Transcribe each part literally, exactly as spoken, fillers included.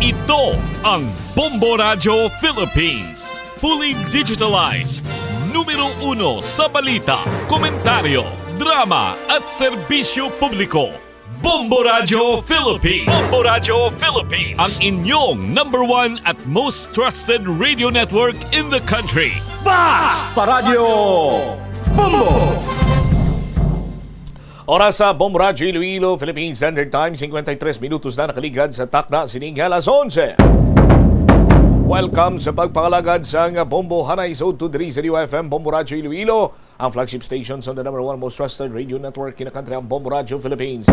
Ito ang Bombo Radyo Philippines. Fully digitalized. Numero uno sa balita, komentaryo, drama, at serbisyo publiko. Bombo Radyo Philippines. Bombo Radyo Philippines. Ang inyong number one at most trusted radio network in the country. Basta Radyo Bombo! Oras sa Bombo Radyo Iloilo, Philippine Standard Time, cincuenta y tres minutos na nakaligad sa takna sining alas onse. Welcome sa pagpangalagad sang Bombo Hanay sa Udto diri sa D Y F M, Bombo Radyo Iloilo, ang flagship station sa the number one most trusted radio network in the country, ang Bombo Radyo Philippines.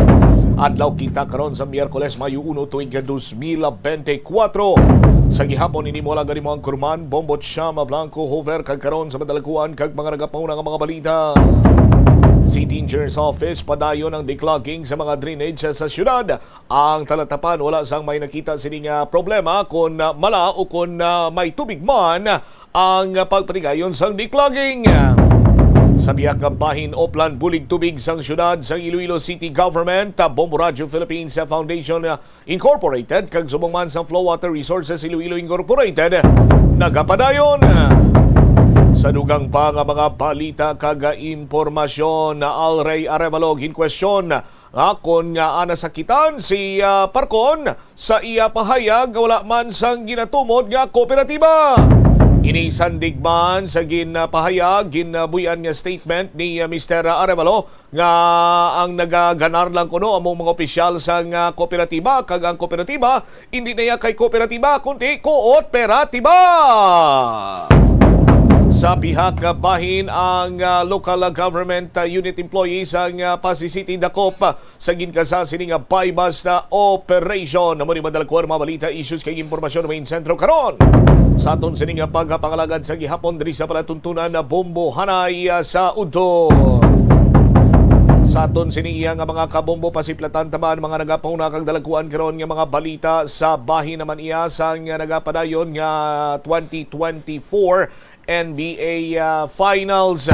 Adlaw kita karon sa Miyerkules, Mayo uno, tuig dos mil bente kuwatro. Sa gihapon, ini mo lang gani mo ang kurman, Bombo Chama Blanco Hover, kag karon sa madalaguan kag mga nagapauna nga mga balita. City Engineer's Office, padayon ang declogging sa mga drainage sa, sa syudad. Ang talatapan, wala sang may nakita sini nga problema kon, ah, mala o kon, ah, may tubig man ang pagpatigayon sang declogging. Sa bihag nga bahin, Oplan, bulig tubig sang syudad sang Iloilo City Government, ah, Bombo Radyo Philippines Foundation, ah, Incorporated, kag subong man sang Flow Water Resources Iloilo Incorporated, nagapadayon. Sa dugang pa nga mga balita kag impormasyon, Alray Arevalo ginkwestiyon nga kon nga nasakitan si, ah, Parcon sa iya pahayag nga wala man sang ginatumod nga kooperatiba. Ini sandig man sa ginpahayag, ginabuy-an nga statement ni, ah, Mister Arevalo nga ang nagaganar lang kuno amo mga opisyal sang, ah, kooperatiba, kag ang kooperatiba indi na iya kay kooperatiba kundi kooperatiba. Sa bihag nga bahin, ang, ah, local government, ah, unit employees sang, ah, Passi City dakop sa ginkasa sini nga buy-bust operation. Amo ni madalagkuan mga balita, issues kag impormasyon main sentro karon. Sa aton sini nga pagpangalagad sa gihapon diri sa palatuntunan na Bombo Hanay, ah, sa Udto. Sa aton sini iya nga mga kabombo, pasiplatan ta man mga nagapauna kag dalagkuan karon nga mga balita. Sa bahin naman iya sang nagapadayon nga twenty twenty-four N B A, ah, Finals.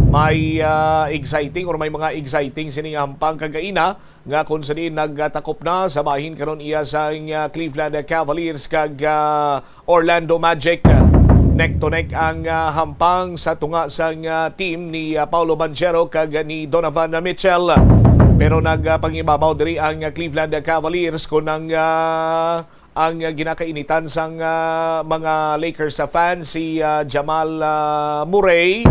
May, ah, exciting or may mga exciting sini nga hampang kagaina nga kung sa diin nagtakop na sa bahin karon iya sang, ah, Cleveland Cavaliers kag, ah, Orlando Magic. Neck to neck ang, ah, hampang sa tunga sang, ah, team ni, ah, Paolo Banchero kag ni Donovan Mitchell. Pero nagpangibabaw diri ang, ah, Cleveland Cavaliers kon ang, ah, ang, ah, ginakainitan sang, ah, mga Lakers sa fans si, ah, Jamal, ah, Murray.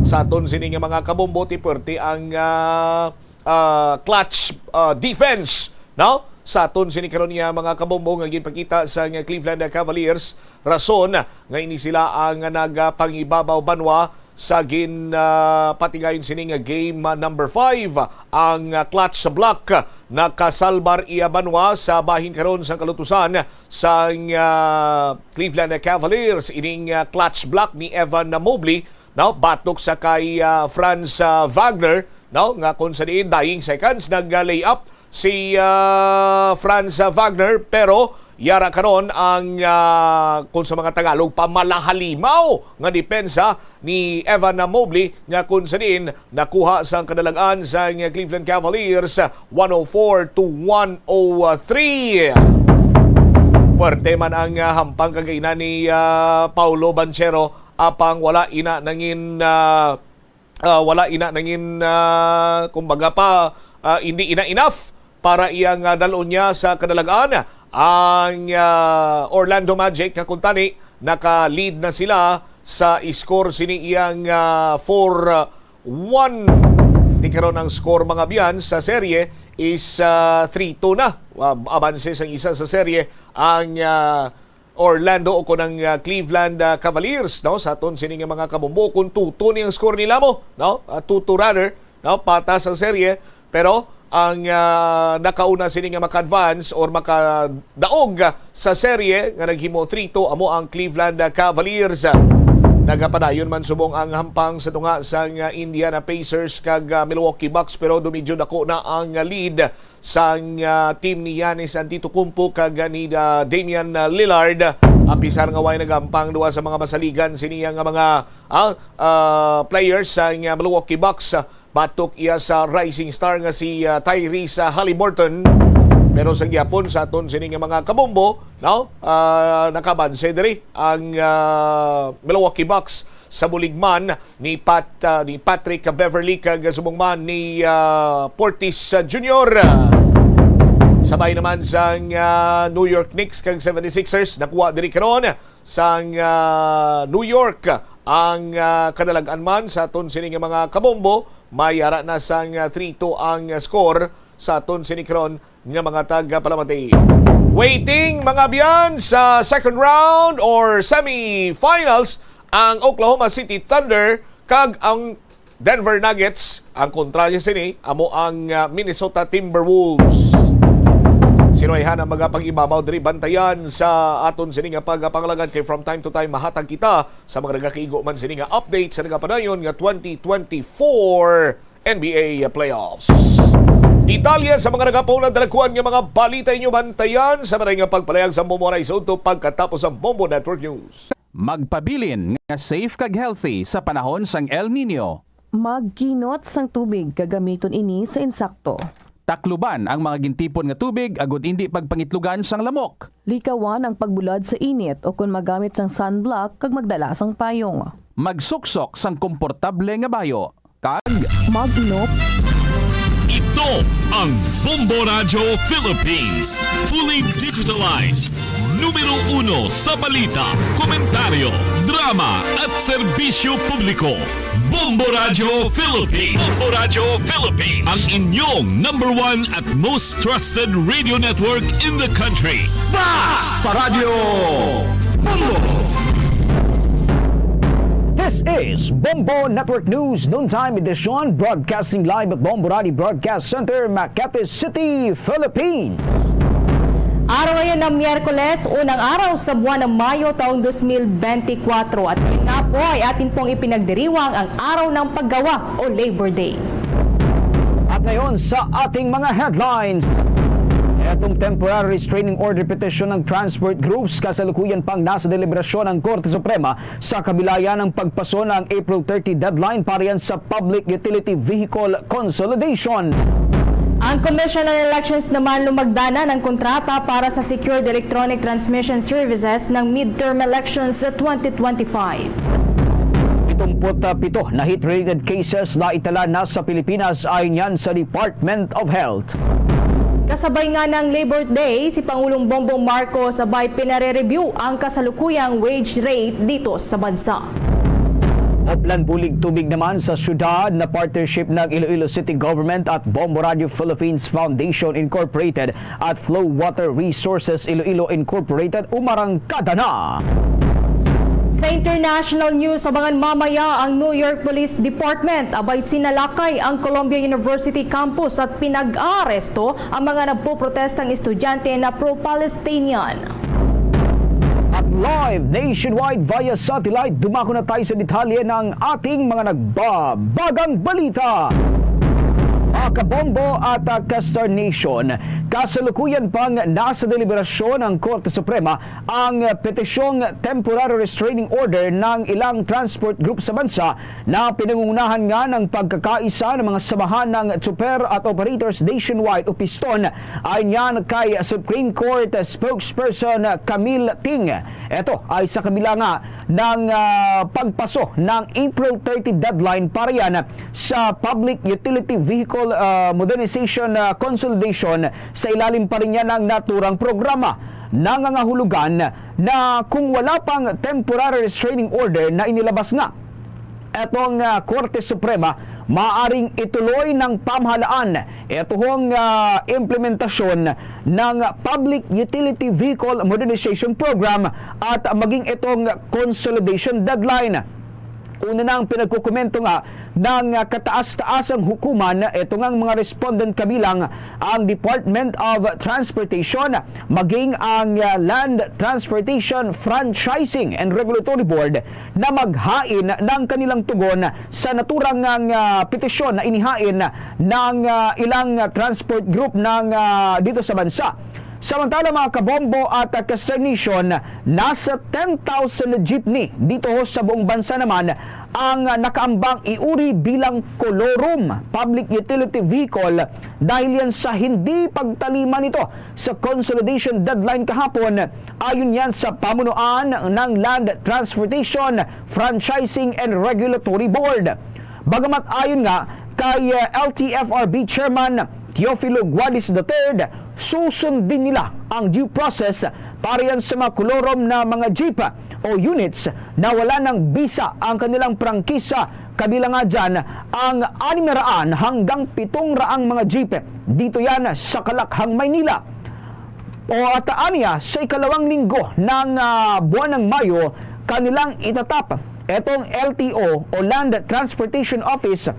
Sa aton sini nga mga kabombo, ti puwerte ang, ah, ah, clutch, ah, defense, no? Sa aton sini karon nga mga kabombo nga ginpakita sa nga Cleveland Cavaliers, rason nga ini sila ang nagapangibabaw banwa sa gin, ah, patigayon sini nga game, ah, number five, ang, ah, clutch block nakasalbar iya banwa sa bahin karon sang kalutusan sang, ah, Cleveland Cavaliers. Ining, ah, clutch block ni Evan Mobley, no, batok sa kay, ah, Franz, ah, Wagner, no, nga kung sa diin dying seconds nag-layup si, ah, Franz, ah, Wagner, pero yara karon ang, ah, kung sa mga Tagalog, pamalahalimaw nga depensa ni Evan Mobley nga kung sa diin nakuha sang kadalagan sang Cleveland Cavaliers, one oh four to one oh three. Puwerte man ang, ah, hampang kagaina ni, ah, Paolo Banchero, apang wala ina nangin, ah, ah, wala ina nangin, ah, kumbaga pa, ah, hindi ina enough para iya nga dal-on niya sa kadalagan ang, ah, Orlando Magic, nga kuntani naka-lead na sila sa score sini iyang, ah, four one. Ti karon ang score, mga biyan, sa serye is, ah, three two na. Ah, abanse sang isa sa serye ang, ah, Orlando o kon ang, ah, Cleveland, ah, Cavaliers, no? Sa aton sini nga mga kabombo, kung two two ni ang score nila mo, no? Ah, two two rather, no? Patas ang serye, pero ang, ah, nakauna sini nga maka-advance or makadaog sa serye nga naghimo three two amo ang Cleveland, ah, Cavaliers. Nagapadayon man subong ang hampang sa tunga sang, ah, Indiana Pacers kag, ah, Milwaukee Bucks, pero dumidyo dako na ang, ah, lead sang, ah, team ni Giannis Antetokounmpo kag ni, ah, Damian, ah, Lillard. Apisar nga way nagahampang duha sa mga masaligan sini nga mga, ah, ah, players sang, ah, Milwaukee Bucks, ah, batok iya sa rising star nga si, ah, Tyrese, ah, Haliburton. Pero sa gihapon sa aton sini nga mga kabombo, no? Ah, nakabanse diri ang, ah, Milwaukee Bucks sa bulig man ni Pat, ah, ni Patrick Beverley kag subong man ni, ah, Portis, ah, Junior. Sabay naman sang, ah, New York Knicks kag seventy-sixers nakuha diri karon sang, ah, New York ang, ah, kadalag-an man sa aton sini nga mga kabombo. May ara na sang, ah, three two ang score sa aton sini karon nga mga tagapalamati. Waiting, mga abyan, sa second round or semifinals ang Oklahoma City Thunder kag ang Denver Nuggets. Ang kontra niya sini amo ang, ah, Minnesota Timberwolves. Sino ay hana magapag-ibabaw diri, bantayan sa aton sini nga pagpangalagad, kay from time to time mahatag kita sa mga nagakaigo man sini nga update sa nagapadayon nga twenty twenty-four N B A playoffs. Detalye sa mga nagapauna dalagkuan nga mga balita inyo bantayan sa maray nga pagpalayag sa Bombo Aray sa udto pagkatapos ang Bombo Network News. Magpabilin nga safe kag healthy sa panahon sang El Niño. Magkinot sang tubig kag gamiton ini sa insakto. Takluban ang mga gintipon nga tubig agud indi pagpangitlugan sang lamok. Likawan ang pagbulad sa init o kon magamit sang sunblock kag magdala sang payong. Magsuksok sang komportable nga bayo kag mag-inop. Ito ang Bombo Radyo Philippines, fully digitalized, numero uno sa balita, komentaryo, drama, at serbisyo publiko. Bombo Radyo Philippines. Bombo Radyo Philippines. Ang inyong number one at most trusted radio network in the country. Basta Radyo Bombo! This is Bombo Network News Noontime Edition, broadcasting live at Bombo Radyo Broadcast Center, Makati City, Philippines. Araw ngayon ng Miyerkules, unang araw sa buwan ng Mayo taong dos mil benti kwatro, at ngayon nga po ay atin pong ipinagdiriwang ang araw ng paggawa o Labor Day. At ngayon sa ating mga headlines. Etong temporary restraining order petition ng transport groups kasalukuyan pang nasa deliberasyon ng Korte Suprema sa kabila yan ng pagpaso ng April thirty deadline para yan sa Public Utility Vehicle Consolidation. Ang Commission on Elections naman lumagda na ng kontrata para sa Secured Electronic Transmission Services ng midterm elections sa twenty twenty-five. Pitumput pito na heat-related cases na itala na sa Pilipinas, ayon yan sa Department of Health. Kasabay nga ng Labor Day, si Pangulong Bongbong Marcos sabay pinare-review ang kasalukuyang wage rate dito sa bansa. Oplan bulig tubig naman sa syudad na partnership ng Iloilo City Government at Bombo Radio Philippines Foundation Incorporated at Flow Water Resources Iloilo Incorporated umarangkada na. Sa international news, abangan mamaya ang New York Police Department. Abay, sinalakay ang Columbia University campus at pinag-aaresto ang mga nagpoprotestang estudyante na pro-Palestinian. At live nationwide via satellite, dumako na tayo sa detalye ng ating mga nagbabagang balita. Mga kabombo at, ah, ka-Star Nation, kasalukuyan pang nasa deliberasyon ang Korte Suprema ang petisyong temporary restraining order ng ilang transport group sa bansa na pinangungunahan nga ng pagkakaisa ng mga samahan ng tsuper at operators nationwide o piston, ayon yan kay Supreme Court spokesperson Camille Ting. Ito ay sa kabila nga ng, ah, pagpaso ng April thirty deadline para yan sa Public Utility Vehicle, ah, Modernization, ah, Consolidation. Sa ilalim pa rin yan ng naturang programa, nangangahulugan na kung wala pang temporary restraining order na inilabas nga etong, ah, Korte Suprema, maaring ituloy ng pamahalaan itohong, ah, implementasyon ng Public Utility Vehicle Modernization Program at maging itong consolidation deadline. Una na ang pinagkukumento nga ng kataas-taasang hukuman, ito nga ang mga respondent kabilang ang Department of Transportation, maging ang, ah, Land Transportation Franchising and Regulatory Board na maghain ng kanilang tugon sa naturang nga, ah, petisyon na inihain ng, ah, ilang, ah, transport group ng, ah, dito sa bansa. Samantala, mga kabombo at, ah, Kasternation, nasa ten thousand na jeepney dito ho sa buong bansa naman ang, ah, nakaambang iuri bilang kolorum, public utility vehicle, dahil yan sa hindi pagtalima nito sa consolidation deadline kahapon. Ayon yan sa pamunuan ng Land Transportation Franchising and Regulatory Board. Bagamat ayon nga kay, eh, L T F R B Chairman Teofilo Guadis the third, susundin nila ang due process para yan sa mga kolorum na mga jeep o units na wala ng bisa ang kanilang prangkisa, kabilang nga dyan ang anim na raan hanggang pitong raang mga jeep. Dito yan sa Kalakhang, Maynila. O at ania, sa ikalawang linggo ng, ah, buwan ng Mayo, kanilang itatap etong L T O o Land Transportation Office,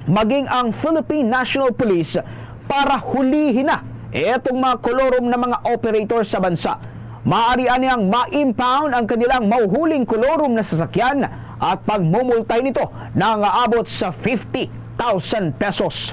maging ang Philippine National Police para hulihin na etong mga kolorum na mga operator sa bansa. Maaari aniyang ma-impound ang kanilang mahuhuling kolorum na sasakyan at pagmumultahin ito na aabot sa fifty thousand pesos.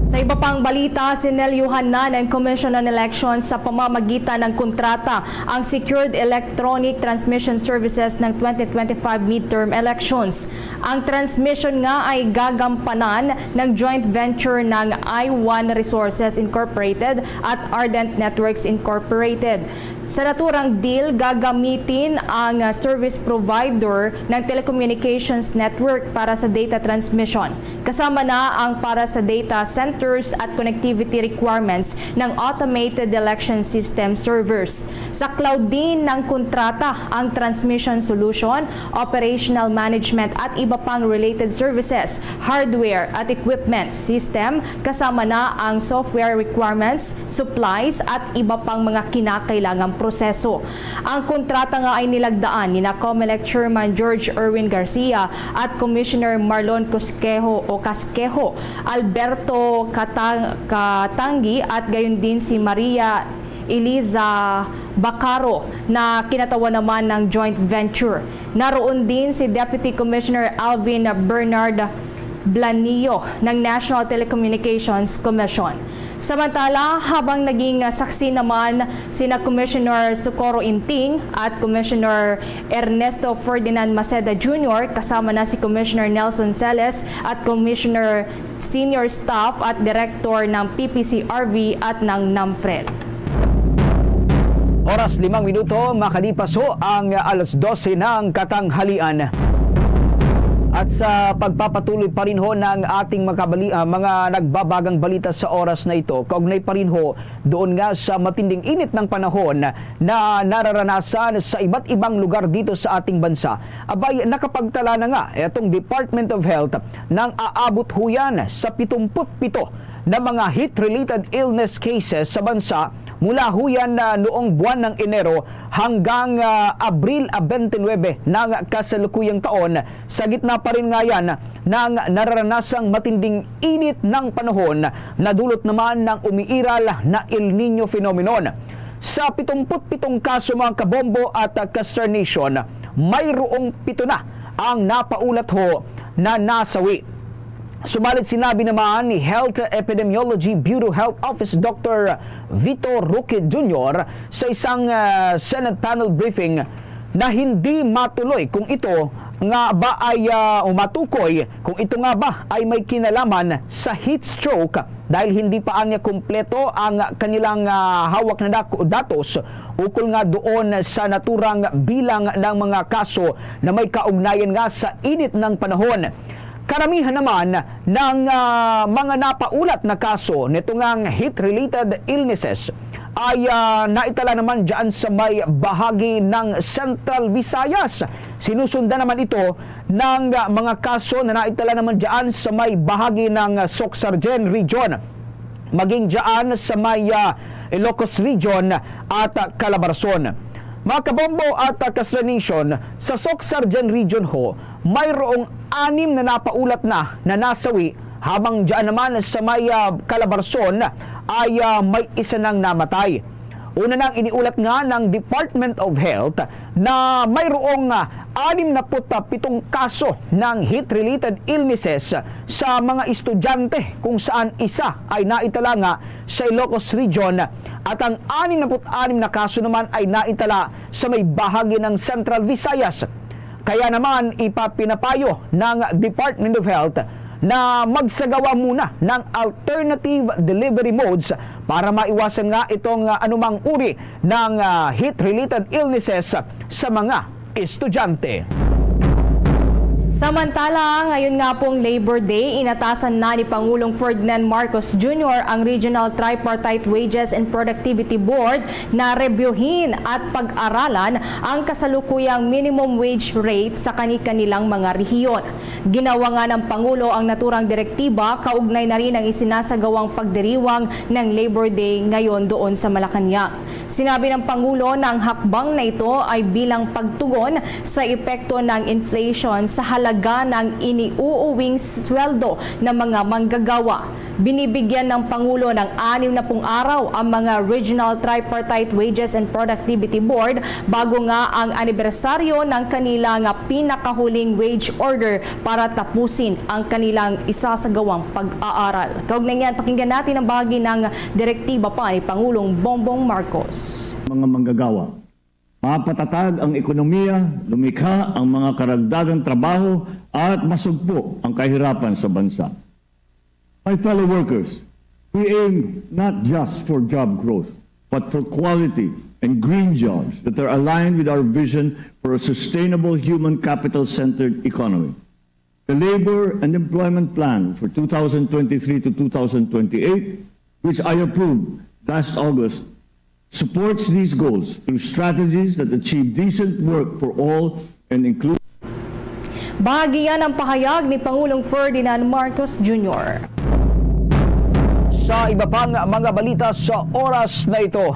Sa iba pang balita, sinelyuhan na ng Commission on Elections sa pamamagitan ng kontrata ang secured electronic transmission services ng twenty twenty-five midterm elections. Ang transmission nga ay gagampanan ng joint venture ng I one Resources Incorporated at Ardent Networks Incorporated. Sa naturang deal, gagamitin ang, ah, service provider ng telecommunications network para sa data transmission, kasama na ang para sa data centers at connectivity requirements ng automated election system servers. Sa cloud din ng kontrata ang transmission solution, operational management at iba pang related services, hardware at equipment, system, kasama na ang software requirements, supplies at iba pang mga kinakailangang proseso. Ang kontrata nga ay nilagdaan nina Comelec Chairman George Erwin Garcia at Commissioner Marlon Cosquejo o Casquejo, Alberto Katang-, Katanggi at gayon din si Maria Eliza Bacaro na kinatawa naman ng joint venture. Naroon din si Deputy Commissioner Alvin Bernard Blanillo ng National Telecommunications Commission. Samantala, habang naging, ah, saksi naman sina Commissioner Socorro Inting at Commissioner Ernesto Ferdinand Maceda Junior, kasama na si Commissioner Nelson Celes at Commissioner, senior staff at director ng P P C R V at ng NAMFREL. Oras, limang minuto, makalipas ho ang alas dose ng katanghalian. At sa pagpapatuloy pa rin ho ng ating makabali-, ah, mga nagbabagang balita sa oras na ito, kaugnay pa rin ho doon nga sa matinding init ng panahon na nararanasan sa iba't ibang lugar dito sa ating bansa, abay, nakapagtala na nga itong Department of Health ng aabot ho yan sa pitumput pito na mga heat-related illness cases sa bansa mula ho yan na noong buwan ng Enero hanggang, ah, Abril, ah, twenty-nine ng kasalukuyang taon, sa gitna pa rin nga yan ng nararanasang matinding init ng panahon na dulot naman ng umiiral na El Niño phenomenon. Sa pitumput pitong kaso, mga kabombo at, ah, Kasternation, mayroong pito na ang napaulat ho na nasawi. Subalit sinabi naman ni Health Epidemiology Bureau Health Office Doctor Vito Roque Junior sa isang, ah, Senate panel briefing na hindi matuloy kung ito nga ba ay, ah, o matukoy kung ito nga ba ay may kinalaman sa heat stroke dahil hindi pa anya kumpleto ang kanilang, ah, hawak na dak-, datos ukol nga doon sa naturang bilang ng mga kaso na may kaugnayan nga sa init ng panahon. Karamihan naman ng, ah, mga napaulat na kaso nito ngang heat-related illnesses ay, ah, naitala naman dyan sa may bahagi ng Central Visayas. Sinusundan naman ito ng, ah, mga kaso na naitala naman dyan sa may bahagi ng, ah, Soccsksargen Region, maging dyan sa may, ah, Ilocos Region at, ah, Calabarzon. Mga kabombo at, ah, Kasternation, sa Soccsksargen Region ho, mayroong anim na napaulat na na nasawi, habang dyan naman sa may, ah, Calabarzon ay, ah, may isa nang namatay. Una nang iniulat nga ng Department of Health na mayroong, ah, anim na put pitong kaso ng heat-related illnesses sa mga estudyante, kung saan isa ay naitala nga sa Ilocos Region At ang anim na put anim na kaso naman ay naitala sa may bahagi ng Central Visayas. Kaya naman ipapinapayo ng Department of Health na magsagawa muna ng alternative delivery modes para maiwasan nga itong, ah, anumang uri ng, ah, heat-related illnesses sa mga estudyante. Samantala, ngayon nga pong Labor Day, inatasan na ni Pangulong Ferdinand Marcos Junior ang Regional Tripartite Wages and Productivity Board na rebyuhin at pag-aralan ang kasalukuyang minimum wage rate sa kani-kanilang mga rehiyon. Ginawa nga ng Pangulo ang naturang direktiba kaugnay na rin ang isinasagawang pagdiriwang ng Labor Day ngayon doon sa Malacañang. Sinabi ng Pangulo na ang hakbang na ito ay bilang pagtugon sa epekto ng inflation sa halaga ng iniuuwing sweldo ng mga manggagawa. Binibigyan ng Pangulo ng anim na pung araw ang mga Regional Tripartite Wages and Productivity Board bago nga ang anibersaryo ng kanila nga pinakahuling wage order para tapusin ang kanilang isasagawang pag-aaral. Kaugnay niyan, pakinggan natin ang bahagi ng direktiba pa ni Pangulong Bongbong Marcos. Mga manggagawa, mapatatag ang ekonomiya, lumikha ang mga karagdagang trabaho, at masugpo ang kahirapan sa bansa. My fellow workers, we aim not just for job growth, but for quality and green jobs that are aligned with our vision for a sustainable human capital-centered economy. The Labor and Employment Plan for two thousand twenty-three to two thousand twenty-eight, which I approved last August, supports these goals through strategies that achieve decent work for all and include. Bahagi yan ang pahayag ni Pangulong Ferdinand Marcos Junior. Sa iba pang mga balita sa oras na ito,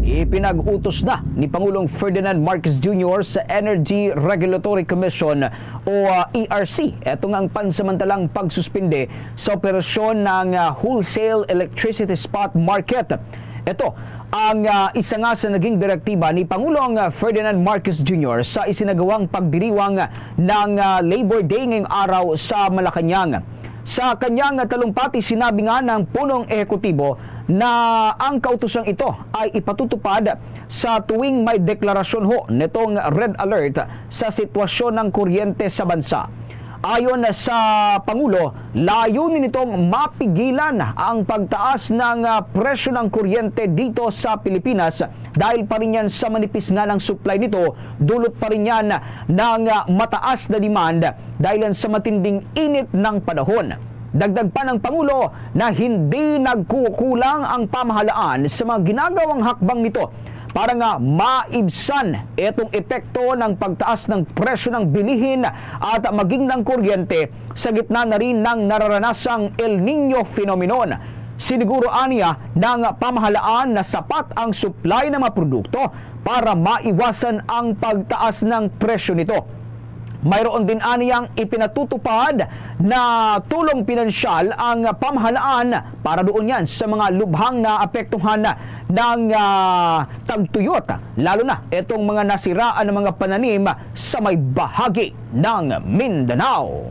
ipinag-utos na ni Pangulong Ferdinand Marcos Junior sa Energy Regulatory Commission o, ah, E R C, eto nga ang pansamantalang pagsuspinde sa operasyon ng, ah, wholesale electricity spot market. Ito ang, ah, isa nga sa naging direktiba ni Pangulong, ah, Ferdinand Marcos Junior sa isinagawang pagdiriwang ng, ah, Labor Day ngayong araw sa Malacañang. Sa kanyang talumpati, sinabi nga ng punong ehekutibo na ang kautosang ito ay ipatutupad sa tuwing may deklarasyon ho nitong red alert sa sitwasyon ng kuryente sa bansa. Ayon sa Pangulo, layunin nitong mapigilan ang pagtaas ng, ah, presyo ng kuryente dito sa Pilipinas dahil pa rin yan sa manipis nga ng supply nito, dulot pa rin yan ng, ah, mataas na demand dahil yan sa matinding init ng panahon. Dagdag pa ng Pangulo na hindi nagkukulang ang pamahalaan sa mga ginagawang hakbang nito para nga maibsan itong epekto ng pagtaas ng presyo ng bilihin at maging ng kuryente sa gitna na rin ng nararanasang El Niño phenomenon. Siniguro aniya ng pamahalaan na sapat ang supply ng mga produkto para maiwasan ang pagtaas ng presyo nito. Mayroon din aniyang ipinatutupad na tulong pinansyal ang pamahalaan para doon yan sa mga lubhang naapektuhan ng, ah, tagtuyot, lalo na itong mga nasiraan ng mga pananim sa may bahagi ng Mindanao.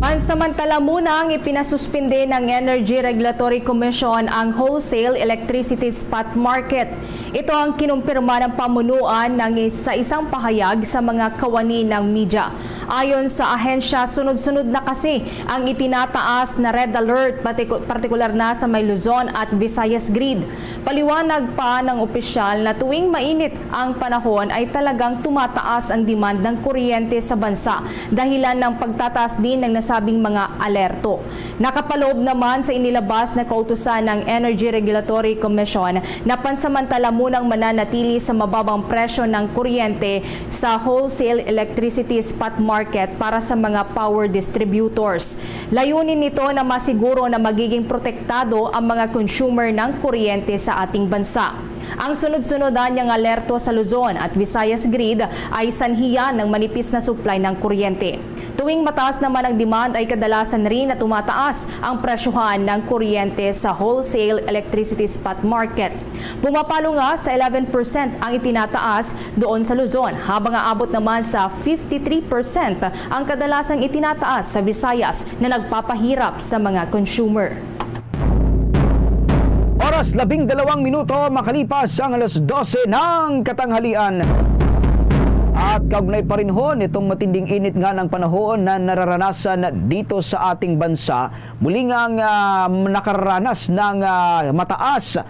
Pansamantala muna ang ipinasuspindi ng Energy Regulatory Commission ang wholesale electricity spot market. Ito ang kinumpirma ng pamunuan ng is-, sa isang pahayag sa mga kawani ng media. Ayon sa ahensya, sunod-sunod na kasi ang itinataas na red alert, patiku-, partikular na sa may Luzon at Visayas Grid. Paliwanag pa ng opisyal na tuwing mainit ang panahon ay talagang tumataas ang demand ng kuryente sa bansa, dahilan ng pagtataas din ng nasabing mga alerto. Nakapaloob naman sa inilabas na kautusan ng Energy Regulatory Commission na pansamantala munang mananatili sa mababang presyo ng kuryente sa wholesale electricity spot market para sa mga power distributors. Layunin nito na masiguro na magiging protektado ang mga consumer ng kuryente sa ating bansa. Ang sunod-sunod anyang alerto sa Luzon at Visayas Grid ay sanhi yan ng manipis na supply ng kuryente. Tuwing mataas naman ang demand ay kadalasan rin na tumataas ang presyohan ng kuryente sa wholesale electricity spot market. Pumapalo nga sa eleven percent ang itinataas doon sa Luzon, habang aabot naman sa fifty-three percent ang kadalasang itinataas sa Visayas na nagpapahirap sa mga consumer. Labing dalawang minuto makalipas ang alas dose ng katanghalian. At kaugnay pa rin ho nitong matinding init nga ng panahon na nararanasan dito sa ating bansa, muli nga ang, ah, nakaranas ng, ah, mataas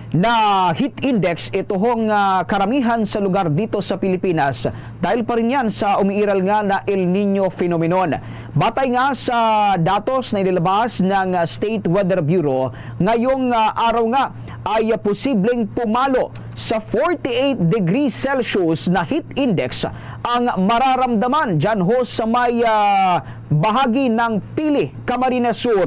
na heat index ito hong, ah, karamihan sa lugar dito sa Pilipinas dahil pa rin yan sa umiiral nga na El Niño phenomenon. Batay nga sa datos na inilabas ng, ah, State Weather Bureau, ngayong, ah, araw nga ay posibleng pumalo sa forty-eight degrees Celsius na heat index ang mararamdaman dyan ho sa may, ah, bahagi ng Pili, Camarines Sur.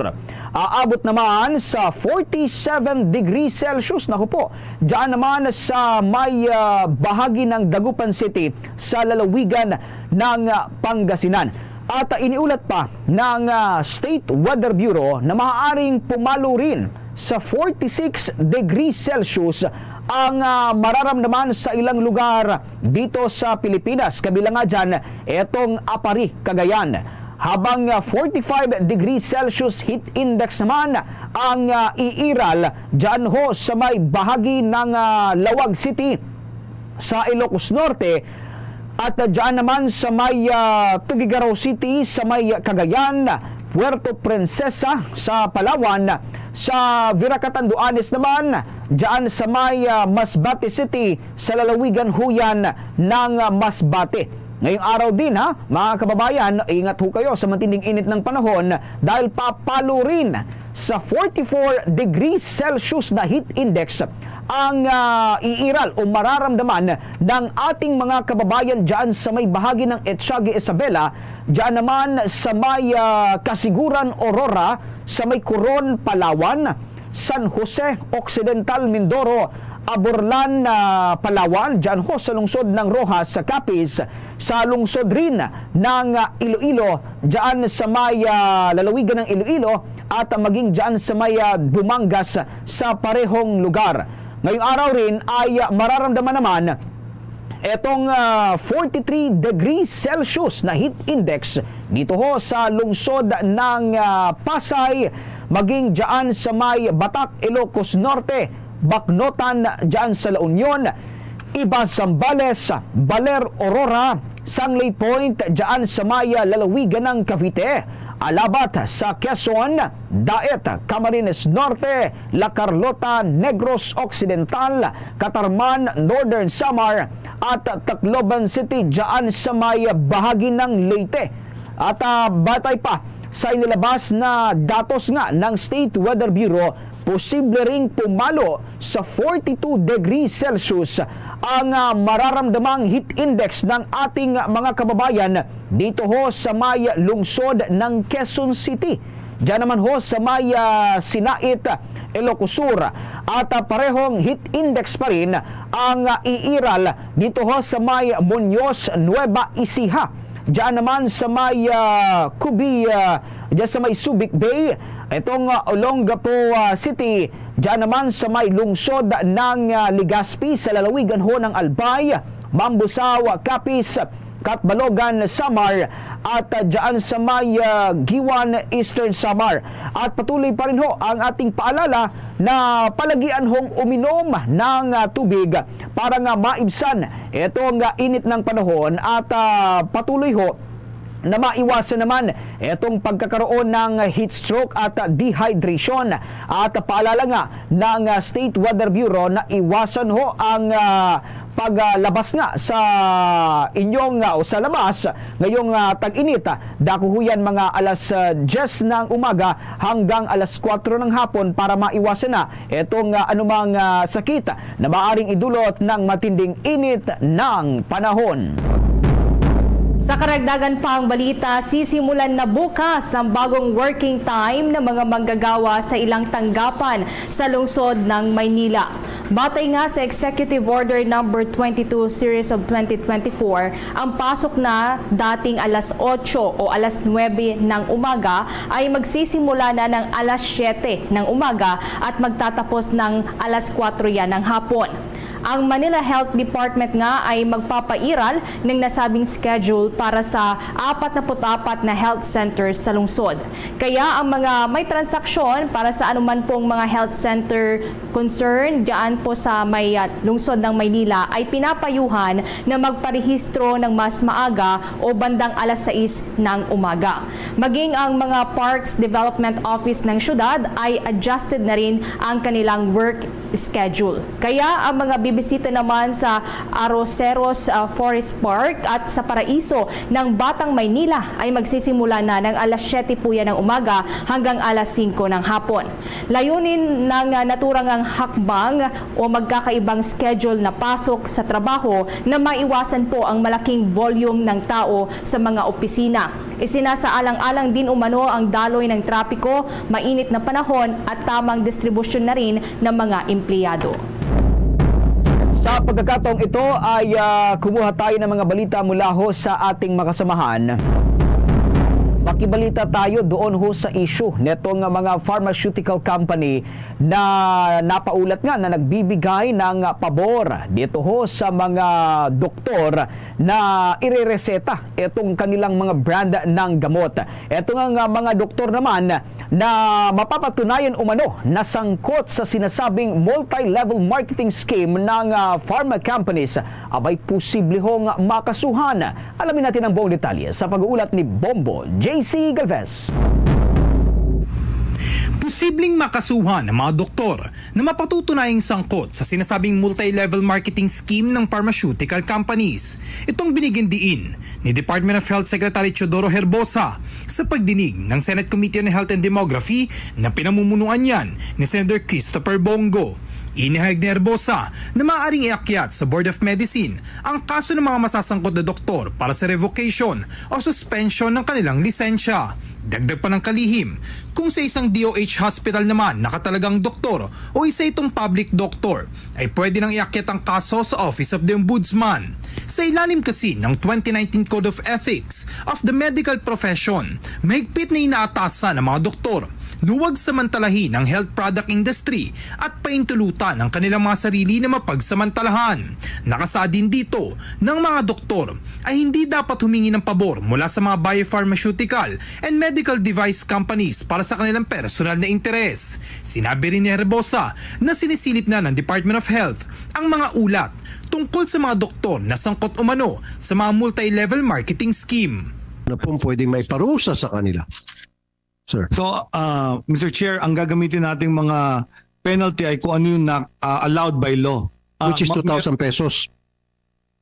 Aabot naman sa forty-seven degrees Celsius, naku po, dyan naman sa may, ah, bahagi ng Dagupan City sa lalawigan ng, ah, Pangasinan. At, ah, iniulat pa ng, ah, State Weather Bureau na maaaring pumalo rin sa forty-six degrees Celsius ang, ah, mararamdaman sa ilang lugar dito sa Pilipinas. Kabilang nga dyan, etong Aparri, Cagayan. Habang, ah, forty-five degrees Celsius heat index naman ang, ah, iiral dyan ho sa may bahagi ng, ah, Laoag City sa Ilocos Norte, at, ah, dyan naman sa may, ah, Tuguegarao City, sa may Cagayan, Puerto Princesa sa Palawan, sa Virac, Catanduanes naman, dyan sa may, ah, Masbate City, sa lalawigan ho yan ng, ah, Masbate. Ngayong araw din, ha, mga kababayan, ingat ho kayo sa matinding init ng panahon dahil papalo rin sa forty-four degrees Celsius na heat index ang, ah, iiral o mararamdaman ng ating mga kababayan dyan sa may bahagi ng Etiague, Isabela, dyan naman sa may, ah, Casiguran, Aurora, sa may Coron, Palawan, San Jose, Occidental, Mindoro, Aborlan, ah, Palawan, dyan ho sa lungsod ng Roxas, sa Capiz, sa lungsod rin ng, ah, Iloilo, dyan sa may, ah, lalawigan ng Iloilo, at maging dyan sa may, ah, Dumangas sa parehong lugar. Ngayong araw rin ay, ah, mararamdaman naman etong, ah, forty-three degrees Celsius na heat index dito ho sa lungsod ng, ah, Pasay, maging dyan sa may Batac, Ilocos Norte, Bacnotan dyan sa La Union, Ibas, Zambales, Baler, Aurora, Sangley Point dyan sa may, ah, lalawigan ng Cavite, Alabat sa Quezon, Daet, Camarines Norte, La Carlota, Negros Occidental, Catarman, Northern Samar, at Tacloban City dyan sa may bahagi ng Leyte. At, ah, batay pa sa inilabas na datos nga ng State Weather Bureau, posible ring pumalo sa forty-two degrees Celsius ang, ah, mararamdamang heat index ng ating mga kababayan dito ho sa may lungsod ng Quezon City. Diyan naman ho sa may, ah, Sinait, Ilocos Sur. At, ah, parehong heat index pa rin ang, ah, iiral dito ho sa may Muñoz, Nueva Ecija. Diyan naman sa may, ah, Cubi, ah, diyan sa may Subic Bay. Itong, ah, Olongapo, ah, City. Diyan naman sa may lungsod ng, ah, Legazpi sa lalawigan ho ng Albay, Mambusao, Capiz, Catbalogan, Samar, at, ah, dyan sa may, ah, Guiuan, Eastern Samar. At patuloy pa rin ho ang ating paalala na palagian hong uminom ng, ah, tubig para nga maibsan itong, ah, init ng panahon at, ah, patuloy ho na maiwasan naman itong pagkakaroon ng heat stroke at dehydration. At paalala nga ng, ah, State Weather Bureau na iwasan ho ang, ah, paglabas nga sa inyong, ah, o sa labas ngayong, ah, tag-init. Dako ho yan mga alas, ah, diyes ng umaga hanggang alas kuwatro ng hapon para maiwasan na itong, ah, anumang, ah, sakit na maaring idulot ng matinding init ng panahon. Sa karagdagan pang balita, sisimulan na bukas ang bagong working time ng mga manggagawa sa ilang tanggapan sa lungsod ng Maynila. Batay nga sa Executive Order Number twenty-two Series of twenty twenty-four, ang pasok na dating alas otso o alas nuwebe ng umaga ay magsisimula na ng alas siyete ng umaga at magtatapos ng alas kuwatro yan ng hapon. Ang Manila Health Department nga ay magpapairal ng nasabing schedule para sa apat na put apat na health centers sa lungsod. Kaya ang mga may transaksyon para sa anuman pong mga health center concern dyan po sa may, ah, lungsod ng Maynila ay pinapayuhan na magparehistro ng mas maaga o bandang alas sais ng umaga. Maging ang mga Parks Development Office ng syudad ay adjusted na rin ang kanilang work schedule. Kaya ang mga bibisita naman sa Arroceros, ah, Forest Park at sa Paraiso ng Batang Maynila ay magsisimula na ng alas siyete po yan ng umaga hanggang alas singko ng hapon. Layunin ng, ah, naturang ang hakbang o magkakaibang schedule na pasok sa trabaho na maiwasan po ang malaking volume ng tao sa mga opisina. Isinasaalang-alang din umano ang daloy ng trapiko, mainit na panahon at tamang distribusyon na rin ng mga empleyado. Sa pagkakataong ito ay, ah, kumuha tayo ng mga balita mula ho sa ating makasamahan. Makibalita tayo doon ho sa issue netong mga pharmaceutical company na napaulat nga na nagbibigay ng pabor dito ho sa mga doktor na irereseta itong kanilang mga brand ng gamot. Ito nga, nga mga doktor naman na mapapatunayan umano na sangkot sa sinasabing multi-level marketing scheme ng, ah, pharma companies, abay posible hong makasuhan. Alamin natin ang buong detalye sa pag-uulat ni Bombo J C Galvez. Posibleng makasuhan ang mga doktor na mapatutunayang sangkot sa sinasabing multi-level marketing scheme ng pharmaceutical companies. Itong binigyan diin ni Department of Health Secretary Teodoro Herbosa sa pagdinig ng Senate Committee on Health and Demography na pinamumunuan niyan ni Senator Christopher Bong Go. Inihayag ni Herbosa na maaaring iakyat sa Board of Medicine ang kaso ng mga masasangkot na doktor para sa revocation o suspension ng kanilang lisensya. Dagdag pa ng kalihim, kung sa isang D O H hospital naman nakatalagang doktor o isa itong public doctor, ay pwede nang iakyat ang kaso sa Office of the Ombudsman. Sa ilalim kasi ng twenty nineteen Code of Ethics of the Medical Profession, mahigpit na inaatasan ang mga doktor na huwag samantalahin ang health product industry at paintulutan ang kanilang mga sarili na mapagsamantalahan. Nakasaad din dito na ang mga doktor ay hindi dapat humingi ng pabor mula sa mga biopharmaceutical and medical device companies para sa kanilang personal na interes. Sinabi rin ni Herbosa na sinisilip na ng Department of Health ang mga ulat tungkol sa mga doktor na sangkot umano sa mga multi-level marketing scheme. Na po pwedeng may parusa sa kanila, sir. So, uh, Mister Chair, ang gagamitin nating mga penalty ay kung ano yung na, uh, allowed by law. Uh, Which is ma- two thousand pesos.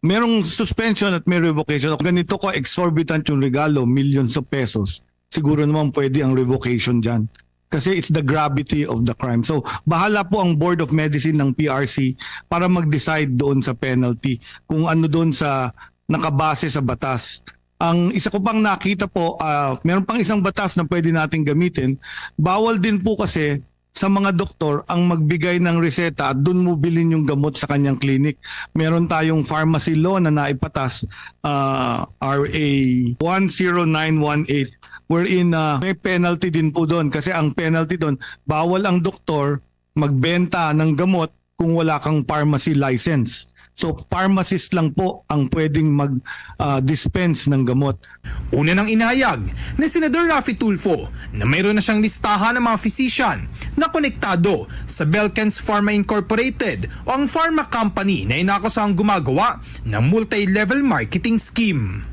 Merong suspension at may revocation. Kung ganito ka exorbitant yung regalo, millions of pesos, siguro naman pwede ang revocation dyan. Kasi it's the gravity of the crime. So, bahala po ang Board of Medicine ng P R C para mag-decide doon sa penalty, kung ano doon sa nakabase sa batas. Ang isa ko pang nakita po, ah, meron pang isang batas na pwede nating gamitin. Bawal din po kasi sa mga doktor ang magbigay ng reseta at doon mo bilhin yung gamot sa kanyang clinic. Meron tayong pharmacy law na naipatas, ah, R A one zero nine one eight, wherein, ah, may penalty din po doon kasi ang penalty doon, bawal ang doktor magbenta ng gamot kung wala kang pharmacy license. So, pharmacist lang po ang pwedeng mag, ah, dispense ng gamot. Una nang inahayag ni Senador Raffy Tulfo na mayroon na siyang listahan ng mga physician na konektado sa Belkens Pharma Incorporated o ang pharma company na inakusahang gumagawa ng multi-level marketing scheme.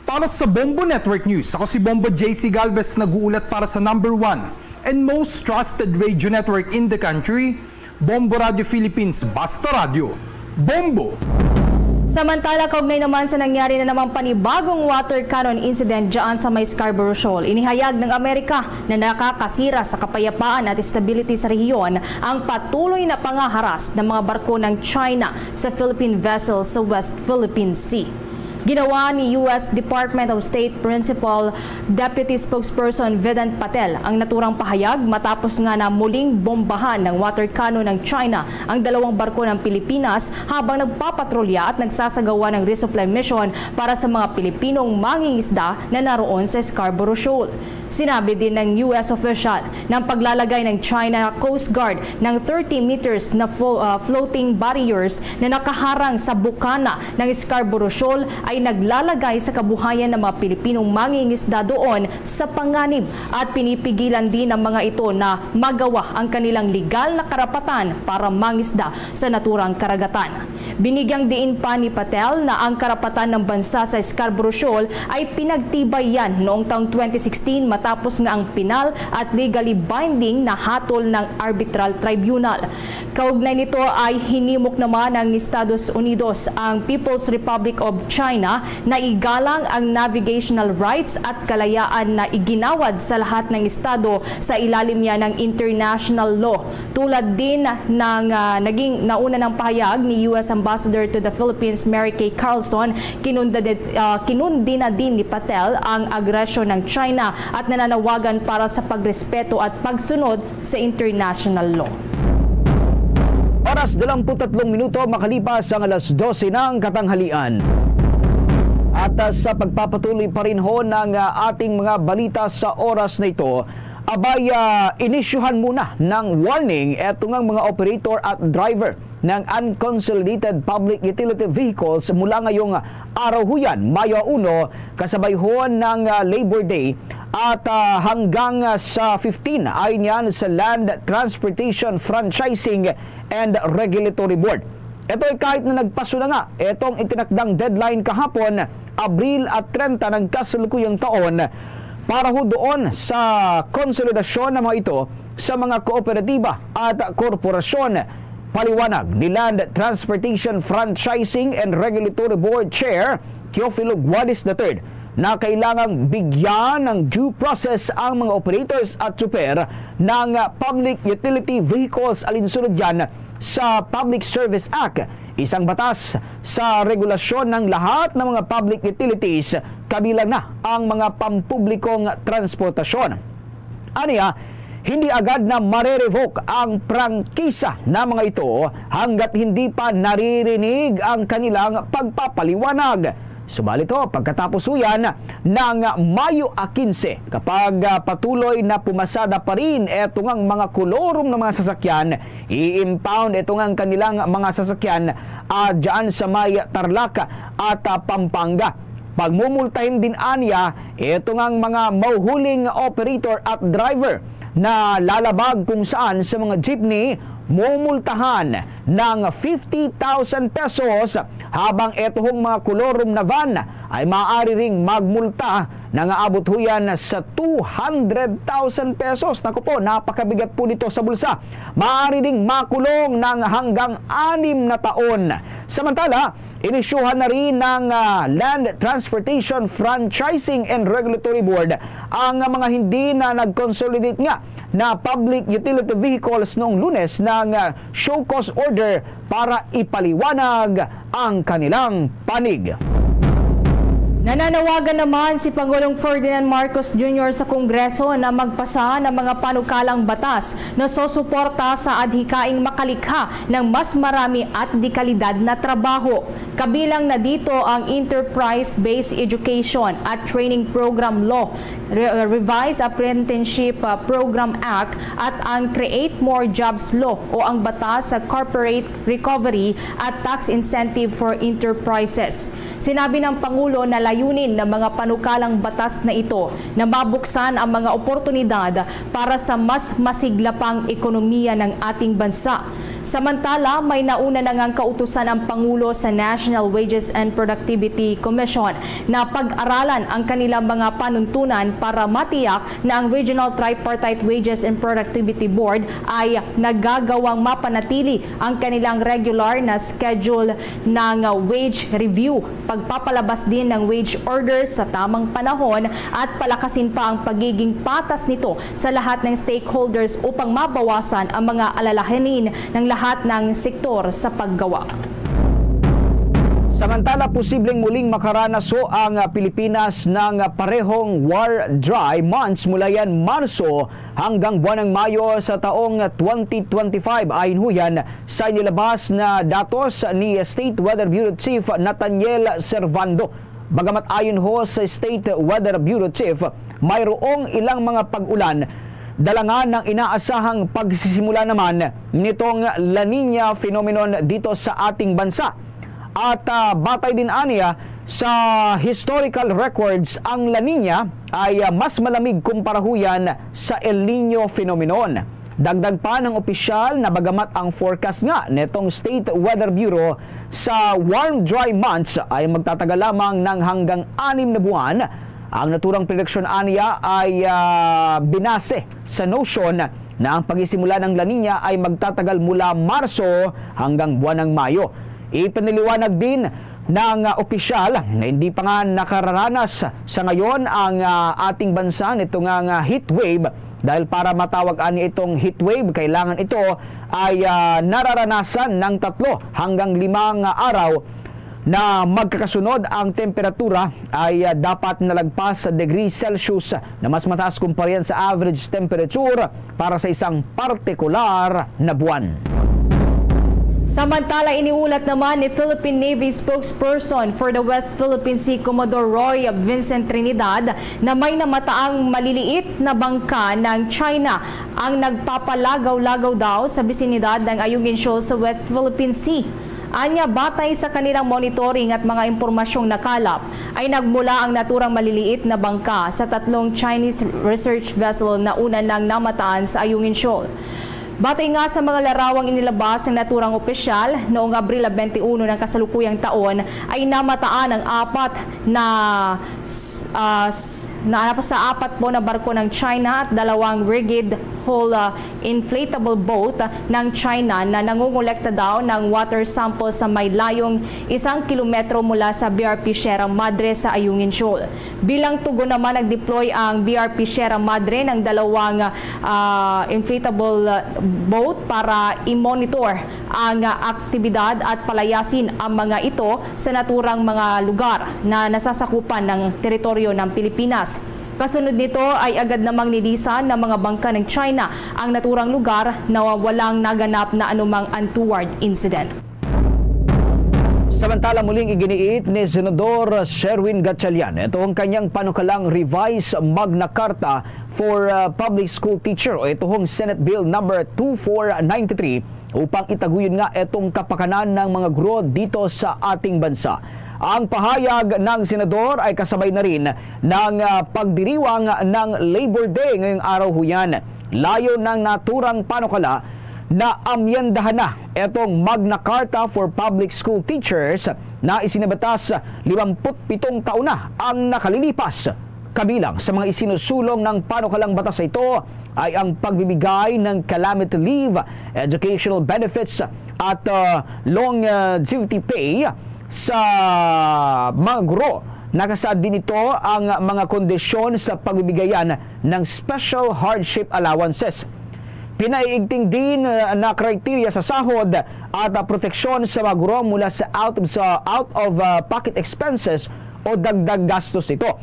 Para sa Bombo Network News, ako si Bombo J C Galvez, nag-uulat para sa number one and most trusted radio network in the country, Bombo Radio Philippines, Basta Radyo, Bombo! Samantala, kaugnay naman sa nangyari na namang panibagong water cannon incident dyan sa may Scarborough Shoal, inihayag ng Amerika na nakakasira sa kapayapaan at stability sa rehiyon ang patuloy na pangaharas ng mga barko ng China sa Philippine vessels sa West Philippine Sea. Ginawa ni U S Department of State Principal Deputy Spokesperson Vedant Patel ang naturang pahayag matapos nga na muling bombahan ng water cannon ng China ang dalawang barko ng Pilipinas habang nagpapatrolya at nagsasagawa ng resupply mission para sa mga Pilipinong mangingisda na naroon sa Scarborough Shoal. Sinabi din ng U S official na ang paglalagay ng China Coast Guard ng thirty meters na flo- ah, floating barriers na nakaharang sa bukana ng Scarborough Shoal ay naglalagay sa kabuhayan ng mga Pilipinong mangingisda doon sa panganib at pinipigilan din ng mga ito na magawa ang kanilang legal na karapatan para mangisda sa naturang karagatan. Binigyang diin pa ni Patel na ang karapatan ng bansa sa Scarborough Shoal ay pinagtibay yan noong taong twenty sixteen matapos nga ang pinal at legally binding na hatol ng arbitral tribunal. Kaugnay nito ay hinimok naman ng Estados Unidos ang People's Republic of China na igalang ang navigational rights at kalayaan na iginawad sa lahat ng estado sa ilalim niya ng international law. Tulad din ng, ah, naging nauna ng pahayag ni U S Ambassador to the Philippines Mary Kay Carlson, kinunda-, ah, kinundina din ni Patel ang agresyon ng China at nananawagan para sa pagrespeto at pagsunod sa international law. Oras dalawampu't tatlong minuto makalipas ang alas dose ng katanghalian. At, ah, sa pagpapatuloy pa rin ho ng, ah, ating mga balita sa oras na ito, abay, ah, inisyuhan muna ng warning eto ngang mga operator at driver ng unconsolidated public utility vehicles mula ngayong araw ho yan, Mayo uno, kasabay ho ng, ah, Labor Day at, ah, hanggang, ah, sa fifteen, ayon yan sa Land Transportation Franchising and Regulatory Board. Ito ay kahit na nagpaso na nga itong itinakdang deadline kahapon, Abril at treinta ng kasalukuyang taon, para ho doon sa konsolidasyon ng mga ito sa mga kooperatiba at korporasyon. Paliwanag ni Land Transportation Franchising and Regulatory Board Chair Teofilo Guadis the third na kailangang bigyan ng due process ang mga operators at tsuper ng public utility vehicles alinsunod yan sa Public Service Act, isang batas sa regulasyon ng lahat ng mga public utilities, kabilang na ang mga pampublikong transportasyon. Aniya, hindi agad na mare-revoke ang prangkisa na mga ito hanggat hindi pa naririnig ang kanilang pagpapaliwanag. Subalit ho, pagkatapos ho yan ng Mayo a quince, kapag, ah, patuloy na pumasada pa rin eto ngang mga kolorum ng mga sasakyan, i-impound eto ngang kanilang mga sasakyan, ah, dyan sa may Tarlac at, ah, Pampanga. Pagmumultahin din aniya ito ngang mga mahuhuling operator at driver na lalabag kung saan sa mga jeepney, mumultahan ng fifty thousand pesos, habang ito hong mga kolorum na van ay maaari ring magmulta na nga abot ho yan sa two hundred thousand pesos. Naku po, napakabigat po nito sa bulsa. Maaari ding makulong ng hanggang anim na taon. Samantala, inisyuhan na rin ng, ah, Land Transportation Franchising and Regulatory Board ang, ah, mga hindi na nag-consolidate nga na public utility vehicles noong Lunes ng, ah, show cause order para ipaliwanag ang kanilang panig. Nananawagan naman si Pangulong Ferdinand Marcos Junior sa Kongreso na magpasa ng mga panukalang batas na susuporta sa adhikaing makalikha ng mas marami at dekalidad na trabaho. Kabilang na dito ang Enterprise-Based Education at Training Program Law, Re- Revised Apprenticeship, uh, Program Act at ang Create More Jobs Law o ang batas sa Corporate Recovery at Tax Incentive for Enterprises. Sinabi ng Pangulo na layunin ng mga panukalang batas na ito na mabuksan ang mga oportunidad para sa mas masigla pang ekonomiya ng ating bansa. Samantala, may nauna na ngang kautusan ang Pangulo sa National Wages and Productivity Commission na pag-aralan ang kanilang mga panuntunan para matiyak na ang Regional Tripartite Wages and Productivity Board ay nagagawang mapanatili ang kanilang regular na schedule ng wage review, pagpapalabas din ng wage order sa tamang panahon at palakasin pa ang pagiging patas nito sa lahat ng stakeholders upang mabawasan ang mga alalahanin ng lahat ng sektor sa paggawa. Samantala, posibleng muling makaranas ho ang Pilipinas ng parehong war dry months mula yan Marso hanggang buwan ng Mayo sa taong twenty twenty-five. Ayon ho yan sa inilabas na datos ni State Weather Bureau Chief Nathaniel Servando. Bagamat ayon ho sa State Weather Bureau Chief, mayroong ilang mga pag-ulan, dala nga ng inaasahang pagsisimula naman nitong La Niña phenomenon dito sa ating bansa. At, ah, batay din aniya sa historical records, ang La Niña ay, ah, mas malamig kumpara ho yan sa El Niño phenomenon. Dagdag pa ng opisyal na bagamat ang forecast nga netong State Weather Bureau sa warm, dry months ay magtatagal lamang ng hanggang anim na buwan, ang naturang prediksyon aniya ay, ah, binase sa notion na ang pagsisimula ng La Niña ay magtatagal mula Marso hanggang buwan ng Mayo. Ipinaliwanag din ng, ah, opisyal na hindi pa nga nakararanas sa ngayon ang, ah, ating bansa nito nga, nga heat wave, dahil para matawag ani itong heat wave, kailangan ito ay, ah, nararanasan ng tatlo hanggang limang araw na magkakasunod. Ang temperatura ay, ah, dapat nalagpas sa degree Celsius na mas mataas kumpara yan sa average temperature para sa isang partikular na buwan. Samantala, iniulat naman ni Philippine Navy spokesperson for the West Philippine Sea, Commodore Roy Vincent Trinidad, na may namataang maliliit na bangka ng China ang nagpapalagaw-lagaw daw sa bisinidad ng Ayungin Shoal sa West Philippine Sea. Anya, batay sa kanilang monitoring at mga impormasyong nakalap, ay nagmula ang naturang maliliit na bangka sa tatlong Chinese research vessel na una nang namataan sa Ayungin Shoal. Batay nga sa mga larawang inilabas ng naturang opisyal, noong Abril twenty-one ng kasalukuyang taon ay namataan ang apat na s-, ah, s-, na, sa apat po na barko ng China at dalawang Rigid Hull, ah, inflatable boat ng China na nangongolekta daw ng water sample sa may layong isang kilometro mula sa B R P Sierra Madre sa Ayungin Shoal. Bilang tugon naman, nag-deploy ang B R P Sierra Madre ng dalawang, ah, inflatable, ah, boat para i-monitor ang, ah, aktibidad at palayasin ang mga ito sa naturang mga lugar na nasasakupan ng teritoryo ng Pilipinas. Kasunod nito ay agad namang nilisan ng mga bangka ng China ang naturang lugar na walang naganap na anumang untoward incident. Samantala, muling iginiit ni Senador Sherwin Gatchalian ito ang kanyang panukalang Revised Magna Carta for, uh, Public School Teacher o ito hong Senate Bill number two four nine three upang itaguyod nga itong kapakanan ng mga guro dito sa ating bansa. Ang pahayag ng senador ay kasabay na rin ng, uh, pagdiriwang ng Labor Day ngayong araw ho yan. Layo ng naturang panukala na amyendahan na itong Magna Carta for Public School Teachers na isinabatas limampu't pitong taon na ang nakalilipas. Kabilang sa mga isinusulong ng panukalang batas ito ay ang pagbibigay ng calamity leave, educational benefits, at, uh, longevity pay sa mga guro. Nakasaad din ito ang mga kondisyon sa pagbibigayan ng special hardship allowances. Pinaiigting din, uh, na kriteriya sa sahod at, uh, proteksyon sa mga guro mula sa out of, sa out of, uh, pocket expenses o dagdag gastos nito.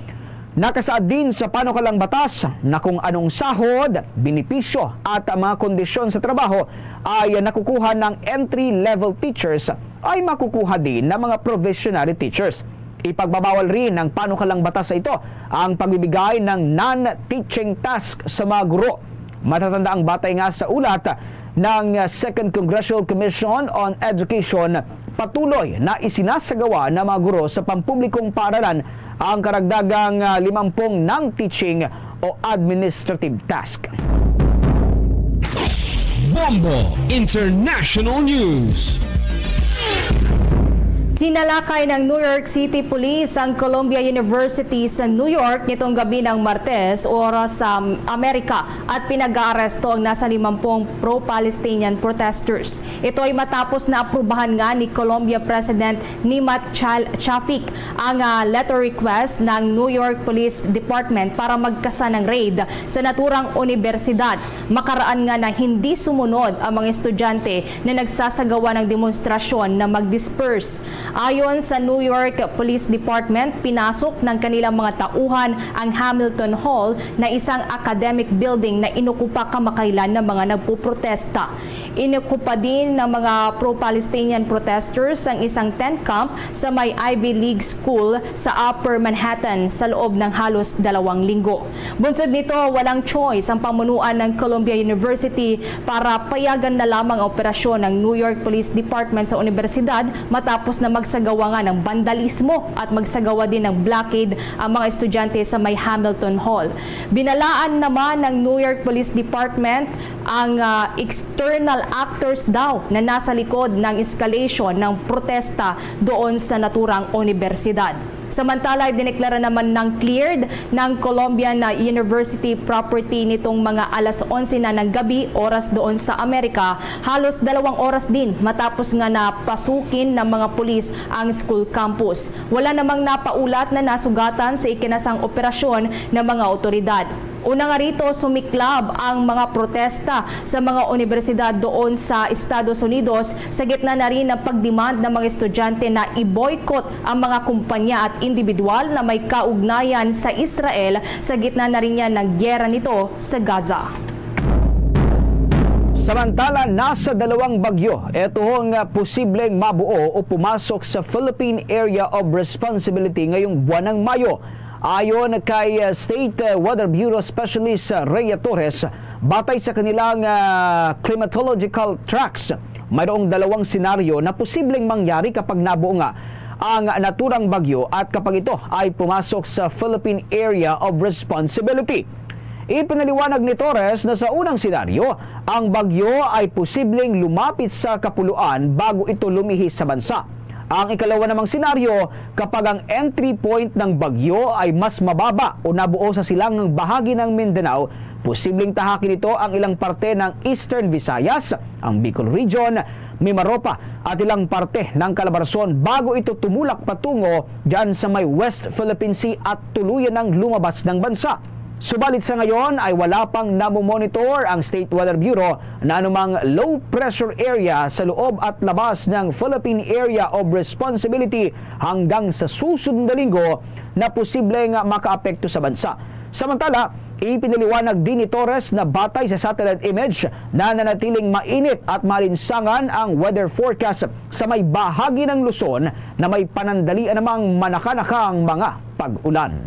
Nakasaad din sa panukalang batas na kung anong sahod, benepisyo at, uh, mga kondisyon sa trabaho ay nakukuha ng entry-level teachers ay makukuha din ng mga probationary teachers. Ipagbabawal rin ng panukalang batas sa ito ang pagbibigay ng non-teaching task sa mga guro. Matatanda ang batay nga sa ulat ng Second Congressional Commission on Education, patuloy na isinasagawa ng mga guro sa pampublikong paaralan ang karagdagang, ah, limampung non-teaching o administrative task. Bombo International News. Sinalakay ng New York City Police ang Columbia University sa New York nitong gabi ng Martes, oras sa Amerika, at pinag-aaresto ang nasa limampung pro-Palestinian protesters. Ito ay matapos na aprubahan nga ni Columbia President Nemat Chal-, Chafik ang, ah, letter request ng New York Police Department para magkasa ng raid sa naturang unibersidad, makaraan nga na hindi sumunod ang mga estudyante na nagsasagawa ng demonstrasyon na mag-disperse. Ayon sa New York Police Department, pinasok ng kanilang mga tauhan ang Hamilton Hall, na isang academic building na inokupa kamakailan ng mga nagpoprotesta. Inokupado din ng mga pro-Palestinian protesters ang isang tent camp sa may Ivy League School sa Upper Manhattan sa loob ng halos dalawang linggo. Bunsod nito, walang choice ang pamunuan ng Columbia University para payagan na lamang ang operasyon ng New York Police Department sa universidad matapos na magsagawa nga ng bandalismo at magsagawa din ng blockade ang mga estudyante sa may Hamilton Hall. Binalaan naman ng New York Police Department ang, ah, external actors daw na nasa likod ng escalation ng protesta doon sa naturang unibersidad. Samantala, dineklara naman ng cleared ng Colombian na university property nitong mga alas onse na ng gabi, oras doon sa Amerika, halos dalawang oras din matapos nga napasukin ng mga pulis ang school campus. Wala namang napaulat na nasugatan sa ikinasang operasyon ng mga otoridad. Una nga rito, sumiklab ang mga protesta sa mga unibersidad doon sa Estados Unidos sa gitna na rin ng pagdemand ng mga estudyante na i-boycott ang mga kumpanya at individual na may kaugnayan sa Israel sa gitna na rin niya ng giyera nito sa Gaza. Samantala, nasa dalawang bagyo ito nga posibleng mabuo o pumasok sa Philippine Area of Responsibility ngayong buwan ng Mayo. Ayon kay, uh, State, uh, Weather Bureau Specialist, uh, Rhea Torres, batay sa kanilang, uh, climatological tracks, mayroong dalawang senaryo na posibleng mangyari kapag nabuo nga ang naturang bagyo at kapag ito ay pumasok sa Philippine Area of Responsibility. Ipinaliwanag ni Torres na sa unang senaryo, ang bagyo ay posibleng lumapit sa kapuluan bago ito lumihis sa bansa. Ang ikalawa namang senaryo, kapag ang entry point ng bagyo ay mas mababa o nabuo sa silangang bahagi ng Mindanao, posibleng tahakin nito ang ilang parte ng Eastern Visayas, ang Bicol Region, Mimaropa at ilang parte ng Calabarzon bago ito tumulak patungo dyan sa may West Philippine Sea at tuluyan ng lumabas ng bansa. Subalit sa ngayon ay wala pang namomonitor ang State Weather Bureau na anumang low pressure area sa loob at labas ng Philippine Area of Responsibility hanggang sa susunod na linggo na posible nga makaapekto sa bansa. Samantala, ipinaliwanag din ni Torres na batay sa satellite image, nananatiling mainit at malinsangan ang weather forecast sa may bahagi ng Luzon na may panandalian namang manakanakang mga pag-ulan.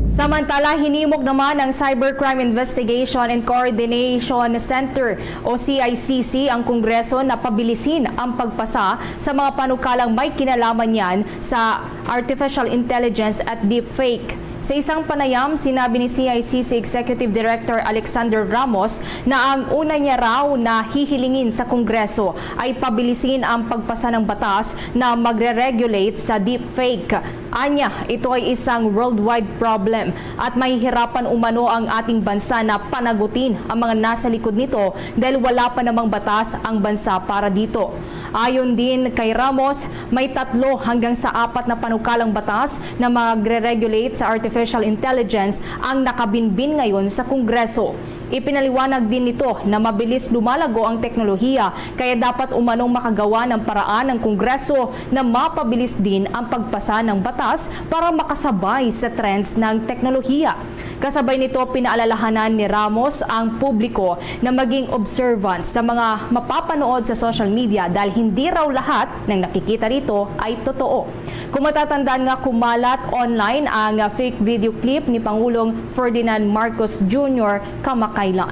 Samantala, hinimok naman ng Cybercrime Investigation and Coordination Center o C I C C ang Kongreso na pabilisin ang pagpasa sa mga panukalang may kinalaman niyan sa artificial intelligence at deepfake. Sa isang panayam, sinabi ni C I C C Executive Director Alexander Ramos na ang una niya raw na hihilingin sa Kongreso ay pabilisin ang pagpasa ng batas na magre-regulate sa deepfake. Anya, ito ay isang worldwide problem at mahihirapan umano ang ating bansa na panagutin ang mga nasa likod nito dahil wala pa namang batas ang bansa para dito. Ayon din kay Ramos, may tatlo hanggang sa apat na panukalang batas na magre-regulate sa artificial intelligence ang nakabinbin ngayon sa Kongreso. Ipinaliwanag din nito na mabilis lumalago ang teknolohiya, kaya dapat umanong makagawa ng paraan ang Kongreso na mapabilis din ang pagpasa ng batas para makasabay sa trends ng teknolohiya. Kasabay nito, pinaalalahanan ni Ramos ang publiko na maging observant sa mga mapapanood sa social media dahil hindi raw lahat ng nakikita rito ay totoo. Kung matatandaan nga, kumalat online ang fake video clip ni Pangulong Ferdinand Marcos Junior kamakailan.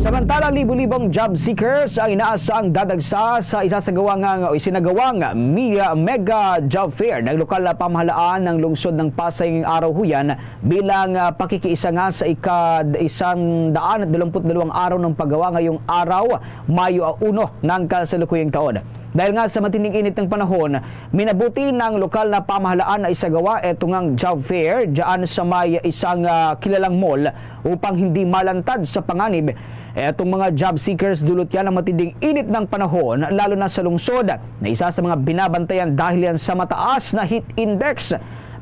Samantala, libo-libong job seekers ang inaasahang dadagsa sa isasagawa nga o isinagawang mi-, mega job fair ng lokal na pamahalaan ng lungsod ng Pasay ngayong araw, Huyan, bilang, ah, pakikiisa nga sa ikad-isang daan at dalawampu't dalawang araw ng paggawa ngayong araw, Mayo uno ng kasalukuyang taon. Dahil nga sa matinding init ng panahon, minabuti ng lokal na pamahalaan na isagawa eto ngang job fair dyan sa may isang, ah, kilalang mall upang hindi malantad sa panganib etong mga job seekers dulot yan ng matinding init ng panahon, lalo na sa lungsod na isa sa mga binabantayan dahil yan sa mataas na heat index.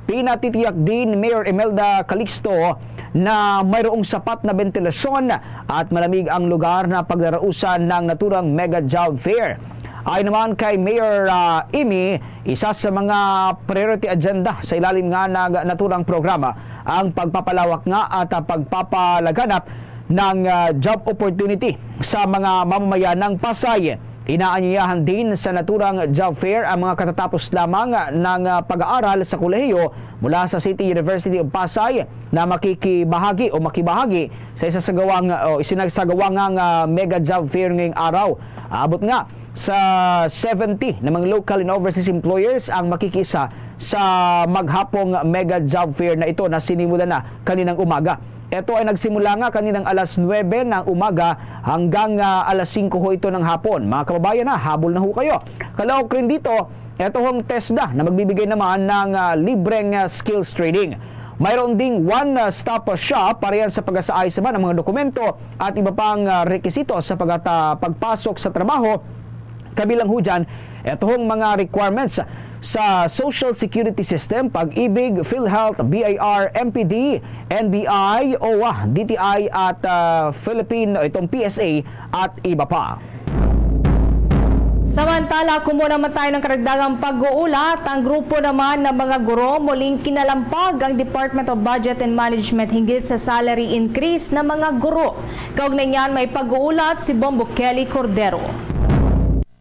Pinatitiyak din Mayor Imelda Calixto na mayroong sapat na bentilasyon at malamig ang lugar na pagdarausan ng naturang mega job fair. Ayon naman kay Mayor, ah, Amy, isa sa mga priority agenda sa ilalim nga ng naturang programa ang pagpapalawak nga at, ah, pagpapalaganap ng, ah, job opportunity sa mga mamamayan ng Pasay. Inaanyayahan din sa naturang job fair ang mga katatapos lamang ng, ah, pag-aaral sa kolehiyo mula sa City University of Pasay na makikibahagi o makibahagi sa isa sa gawang, o isinagsagawa nga, ah, mega job fair ngayong araw. Aabot nga sa seventy na mga local and overseas employers ang makikisa sa maghapong mega job fair na ito na sinimulan na kaninang umaga. Ito ay nagsimula nga kaninang alas nuwebe ng umaga hanggang, ah, alas singko ho ito ng hapon. Mga kababayan, ha, habol na ho kayo. Kalaok rin dito, ito hong TESDA na magbibigay naman ng, ah, libreng, ah, skills training. Mayroon ding one, ah, stop shop para yan sa pag-asaay sa mga dokumento at iba pang, ah, rekisito sa pagata-, pagpasok sa trabaho, kabilang ho dyan, ito hong mga requirements sa Social Security System, Pag-ibig, PhilHealth, B I R, M P D, N B I, owa, D T I, at, ah, Philippine, itong P S A, at iba pa. Samantala, kumuha naman tayo ng karagdagang pag-uulat. Ang grupo naman ng mga guro muling kinalampag ang Department of Budget and Management hinggil sa salary increase ng mga guro. Kaugnay niyan, may pag-uulat si Bombo Kelly Cordero.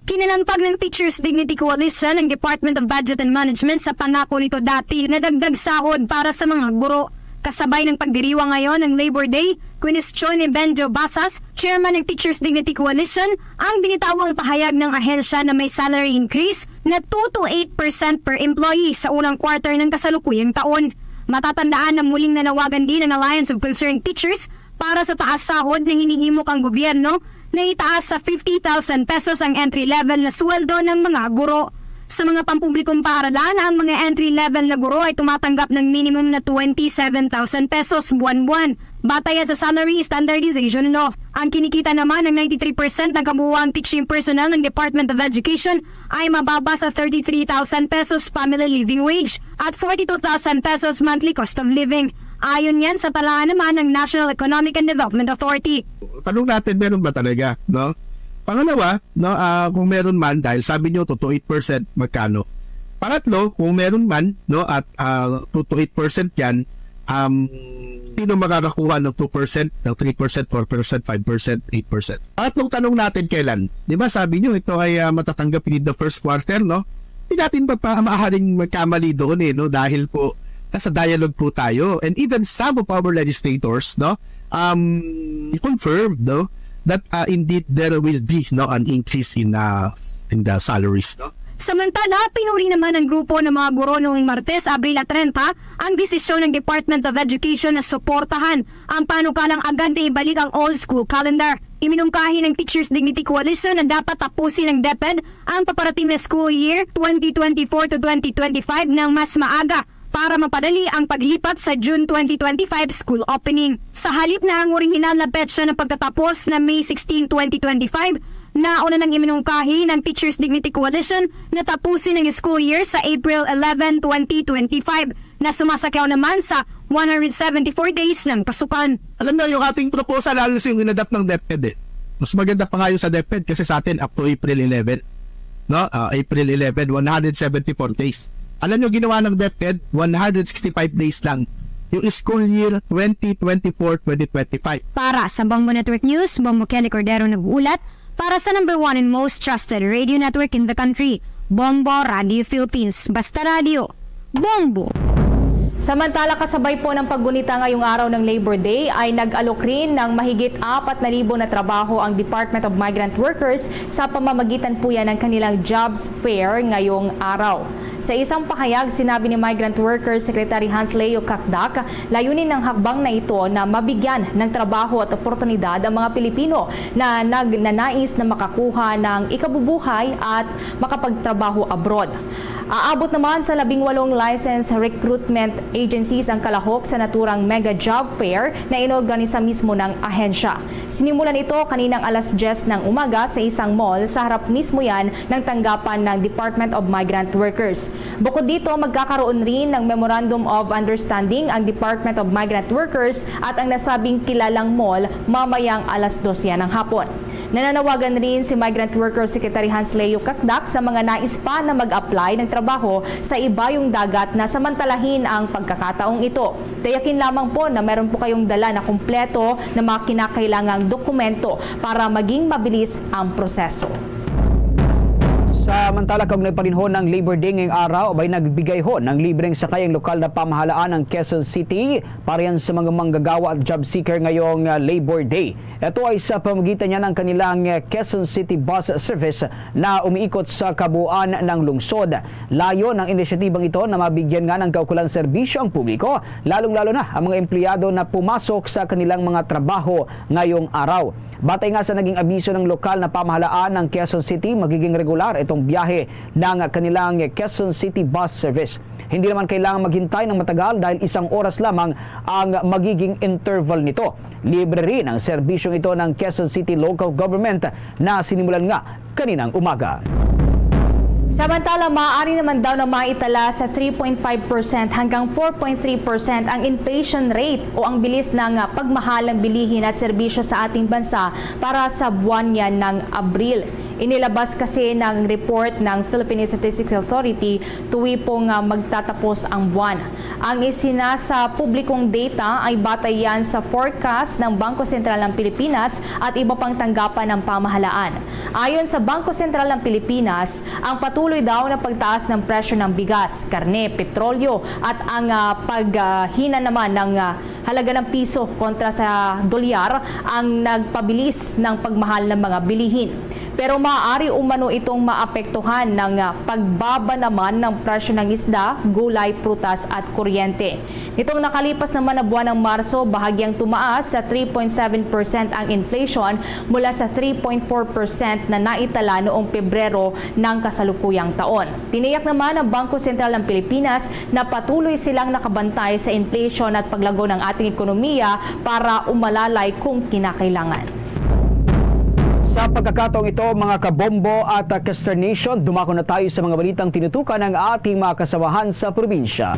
Kinalampag ng Teachers Dignity Coalition ang Department of Budget and Management sa pangako nito dati na dagdag sahod para sa mga guro. Kasabay ng pagdiriwang ngayon ng Labor Day, kwinestiyon ni Benjo Basas, chairman ng Teachers Dignity Coalition, ang binitawang pahayag ng ahensya na may salary increase na two to eight percent per employee sa unang quarter ng kasalukuyang taon. Matatandaan na muling nanawagan din ang Alliance of Concerned Teachers para sa taas sahod na hinihimok ang gobyerno na itaas sa fifty thousand pesos ang entry level na sweldo ng mga guro. Sa mga pampublikong paaralan, ang mga entry level na guro ay tumatanggap ng minimum na twenty-seven thousand pesos buwan-buwan, batay sa salary standardization law. Ang kinikita naman ng ninety-three percent ng kabuuang teaching personnel ng Department of Education ay mababa sa thirty-three thousand pesos family living wage at forty-two thousand pesos monthly cost of living. Ayon yan sa talaan naman ng National Economic and Development Authority. Tanong natin, meron ba talaga, no? Pangalawa, no, ah, kung meron man, dahil sabi nyo, two to eight percent, magkano? Pangatlo, kung meron man, no, at, ah, two to eight percent yan, um, sino makakakuha ng two percent, ng three percent, four percent, five percent, eight percent? Pangatlong tanong natin, kailan? Di ba sabi nyo, ito ay, ah, matatanggap in the first quarter, no? Di natin pa, pa maaaring magkamali doon eh, no? Dahil po, nasa dialogue po tayo. And even some of our legislators, no? Um, confirmed, no? That, ah, indeed, there will be, no, an increase in, ah, in the salaries, no? Samantala, pinuri naman ng grupo ng mga guro noong Martes, Abril treinta, ang desisyon ng Department of Education na suportahan ang panukalang agad na ibalik ang old school calendar. Iminungkahi ng Teachers Dignity Coalition na dapat tapusin ng DepEd ang paparating na school year twenty twenty-four to twenty twenty-five ng mas maaga para mapadali ang paglipat sa June twenty twenty-five school opening. Sa halip na ang orihinal na petsa na pagtatapos na May sixteen, twenty twenty-five, nauna nang iminungkahi ng Teachers Dignity Coalition na tapusin ang school year sa April eleven, twenty twenty-five, na sumasaklaw naman sa one hundred seventy-four days ng pasukan. Alam niyo, yung ating proposal, halos yung inadapt ng DepEd eh. Mas maganda pa nga yung sa DepEd kasi sa atin up to April eleven. No? Ah, April eleven, one hundred seventy-four days. Alam niyo, ginawa ng DepEd, one hundred sixty-five days lang. Yung school year twenty twenty-four, twenty twenty-five. Para sa Bombo Network News, Bombo Kelly Cordero nag-uulat. Para sa number one and most trusted radio network in the country, Bombo Radio Philippines. Basta Radio, Bombo! Samantala, kasabay po ng paggunita ngayong araw ng Labor Day, ay nag-alok rin ng mahigit apat na libo na trabaho ang Department of Migrant Workers sa pamamagitan po yan ng kanilang jobs fair ngayong araw. Sa isang pahayag, sinabi ni Migrant Worker Secretary Hans Leo Cacdac, layunin ng hakbang na ito na mabigyan ng trabaho at oportunidad ang mga Pilipino na nagnanais na makakuha ng ikabubuhay at makapagtrabaho abroad. Aabot naman sa labing walong licensed recruitment agencies ang kalahok sa naturang mega job fair na inorganisa mismo ng ahensya. Sinimulan ito kaninang alas diyes ng umaga sa isang mall sa harap mismo yan ng tanggapan ng Department of Migrant Workers. Bukod dito, magkakaroon rin ng Memorandum of Understanding ang Department of Migrant Workers at ang nasabing kilalang mall mamayang alas dos ng hapon. Nananawagan rin si Migrant Worker Secretary Hans Leo Cacdac sa mga nais pa na mag-apply ng trabaho sa Ibayong Dagat na samantalahin ang pagkakataong ito. Tiyakin lamang po na meron po kayong dala na kumpleto na mga kinakailangang dokumento para maging mabilis ang proseso. Samantala, kaugnay pa rin ho ng Labor Day ngayong araw, abay, nagbigay ho ng libreng sakay ang lokal na pamahalaan ng Quezon City para yan sa mga manggagawa at job seeker ngayong, ah, Labor Day. Ito ay sa pamamagitan niya ng kanilang, eh, Quezon City Bus Service na umiikot sa kabuuan ng lungsod. Layo ng inisyatibang ito na mabigyan nga ng kaukulang serbisyo ang publiko, lalong-lalo na ang mga empleyado na pumasok sa kanilang mga trabaho ngayong araw. Batay nga sa naging abiso ng lokal na pamahalaan ng Quezon City, magiging regular itong biyahe ng kanilang Quezon City Bus Service. Hindi naman kailangan maghintay ng matagal dahil isang oras lamang ang magiging interval nito. Libre rin ang serbisyong ito ng Quezon City Local Government na sinimulan nga kaninang umaga. Samantala, maaari naman daw na maitala sa three point five percent hanggang four point three percent ang inflation rate o ang bilis ng, ah, pagmahal ng bilihin at serbisyo sa ating bansa para sa buwan niya ng Abril. Inilabas kasi ng report ng Philippine Statistics Authority tuwi po nga magtatapos ang buwan. Ang isinasa publikong data ay batay yan sa forecast ng Bangko Sentral ng Pilipinas at iba pang tanggapan ng pamahalaan. Ayon sa Bangko Sentral ng Pilipinas, ang patuloy daw na pagtaas ng presyo ng bigas, karne, petrolyo at ang, ah, paghina naman ng, ah, halaga ng piso kontra sa dolyar ang nagpabilis ng pagmahal ng mga bilihin. Pero maaari umano itong maapektuhan ng, ah, pagbaba naman ng presyo ng isda, gulay, prutas at kuryente. Nitong nakalipas naman na buwan ng Marso, bahagyang tumaas sa three point seven percent ang inflation mula sa three point four percent na naitala noong Pebrero ng kasalukuyang taon. Tiniyak naman ng Bangko Sentral ng Pilipinas na patuloy silang nakabantay sa inflation at paglago ng ating ekonomiya para umalalay kung kinakailangan. Sa pagkakataong ito, mga kabombo at, ah, Kester Nation, dumako na tayo sa mga balitang tinutukan ng ating mga kasamahan sa probinsya.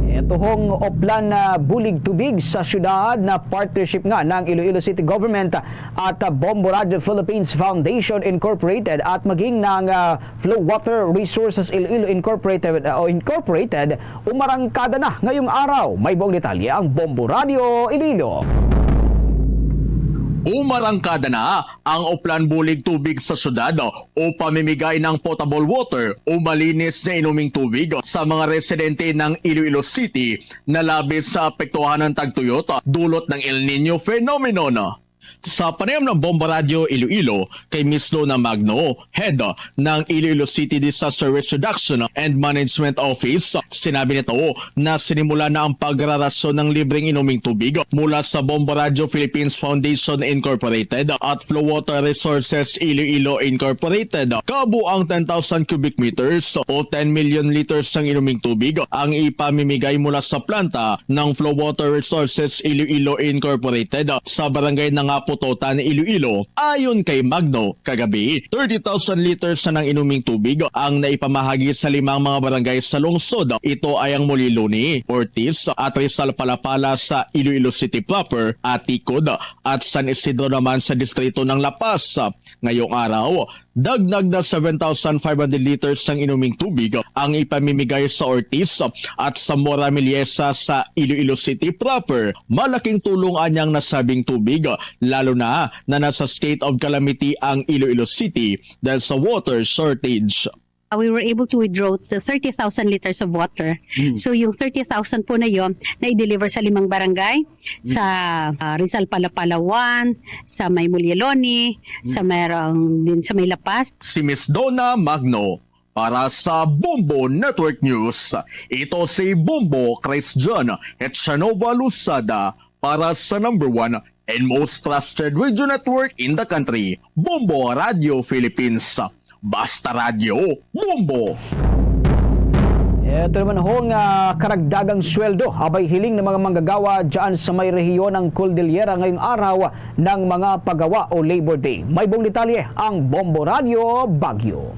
Ito hong Oplan, ah, Bulig Tubig sa Syudad na partnership nga ng Iloilo City Government at, ah, Bombo Radio Philippines Foundation Incorporated at maging ng, ah, Flow Water Resources Iloilo Incorporated, ah, o Incorporated, umarangkada na ngayong araw. May buong detalye ang Bombo Radio Iloilo. Umarangkada na ang Oplan Bulig Tubig sa Syudad o pamimigay ng potable water o malinis na inuming tubig sa mga residente ng Iloilo City na labis sa apektuhan ng tagtuyot dulot ng El Niño phenomenon. Sa panayam ng Bombo Radio Iloilo kay Miss Donna Magno, head ng Iloilo City Disaster Risk Reduction and Management Office, sinabi nito na sinimula na ang pagrarasyon ng libreng inuming tubig mula sa Bombo Radio Philippines Foundation Incorporated at Flow Water Resources Iloilo Incorporated. Kabuang ten thousand cubic meters o ten million liters ng inuming tubig ang ipamimigay mula sa planta ng Flow Water Resources Iloilo Incorporated sa Barangay Nangaputotan, Iloilo. Ayon kay Magno, kagabi, thirty thousand liters na ng inuming tubig ang naipamahagi sa limang mga barangay sa lungsod. Ito ay ang Muliloni, Ortiz, at Rizal Palapala sa Iloilo City proper, Aticod, at San Isidro naman sa distrito ng La Paz. Ngayong araw, dagnag na seven thousand five hundred liters sang inuming tubig ang ipamimigay sa Ortiz at Zamora Meliesa sa Iloilo City proper. Malaking tulong anyang nasabing tubig, lalo na na nasa state of calamity ang Iloilo City dahil sa water shortage. Uh, we were able to withdraw the thirty thousand liters of water. Mm. So, yung thirty thousand po na yon na i-deliver sa limang barangay, mm, sa, uh, Rizal Palapala one, sa may Mulieloni, mm, sa merong din sa may La Paz. Si Miss Donna Magno para sa Bombo Network News. Ito si Bombo Christian Echanova Luzada para sa number one and most trusted radio network in the country, Bombo Radio Philippines. Basta Radyo, Bombo! Ito naman ho nga karagdagang sweldo, abay, hiling ng mga manggagawa dyan sa may rehiyon ng Cordillera ngayong araw ng mga pagawa o Labor Day. May buong detalye ang Bombo Radio Baguio.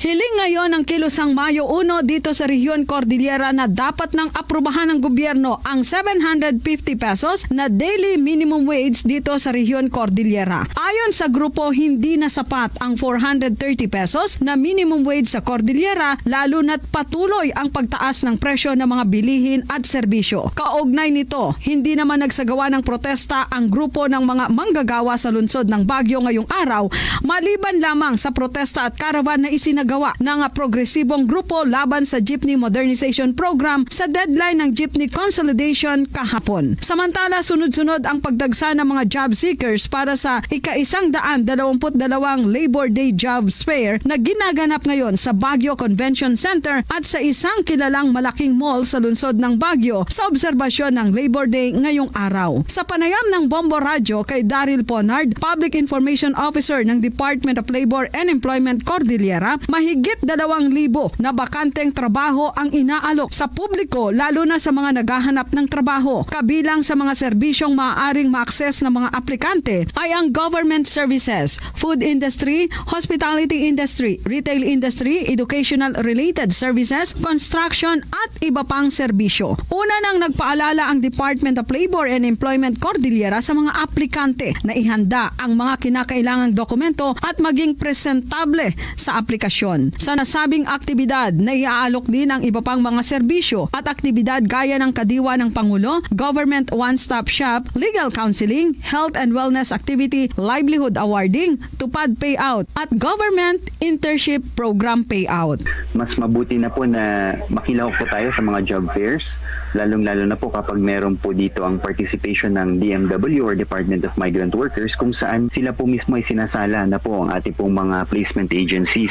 Hiling ngayon ng Kilusang Mayo Uno dito sa Rehiyon Cordillera na dapat nang aprubahan ng gobyerno ang seven hundred fifty pesos na daily minimum wage dito sa Rehiyon Cordillera. Ayon sa grupo, hindi na sapat ang four hundred thirty pesos na minimum wage sa Cordillera, lalo na't patuloy ang pagtaas ng presyo ng mga bilihin at serbisyo. Kaugnay nito, hindi naman nagsagawa ng protesta ang grupo ng mga manggagawa sa lungsod ng Baguio ngayong araw, maliban lamang sa protesta at karawan na isinagawa ng progresibong grupo laban sa Jeepney Modernization Program sa deadline ng Jeepney Consolidation kahapon. Samantala, sunod-sunod ang pagdagsa ng mga job seekers para sa ika-isang daan dalawamput dalawang Labor Day Jobs Fair na ginaganap ngayon sa Baguio Convention Center at sa isang kilalang malaking mall sa lungsod ng Baguio sa obserbasyon ng Labor Day ngayong araw. Sa panayam ng Bombo Radyo kay Daryl Ponard, Public Information Officer ng Department of Labor and Employment Cordillera, mahigit dalawang libo na bakanteng trabaho ang inaalok sa publiko, lalo na sa mga naghahanap ng trabaho. Kabilang sa mga serbisyong maaaring ma-access ng mga aplikante ay ang government services, food industry, hospitality industry, retail industry, educational related services, construction, at iba pang serbisyo. Una nang nagpaalala ang Department of Labor and Employment Cordillera sa mga aplikante na ihanda ang mga kinakailangang dokumento at maging presentable sa aplikasyon. Sa nasabing aktibidad, naiaalok din ang iba pang mga serbisyo at aktibidad gaya ng Kadiwa ng Pangulo, Government One-Stop Shop, Legal Counseling, Health and Wellness Activity, Livelihood Awarding, TUPAD Payout, at Government Internship Program Payout. Mas mabuti na po na makilahok po tayo sa mga job fairs, lalong-lalo na po kapag meron po dito ang participation ng D M W or Department of Migrant Workers, kung saan sila po mismo ay sinasala na po ang ating pong mga placement agencies,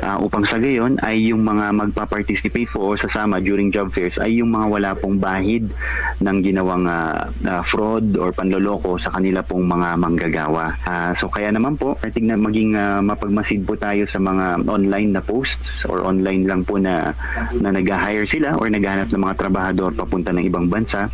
ah, upang sa gayon ay yung mga magpa-participate po o sasama during job fairs ay yung mga wala pong bahid ng ginawang, ah, ah, fraud or panloloko sa kanila pong mga manggagawa. Ah, so kaya naman po, I think na maging, ah, mapagmasid po tayo sa mga online na posts or online lang po na, na nag-hire sila or naghahanap ng mga trabahador papunta ng ibang bansa.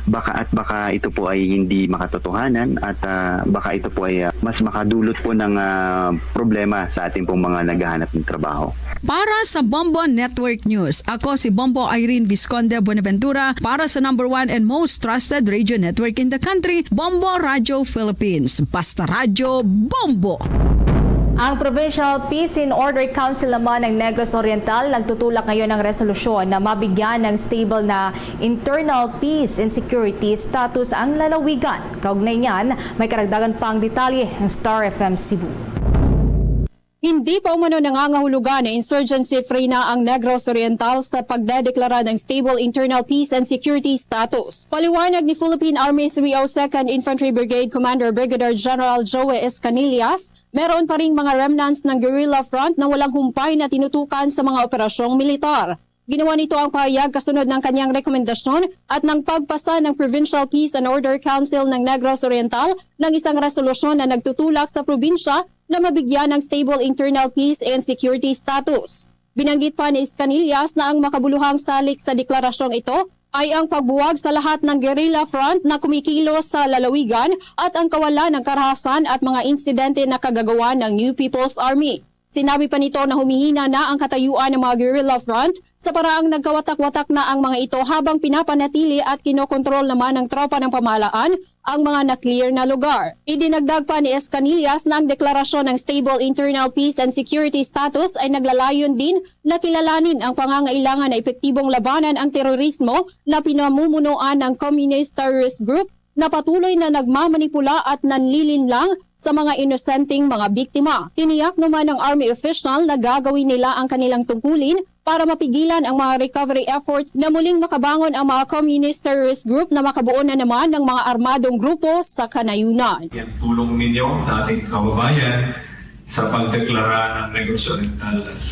Baka at baka ito po ay hindi makatotohanan at, ah, baka ito po ay, ah, mas makadulot po ng, ah, problema sa ating pong mga naghahanap ng trabaho. Para sa Bombo Network News, ako si Bombo Irene Visconde Buenaventura para sa number one and most trusted radio network in the country, Bombo Radio Philippines. Basta Radyo, Bombo! Ang Provincial Peace and Order Council naman ng Negros Oriental nagtutulak ngayon ng resolusyon na mabigyan ng stable na internal peace and security status ang lalawigan. Kaugnay niyan, may karagdagan pang detalye ang Star F M Cebu. Hindi pa umano nangangahulugan na insurgency-free na ang Negros Oriental sa pagdedeklara ng stable internal peace and security status. Paliwanag ni Philippine Army three oh second Infantry Brigade Commander Brigadier General Joey Escanillas, meron pa ring mga remnants ng guerrilla front na walang humpay na tinutukan sa mga operasyong militar. Ginawa nito ang pahayag kasunod ng kanyang rekomendasyon at ng pagpasa ng Provincial Peace and Order Council ng Negros Oriental ng isang resolusyon na nagtutulak sa probinsya na mabigyan ng stable internal peace and security status. Binanggit pa ni Escanillas na ang makabuluhang salik sa deklarasyong ito ay ang pagbuwag sa lahat ng guerrilla front na kumikilos sa lalawigan at ang kawalan ng karahasan at mga insidente na kagagawa ng New People's Army. Sinabi pa nito na humihina na ang katayuan ng mga guerrilla front sa paraang nagkawatak-watak na ang mga ito habang pinapanatili at kinokontrol naman ng tropa ng pamahalaan ang mga na-clear na lugar. Idinagdag pa ni Escanillas na ang deklarasyon ng stable internal peace and security status ay naglalayon din na kilalanin ang pangangailangan na epektibong labanan ang terorismo na pinamumunuan ng Communist Terrorist Group na patuloy na nagmamanipula at nanlilinlang sa mga inosenteng mga biktima. Tiniyak naman ng Army official na gagawin nila ang kanilang tungkulin para mapigilan ang mga recovery efforts na muling makabangon ang mga communist terrorist group na makabuo na naman ng mga armadong grupo sa kanayunan. Ang tulong ninyo sa ating kababayan sa pagdeklara ng Negros Oriental as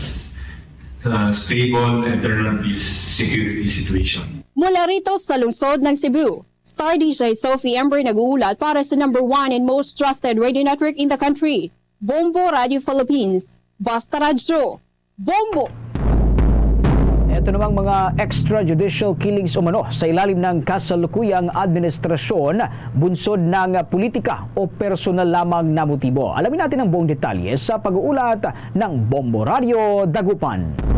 sa stable internal peace security situation. Mula rito sa lungsod ng Cebu, Star D J Sophie Ember nag-uulat para sa number one and most trusted radio network in the country, Bombo Radio Philippines. Basta Radyo, Bombo! At Sa namang mga extrajudicial killings umano sa ilalim ng kasalukuyang administrasyon, bunsod ng politika o personal lamang na motibo? Alamin natin ang buong detalye sa pag-uulat ng Bombo Radyo Dagupan.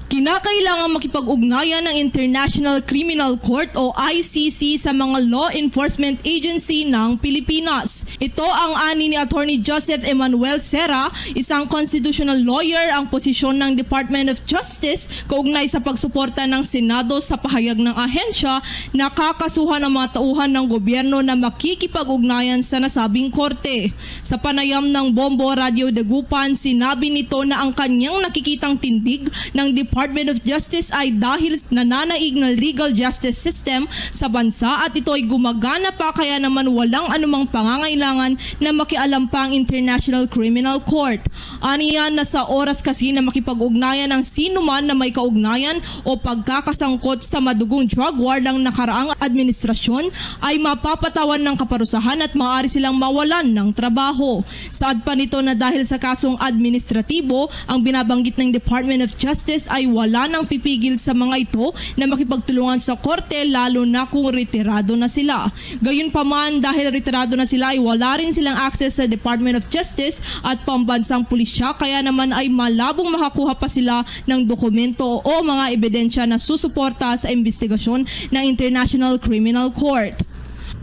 Kinakailangang makipag-ugnayan ang International Criminal Court o I C C sa mga law enforcement agency ng Pilipinas. Ito ang ani ni Attorney Joseph Emmanuel Serra, isang constitutional lawyer. Ang posisyon ng Department of Justice kaugnay sa pagsuporta ng Senado sa pahayag ng ahensya, nakakasuhan ang mga tauhan ng gobyerno na makikipag-ugnayan sa nasabing korte. Sa panayam ng Bombo Radyo Dagupan, sinabi nito na ang kanyang nakikitang tindig ng Department of Justice ay dahil nananaig na legal justice system sa bansa at ito ay gumagana pa, kaya naman walang anumang pangangailangan na makialam pa ang International Criminal Court. Aniya na sa oras kasi na makipag-ugnayan ang sino man na may kaugnayan o pagkakasangkot sa madugong drug war ng nakaraang administrasyon ay mapapatawan ng kaparusahan at maaari silang mawalan ng trabaho. Saad pa nito na dahil sa kasong administratibo, ang binabanggit ng Department of Justice ay wala nang pipigil sa mga ito na makipagtulungan sa korte, lalo na kung retirado na sila. Gayunpaman, dahil retirado na sila, ay wala rin silang access sa Department of Justice at pambansang pulisya, kaya naman ay malabong makakuha pa sila ng dokumento o mga ebidensya na susuporta sa investigasyon ng International Criminal Court.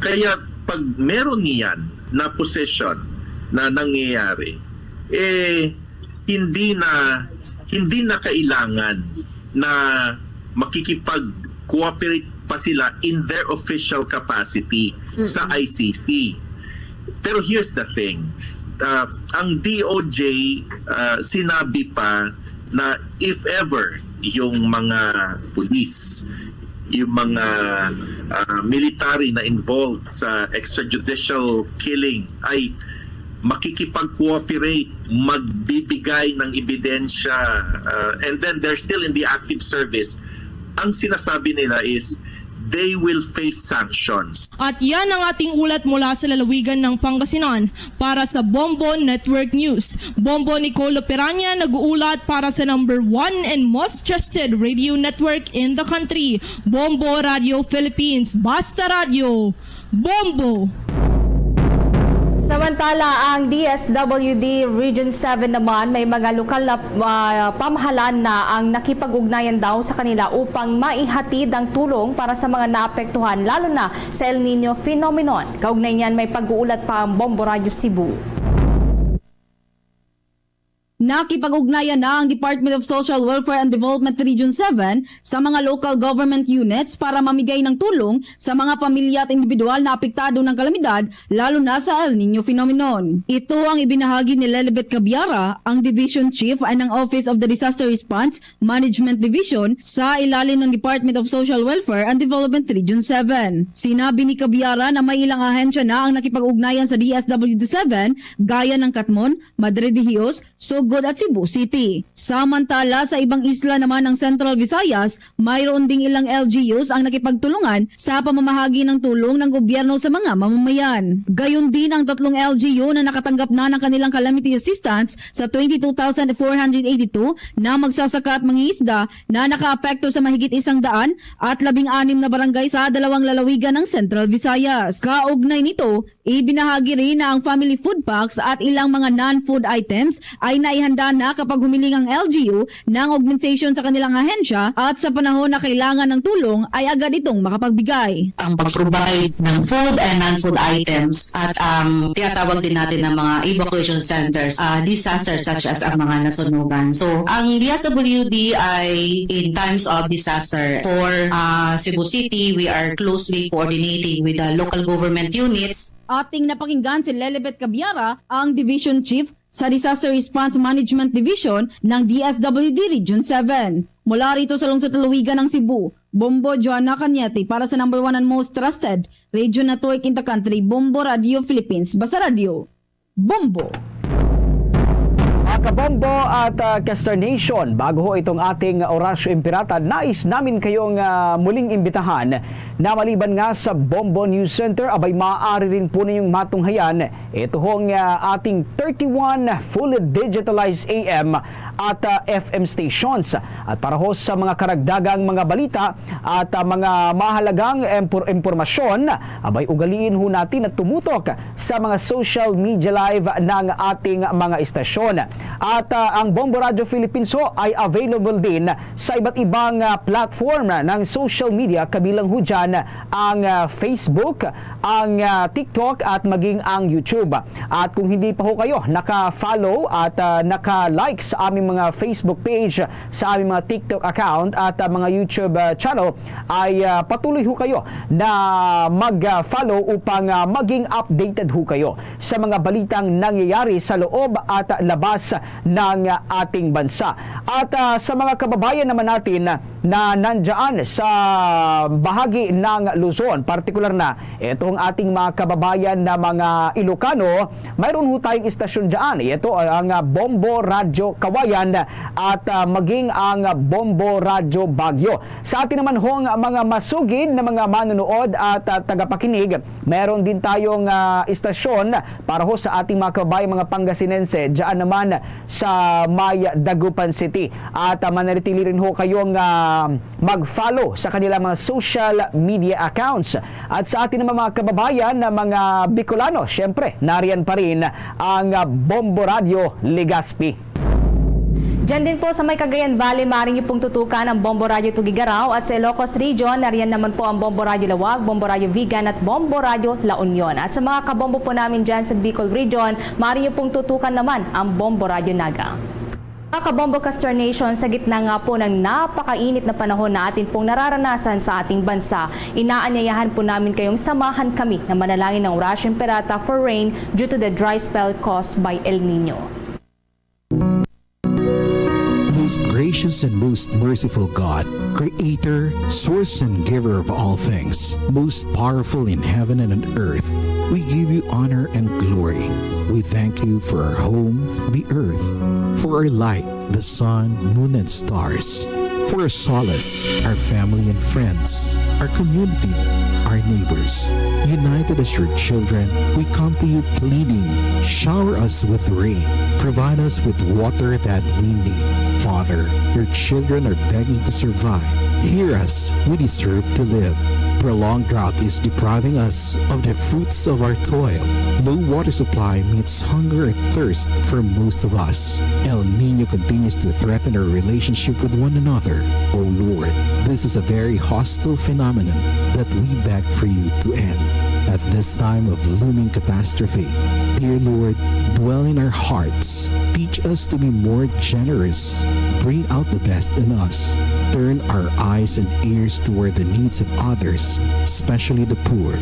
Kaya pag meron niyan na position na nangyayari, eh, hindi na hindi na kailangan na makikipag-cooperate pa sila in their official capacity sa I C C. Pero here's the thing. Uh, ang D O J, uh, sinabi pa na if ever yung mga pulis, yung mga uh, military na involved sa extrajudicial killing ay makikipag-cooperate, magbibigay ng ebidensya, uh, and then they're still in the active service, ang sinasabi nila is they will face sanctions. At yan ang ating ulat mula sa lalawigan ng Pangasinan. Para sa Bombo Network News, Bombo Nicole Loperania nag-uulat para sa number one and most trusted radio network in the country, Bombo Radio Philippines. Basta Radyo, Bombo! Samantala, ang D S W D Region seven naman may mga lokal na uh, pamahalaan na ang nakipag-ugnayan daw sa kanila upang maihatid ang tulong para sa mga naapektuhan, lalo na sa El Nino phenomenon. Kaugnay niyan, may pag-uulat pa ang Bombo Radyo Cebu. Nakipag-ugnayan na ang Department of Social Welfare and Development Region seven sa mga local government units para mamigay ng tulong sa mga pamilya at individual na apektado ng kalamidad, lalo na sa El Nino phenomenon. Ito ang ibinahagi ni Lelibet Cabiara, ang Division Chief ng Office of the Disaster Response Management Division sa ilalim ng Department of Social Welfare and Development Region seven. Sinabi ni Cabiara na may ilang ahensya na ang nakipag-ugnayan sa D S W D seven, gaya ng Catmon, Madre de Dios, Sogod at Cebu City. Samantala, sa ibang isla naman ng Central Visayas, mayroon ding ilang L G Us ang nakipagtulungan sa pamamahagi ng tulong ng gobyerno sa mga mamamayan. Gayon din ang tatlong L G U na nakatanggap na ng kanilang calamity assistance sa twenty-two thousand four hundred eighty-two na magsasaka at mangingisda na nakaapekto sa mahigit isang daan at labing anim na barangay sa dalawang lalawigan ng Central Visayas. Kaugnay nito, ibinahagi rin na ang family food packs at ilang mga non-food items ay naihanda na kapag humiling ang L G U ng augmentation sa kanilang ahensya at sa panahon na kailangan ng tulong ay agad itong makapagbigay. Ang pag-provide ng food and non-food items at ang tinatawag din natin ng mga evacuation centers, ah, disaster such as ang mga nasunugan. So, ang D S W D ay in times of disaster for ah, Cebu City, we are closely coordinating with the local government units. Ating napakinggan si Lelibet Cabiara, ang Division Chief sa Disaster Response Management Division ng D S W D Region seven. Mula rito sa lungsod lalawigan ng Cebu, Bombo Joanna Cañete para sa number one and most trusted radio network in the country, Bombo Radio Philippines, Basta Radio, Bombo. At Kabombo at, ah, Ka-Star Nation, bago ho itong ating Orasyo Imperata, nais namin kayong, ah, muling imbitahan na maliban nga sa Bombo News Center, abay maaari rin po ninyong matunghayan ito hong, ah, ating thirty-one fully digitalized A M at, ah, F M stations. At para ho sa mga karagdagang mga balita at, ah, mga mahalagang impor-, impormasyon, abay ugaliin ho natin na tumutok sa mga social media live ng ating mga istasyon. At, ah, ang Bombo Radio Philippines ho ay available din sa iba't ibang, ah, platform ng social media, kabilang ho dyan ang, ah, Facebook, ang, ah, TikTok at maging ang YouTube. At kung hindi pa ho kayo naka-follow at, ah, naka-like sa aming mga Facebook page, sa aming mga TikTok account at, ah, mga YouTube, ah, channel, ay, ah, patuloy ho kayo na mag-follow upang, ah, maging updated ho kayo sa mga balitang nangyayari sa loob at labas ng ating bansa. At, ah, sa mga kababayan naman natin na nandyan sa bahagi ng Luzon, partikular na itong ating mga kababayan na mga Ilocano, mayroon ho tayong istasyon dyan. Ito ang, ah, Bombo Radyo Kawayan at, ah, maging ang Bombo Radyo Baguio. Sa atin naman hong mga masugid na mga manunood at, ah, tagapakinig, meron din tayong, ah, istasyon para ho sa ating mga kababayan, mga Pangasinense, dyan naman sa may Dagupan City. At, ah, mananatili rin ho kayong, ah, mag-follow sa kanilang mga social media accounts. At sa atin naman, mga kababayan na mga Bicolano, syempre, nariyan pa rin ang, ah, Bombo Radio Legazpi. Diyan din po sa may Cagayan Valley, maaari niyo pong tutukan ang Bombo Radio Tuguegarao, at sa Ilocos Region, nariyan naman po ang Bombo Radio Laoag, Bombo Radio Vigan, at Bombo Radio La Union. At sa mga kabombo po namin diyan sa Bicol Region, maaari niyo pong tutukan naman ang Bombo Radio Naga. Mga kabombo, Ka-Star Nation, sa gitna nga po ng napakainit na panahon na atin pong nararanasan sa ating bansa, inaanyayahan po namin kayong samahan kami na manalangin ng Orasyo Imperata for rain due to the dry spell caused by El Nino. Most gracious and most merciful God, Creator, Source and Giver of all things, most powerful in heaven and on earth, we give you honor and glory. We thank you for our home, the earth, for our light, the sun, moon, and stars, for our solace, our family and friends, our community, our neighbors. United as your children, we come to you pleading, shower us with rain, provide us with water that we need. Father, your children are begging to survive. Hear us, we deserve to live. Prolonged drought is depriving us of the fruits of our toil. Low water supply means hunger and thirst for most of us. El Nino continues to threaten our relationship with one another. O Lord, this is a very hostile phenomenon that we beg for you to end. At this time of looming catastrophe, dear Lord, dwell in our hearts. Teach us to be more generous. Bring out the best in us. Turn our eyes and ears toward the needs of others, especially the poor.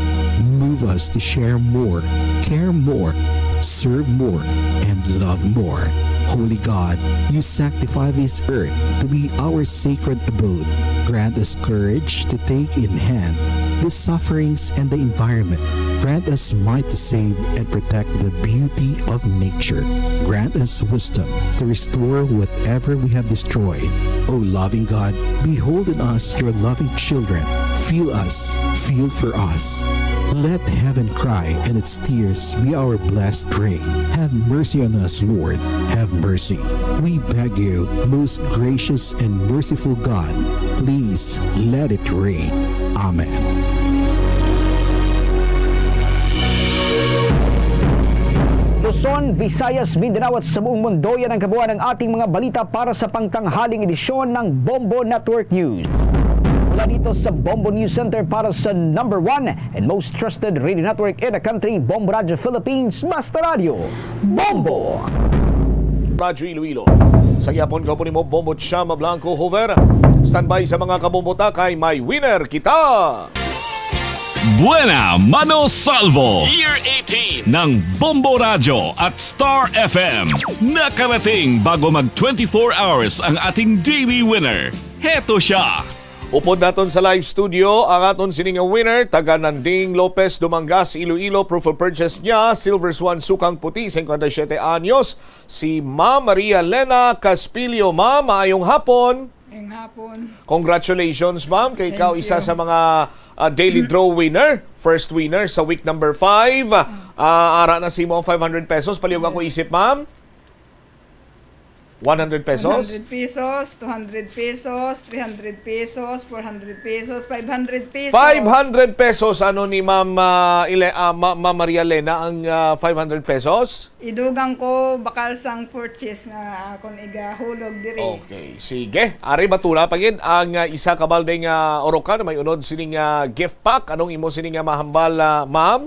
Move us to share more, care more, serve more, and love more. Holy God, you sanctify this earth to be our sacred abode. Grant us courage to take in hand the sufferings and the environment. Grant us might to save and protect the beauty of nature. Grant us wisdom to restore whatever we have destroyed. O loving God, behold in us your loving children. Feel us, feel for us. Let heaven cry and its tears be our blessed rain. Have mercy on us, Lord. Have mercy. We beg you, most gracious and merciful God, please let it rain. Amen. Luzon, Visayas, Mindanao at sa buong mundo, yan ang kabuuan ng ating mga balita para sa pangtanghaling edisyon ng Bombo Network News. Mula dito sa Bombo News Center para sa number one and most trusted radio network in the country, Bombo Radio Philippines, Basta Radio, Bombo! Radyo Iloilo. Sa gihapon, gwapo nimo, Bombo Chama Blanco Hover. Standby sa mga kabombo ta kay may winner kita! Buena Mano Salvo Year eighteen ng Bombo Radyo at Star F M. Nakarating bago mag twenty-four hours ang ating daily winner. Heto siya. Upod naton sa live studio ang aton sini nga winner, taga Nanding Lopez, Dumangas, Iloilo. Proof of purchase niya, Silver Swan, sukang puti, singkwenta y siyete anyos, si Ma'am Maria Lena Caspillo. Ma'am, maayong hapon. Maayong hapon. Congratulations, ma'am, kay ikaw Thank isa you. sa mga, ah, daily draw winner, first winner sa week number five. Ah, ara na si mo ang five hundred pesos. Palihog ako Yes. isip, ma'am. One hundred pesos? One hundred pesos, two hundred pesos, three hundred pesos, four hundred pesos, five hundred pesos. Five hundred pesos, ano ni Ma'am, ah, Ile-, ah, Ma-, Ma'am Maria Lena ang, ah, five hundred pesos? Idugang ko bakal sang purchase nga akon igahulog diri. Okay, sige. Ari, batula pa gid ang, ah, isa ka balde nga orokan may unod sini nga gift pack. Anong imo sini nga mahambal, ah, ma'am?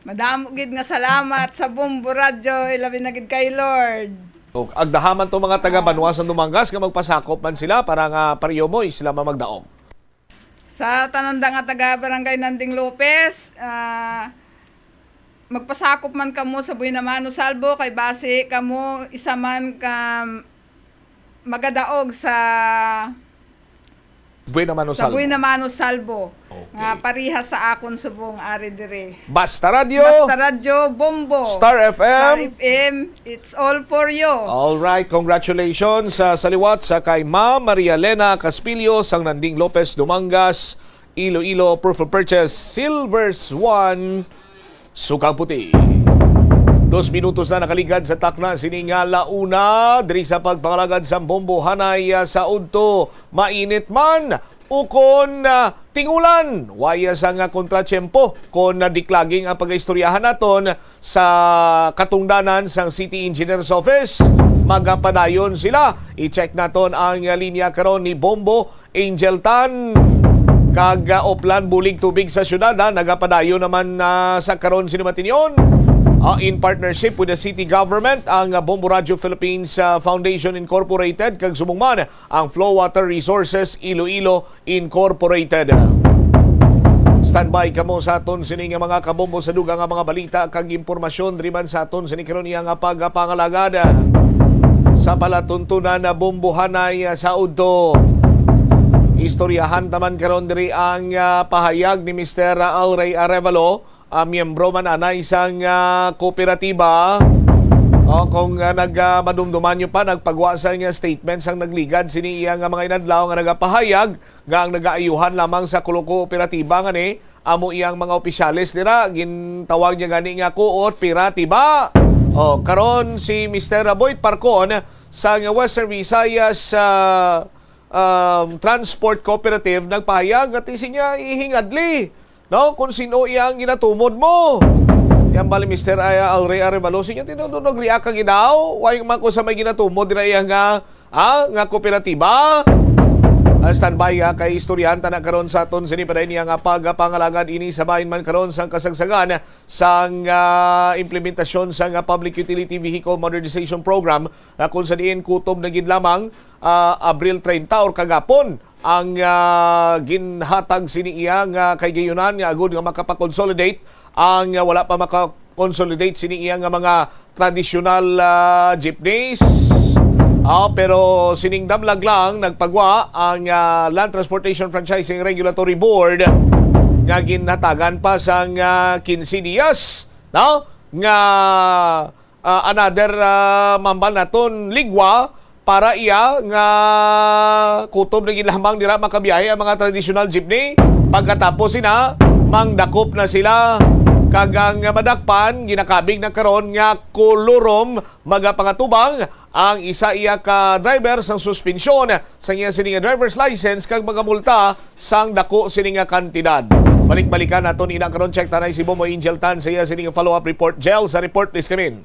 Madamo gid nga salamat sa Bombo Radyo, ilabi na gid kay Lord. O, agdahaman to mga taga Ah. banwa sa Dumangas nga magpasakop man sila para nga pareho mo sila mamagdaog. Sa tanan da nga taga Barangay Nanding Lopez, ah, magpasakop man kamo sa Buenamano Salvo kay basi kamo isa man ka magadaog sa Buenamano sa Salvo. Buenamano Salvo, Okay. nga pareha sa akon subong ari diri. Basta Radyo. Basta Radyo, Bombo. Star F M. Star F M, it's all for you. All right, congratulations sa, sa liwat sa kay Ma'am Maria Lena Caspillo sang Nanding Lopez, Dumangas, Iloilo. Proof of purchase, Silver Swan, sukang puti. Dos minutos na nakaligad sa takna sini nga launa diri sa pagpangalagad sang Bombo Hanay, ah, sa udto. Mainit man ukon, ah, tingulan, waya sa nga kontratiempo kon nadiklaging ang pagaistoryahan naton sa katungdanan sang City Engineer's Office. Magapadayon sila. I-check naton ang linya karon ni Bombo Angel Tan. Kag, ah, Oplan, bulig tubig sa syudad, ah, nagapadayon naman, ah, sa karon sini matinyon. Ah, in partnership with the city government, ang, ah, Bombo Radio Philippines, ah, Foundation Incorporated, kag subong man ang Flow Water Resources Iloilo Incorporated. Standby kamo sa aton sini nga mga kabombo sa dugang nga mga balita kag impormasyon diri man sa aton sini karon iya nga pagpangalagad sa palatuntunan na Bombo Hanay sa udto. Istoryahan ta man karon diri ang, ah, pahayag ni Mister Alray Arevalo, ah, miyembro man anay sang, ah, kooperatiba. O, kung, ah, nag, ah, madumduman nyo pa, nagpagwa sa nga statement sang nagligad sini iya nga mga inadlaw nga nagapahayag nga ang nagaayuhan lamang sa kulo kooperatiba nga ni amo iyang mga opisyales dira. Gintawag niya gani nga kooperatiba. O, karon si Mister Boyd Parcon sang Western Visayas, ah, um, Transport Cooperative nagpahayag nga ti siya ihingadli, no, kung sino iya ang ginatumod mo. Yan bali, Mister Aya Alre Arevalo, siya tinuod nag-react ka gidaw. Why man ko sa may ginatumod dira iya nga, ah, nga kooperatiba? Ah, standby, ah, kay istoryahan ta na karon sa aton sini pa niya nga pagpangalagad ini sa bahin man karon sang kasagsagan sang, ah, implementasyon sang, ah, Public Utility Vehicle Modernization Program, ah, kung sa diin kutob na gid lamang, ah, Abril treinta or kagapon ang, ah, ginhatag sini iya nga kahigayonan nga agud nga makapakonsolidate ang, ah, wala pa makakonsolidate sini iya nga mga tradisyonal, ah, jeepneys. Ah, pero sining damlag lang nagpagwa ang, ah, Land Transportation Franchising Regulatory Board nga ginhatagan pa sang, ah, quince dias, no? Nga, ah, another, ah, mambal naton ligwa para iya nga kutob na gid lamang dira makabiyahe ang mga traditional jeepney. Pagkatapos sina, mangdakop na sila. Kag ang madakpan, ginakabig na karon nga kulurom magapangatubang ang isa iya ka driver sang suspensyon sa iya sini nga driver's license kag mga multa sang dako sini nga kantidad. Balik-balikan naton ina karon, check tanay si Bombo Angel Tan sa iya sini nga follow-up report. Jel, sa report, please come in.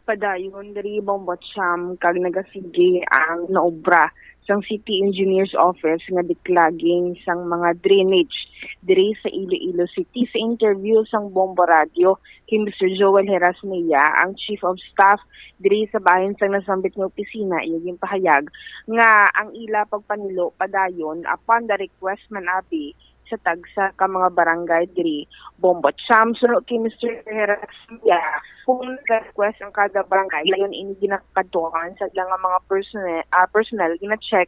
Padayon diri, Bombo Cham, kag nagasige ang naobra sang City Engineer's Office nga diklaging sang mga drainage diri sa Iloilo City. Sa interview sang Bombo Radio kay Mister Joel Herasmea, ang Chief of Staff diri sa bahin sang nasambit nga opisina, iya ginpahayag nga ang ila pagpanilo padayon upon the request man abi sa tagsa ka mga barangay diri, Bombo Cham. Suno kay Mister Herasmea, kung nag-request ang kada barangay, dayon ini ginakadtuan sa ila nga mga personnel, ah, personnel, gina-check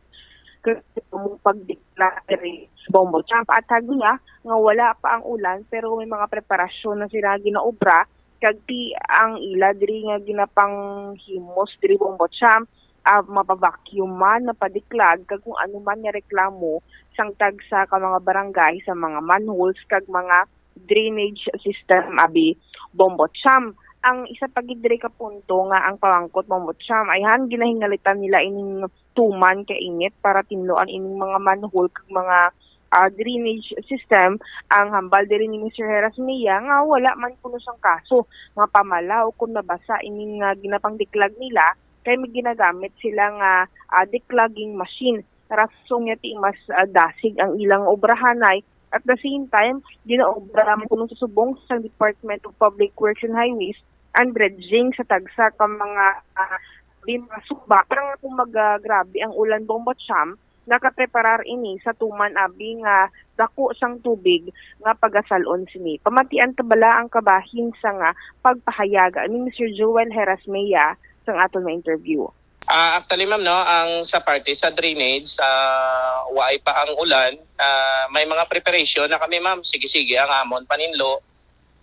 kag sa among pagdeklara diri sa Bombo Champ. At hagod niya nga wala pa ang ulan, pero may mga preparasyon na sila ginaobra, kag ti ang ila diri nga ginapanghimos diri Bombo Champ, ah, mapa-vacuum man, mapadiklag, kag kung ano man nga reklamo sang tagsa ka mga barangay sa mga manholes kag mga drainage system abi Bombo Champ. Ang isa pa gid diri ka punto nga ang pamangkot Bombo Champ ay han ginahingalitan nila ining tuman ka init para tinluan ining mga manhole kag mga, ah, drainage system. Ang hambal diri ni Mister Heras Mia nga wala man kuno sang kaso nga pamala o kon mabasa ining, ah, ginapangdiklag nila kay may ginagamit sila nga, ah, declogging machine. Rason nga ti mas, ah, dasig ang ilang obrahanay. At the same time, ginaobra man kuno sa subong sa Department of Public Works and Highways ang dredging sa tagsa ka mga, ah, di mga suba. Para nga kung magagrabe ang ulan Bombo Champ, nakapreparar ini sa tuman abi nga dako sang tubig nga pagasalon sini. Pamatian ta bala ang kabahin sa nga pagpahayaga ni Mister Joel Heras Mea sang aton nga interview. Ah, actually, ma'am, no, ang sa parte sa drainage, ah, waay pa ang ulan. Ah, may mga preparation na kami, ma'am. Sige-sige ang amon paninlo.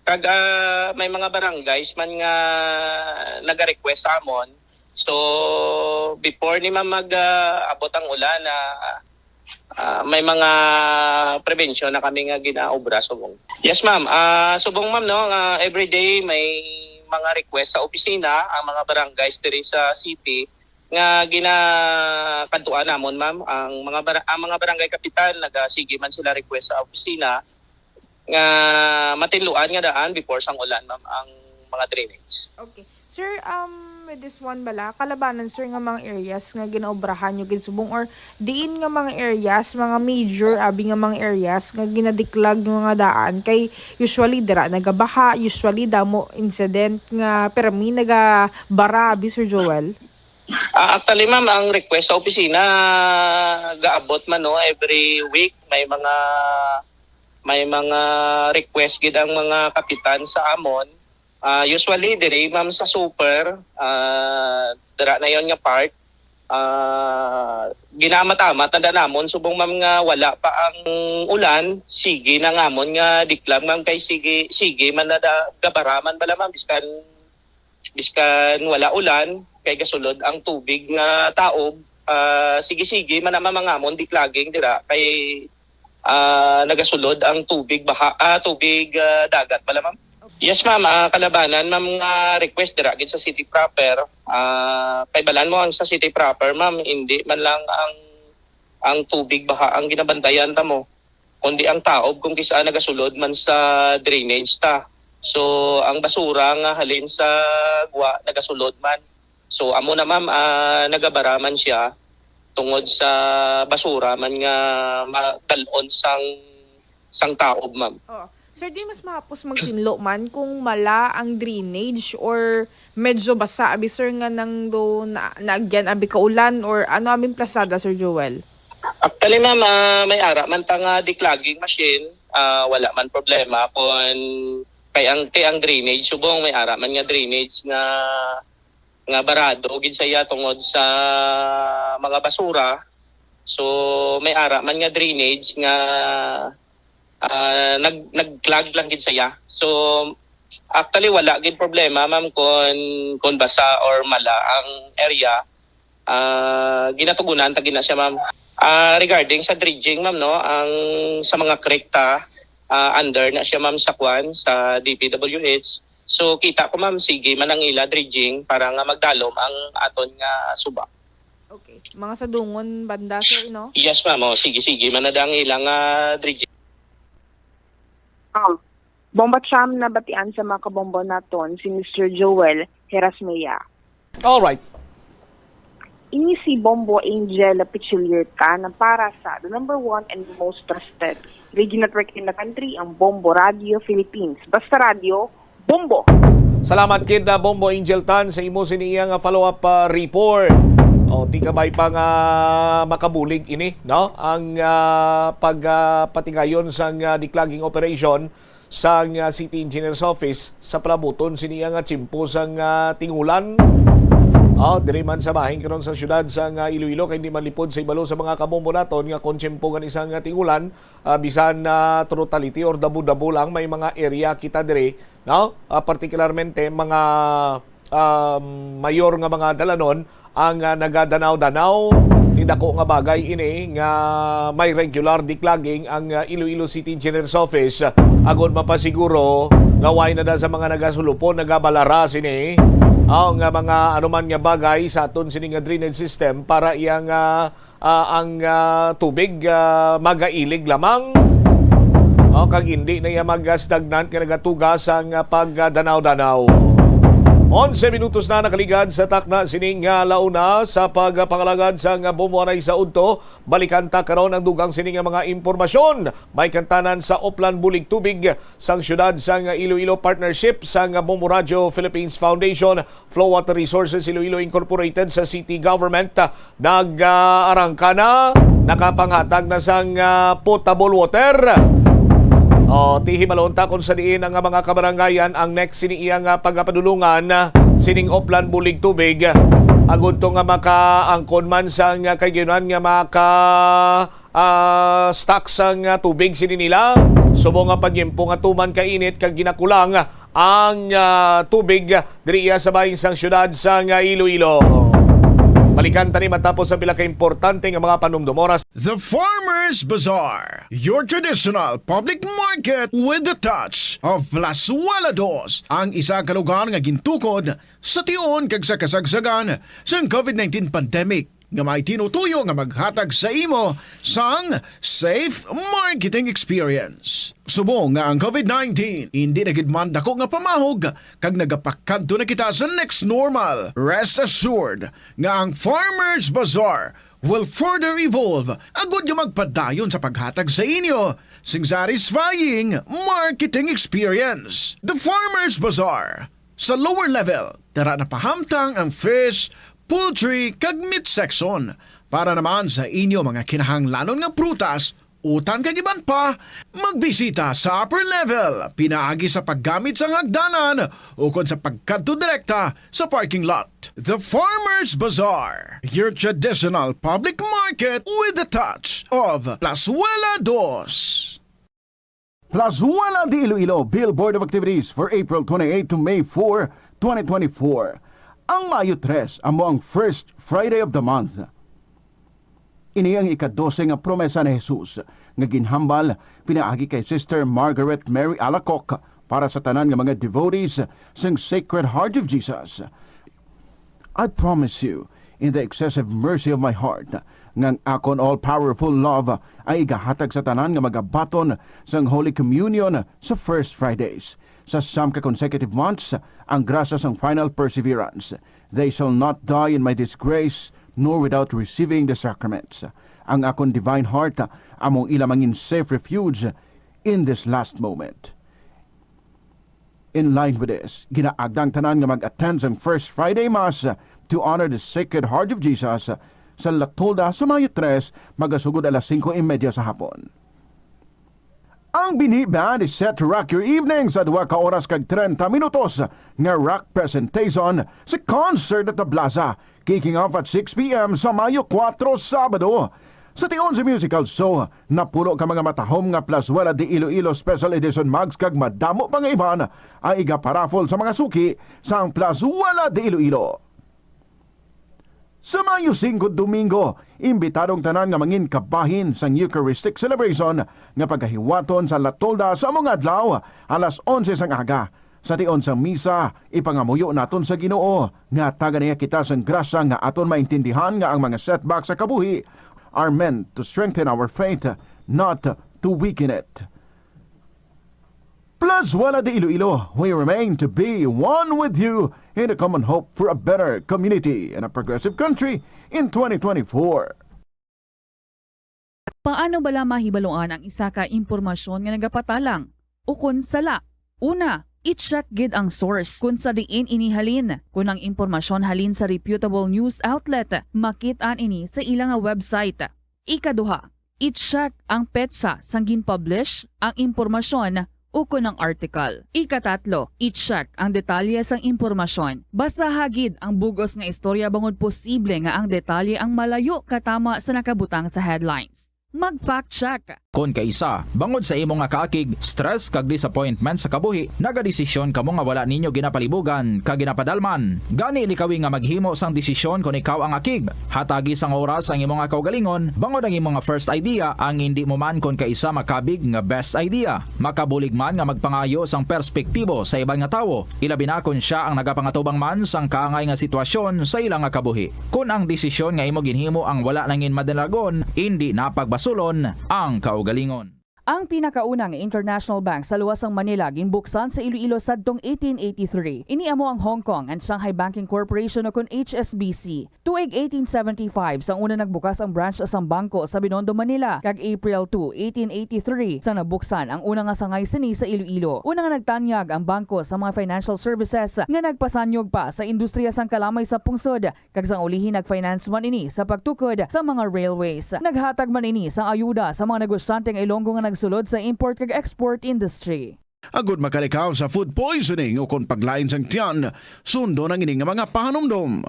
Kag, ah, may mga barangays man nga naga-request sa amon. So, before ni ma'am mag, ah, abot ang ulan, ah, ah, may mga prevention na kami nga ginaobra subong. Yes, ma'am. Ah, subong, ma'am, no, nga everyday may mga request sa opisina ang mga barangays diri sa city nga ginakadtuan namon, ma'am. Ang mga bara-, ang mga barangay kapitan nagasige man sila request sa opisina nga matinluan nga daan before sang ulan, ma'am, ang mga drainage. Okay. Sir, um, with this one bala, kalabanan, sir, nga mga areas nga ginaobrahan nyo gid subong, or diin nga mga areas, mga major abi nga mga areas nga ginadiklag nga mga daan? Kay usually dira nagabaha, usually damo incident nga permi nagabara abi, Sir Joel. Ah, actually, ma'am, ang request sa opisina gaabot man, no, every week may mga, may mga request gid ang mga kapitan sa amon. Ah, usually diri, ma'am, sa super, ah, dira na yon nga part. Ah, ginaamat-amat na da namon subong, ma'am, nga wala pa ang ulan, sige na ngamon nga diklag, ma'am, kay sige, sige man na da, gabara man bala, ma'am, biskan biskan wala ulan, kay gasulod ang tubig nga taob. Ah, sige-sige man ang mamangamon diklaging dira kay, ah, nagasulod ang tubig baha, ah, tubig, ah, dagat pala, ma'am. Yes, ma'am. Ah, kalabanan, ma'am, nga request dira gid sa city proper. Ah, kay balaan mo ang sa city proper, ma'am, hindi man lang ang, ang tubig baha ang ginabantayan ta mo, kundi ang taob kung kis-a nagasulod man sa drainage ta. So, ang basura nga halin sa gwa nagasulod man. So, amo na, ma'am, ah, nagabara man siya tungod sa basura man nga madal-on sang, sang taob, ma'am. Oh. Sir, di mas mahapos magtinlo man kung mala ang drainage or medyo basa abi, sir, nga nang do na, naagyan abi kaulan, or ano abing plasada, Sir Joel? Actually, ma'am, ah, may ara man ta nga declogging machine, ah, wala man problema kon kay ang, kay ang drainage subong may ara man nga drainage nga, nga barado gid sa iya tungod sa mga basura. So, may ara man nga drainage nga, ah, nag-, nag-clog lang gid sa iya. So, actually, wala gid problema, ma'am, kon, kon basa or mala ang area. Ah, ginatugunan ta gid na siya, ma'am. Ah, regarding sa dredging, ma'am, no, ang sa mga creek ta, ah, under na siya, ma'am, sa kwan, sa D P W H. So, kita ko, ma'am, sige man ang ila dredging para nga magdalom ang aton nga suba. Okay. Mga Sadungon banda, sir, no? Yes, ma'am. Oh, sige, sige man na da ang ilang, ah, dredging. Ah, Bombo Cham, nabatian sa mga kabombo naton si Mister Joel Herasmea. All right. Ini si Bombo Angel Pichilierta na para sa the number one and most trusted radio network in the country, ang Bombo Radio Philippines. Basta Radio, Bombo! Salamat gid, ah, Bombo Angel Tan, sa imo sini iya nga follow-up, ah, report. O, ti kabay pa nga makabulig ini, no? Ang, ah, pag, ah, patigayon sang, ah, declogging operation sang, ah, City Engineer's Office sa palabuton sini iya nga tiyempo sang, ah, tingulan. Oh, diri man sa bahin karon sa siyudad sang, ah, Iloilo, kay hindi man lipod sa ibalo sa mga kamumbo naton nga kon tiyempo gani sang, ah, tigulan, ah, bisan na totality or dabo-dabo lang, may mga area kita diri, no? Ah, partikularmente mga, um, mayor nga mga dalanon ang, ah, nagadanaw-danaw. Ni dako nga bagay ini nga may regular declogging ang, ah, Iloilo City Engineer's Office, ah, agod mapasiguro nga way na da sa mga nagasulupon, nagabalara sini, aw nga mga anuman nga bagay sa aton sini nga drainage system para iyang, ah, ah, ang, ah, tubig, ah, magailig lamang. O, kag hindi na iya mag-stagnant nga nagatugas ang, ah, pagdanaw-danaw. Onse minutos na nakaligad sa takna sining, ah, launa sa pagpangalagad sang, ah, bumuanay sa udto. Balikan ta karon ang dugang sini nga mga impormasyon. May kantanan sa Oplan Bulig Tubig sang siyudad sang Iloilo, partnership sang Bombo Radio Philippines Foundation, Flow Water Resources Iloilo Incorporated sa city government, ah, nag-arangka na, nakapanghatag na sang, ah, potable water. O, ti hibalon ta kung sa diin ang mga kabarangayan ang next sini iya nga pagapadulungan, ah, sining Oplan Bulig Tubig, agud to nga makaangkon man sang, ah, kaigyunan nga maka, ah, stock sang, ah, tubig sini nila. Subong nga pagimpo nga tuman kainit kag ginakulang ang, ah, tubig diri iya sa bahin sang siyudad sang, ah, Iloilo. Balikan ta ni matapos ang pila ka importante nga mga panumdom. Oras. The Farmers Bazaar, your traditional public market with the touch of Plazuela Dos, ang isa ka lugar nga gintukod sa tion kag sa kasagsagan sang covid nineteen pandemic nga may tinutuyo nga maghatag sa imo sang safe marketing experience. Subong nga ang covid nineteen hindi na gid man dako nga pamahog kag nagapakadto na kita sa next normal, rest assured nga ang Farmers Bazaar will further evolve agud nga magpadayon sa paghatag sa inyo sing satisfying marketing experience. The Farmers Bazaar, sa lower level, tara na pahamtang ang fish, poultry, kag meat section. Para naman sa inyo mga kinahanglanon nga prutas, utan kag iban pa, magbisita sa upper level, pinaagi sa paggamit sang hagdanan ukon sa pagkadto direkta sa parking lot. The Farmers Bazaar, your traditional public market with the touch of Plazuela Dos. Plazuela de Iloilo, Billboard of Activities for April twenty-eight to May four, twenty twenty-four. Ang Mayo tres amo ang first Friday of the month. Ini ang ika-dose nga promesa ni Jesus nga ginhambal pinaagi kay Sister Margaret Mary Alacoque para sa tanan nga mga devotees sang Sacred Heart of Jesus. I promise you, in the excessive mercy of my heart, nga ang akon all-powerful love ay igahatag sa tanan nga magabaton sang Holy Communion sa First Fridays. Sa siyam ka consecutive months, ang grasya sang final perseverance. They shall not die in my disgrace, nor without receiving the sacraments. Ang akon divine heart among ila mangin safe refuge in this last moment. In line with this, ginaagda ang tanan nga mag-attend sang First Friday Mass to honor the Sacred Heart of Jesus sa La Tolda sa Mayo tres, magasugod alas singko y media sa hapon. Ang Bini Band is set to rock your evening sa duha ka oras kag treinta minutos nga rock presentation sa Concert at the Plaza, kicking off at six p m sa Mayo kuwatro, Sabado. Sa tion sa musical show, napulo ka mga matahom nga Plazuela de Iloilo Special Edition mugs kag madamo pa nga iban ang igaparaffle sa mga suki sang Plazuela de Iloilo. Sa Mayo singko, Domingo, imbitado ang tanan nga mangin kabahin sang Eucharistic celebration nga pagahiwaton sa La Tolda sa amo nga adlaw, alas onse sang aga. Sa tion sang misa, ipangamuyo naton sa Ginoo nga hatagan niya kita sang grasya nga aton maintindihan nga ang mga setback sa kabuhi are meant to strengthen our faith, not to weaken it. Plazuela de Iloilo, we remain to be one with you in a common hope for a better community and a progressive country in twenty twenty-four. Paano bala mahibaluan ang isa ka impormasyon nga nagapatalang ukon sala? Una, i-check gid ang source kon sa diin ini halin. Kon ang impormasyon halin sa reputable news outlet, makit-an ini sa ila nga website. Ikaduha, i-check ang petsa sang gin-publish ang impormasyon ukon ang article. Ikatatlo, i-check ang detalye sang impormasyon. Basaha gid ang bug-os nga istorya bangod posible nga ang detalye ang malayo katama sa nakabutang sa headlines. Mag-fact check. Kon kaisa, bangod sa imo nga kaakig, stress kag disappointment sa kabuhi, nagadesisyon kamo nga wala ninyo ginapalibugan kag ginapadalman. Gani, likawi nga maghimo sang desisyon kon ikaw ang akig. Hatagi sang oras ang imo nga kaugalingon, bangod ang imo nga first idea ang indi mo man kon kaisa makabig nga best idea. Makabulig man nga magpangayo sang perspektibo sa iban nga tawo, ilabi na kon sia ang nagapangatubang man sang kaangay nga sitwasyon sa ila nga kabuhi. Kon ang desisyon nga imo ginhimo ang wala nangin madalagon, indi na pagbasulon ang kaugalingon. Ang pinakauna nga international bank sa luwas sang Manila ginbuksan sa Iloilo sadtong eighteen eighty-three. Ini amo ang Hong Kong and Shanghai Banking Corporation, o kon H S B C. Tuig eighteen seventy-five sang una nagbukas ang branch sang bangko sa Binondo, Manila, kag April two, eighteen eighty-three sang nabuksan ang una nga sangay sini sa Iloilo. Una nga nagtanyag ang bangko sa mga financial services nga nagpasanyog pa sa industriya sang kalamay sa pungsod, kag sang ulihi nag-finance man ini sa pagtukod sa mga railways. Naghatag man ini sang ayuda sa mga negosyante nga Ilonggo nga nagsulod sa import kag export industry. Agud makalikaw sa food poisoning o kon paglain sang tiyan, sundon ang ini nga mga pahanumdom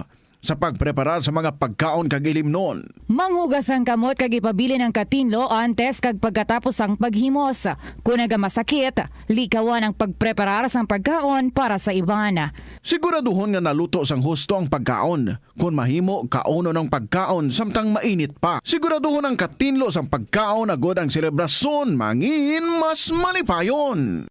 sa pagpreparar sa mga pagkaon kag ilimnon. Manghugas ang kamot kag ipabilin ang katinlo antes kag pagkatapos sang paghimos. Kon nagamasakit, likawan ang pagpreparar sang pagkaon para sa iban. Siguraduhon nga naluto sang husto ang pagkaon. Kon mahimo, kaunon ang pagkaon samtang mainit pa. Siguraduhon ang katinlo sang pagkaon agud ang selebrasyon mangin mas malipayon.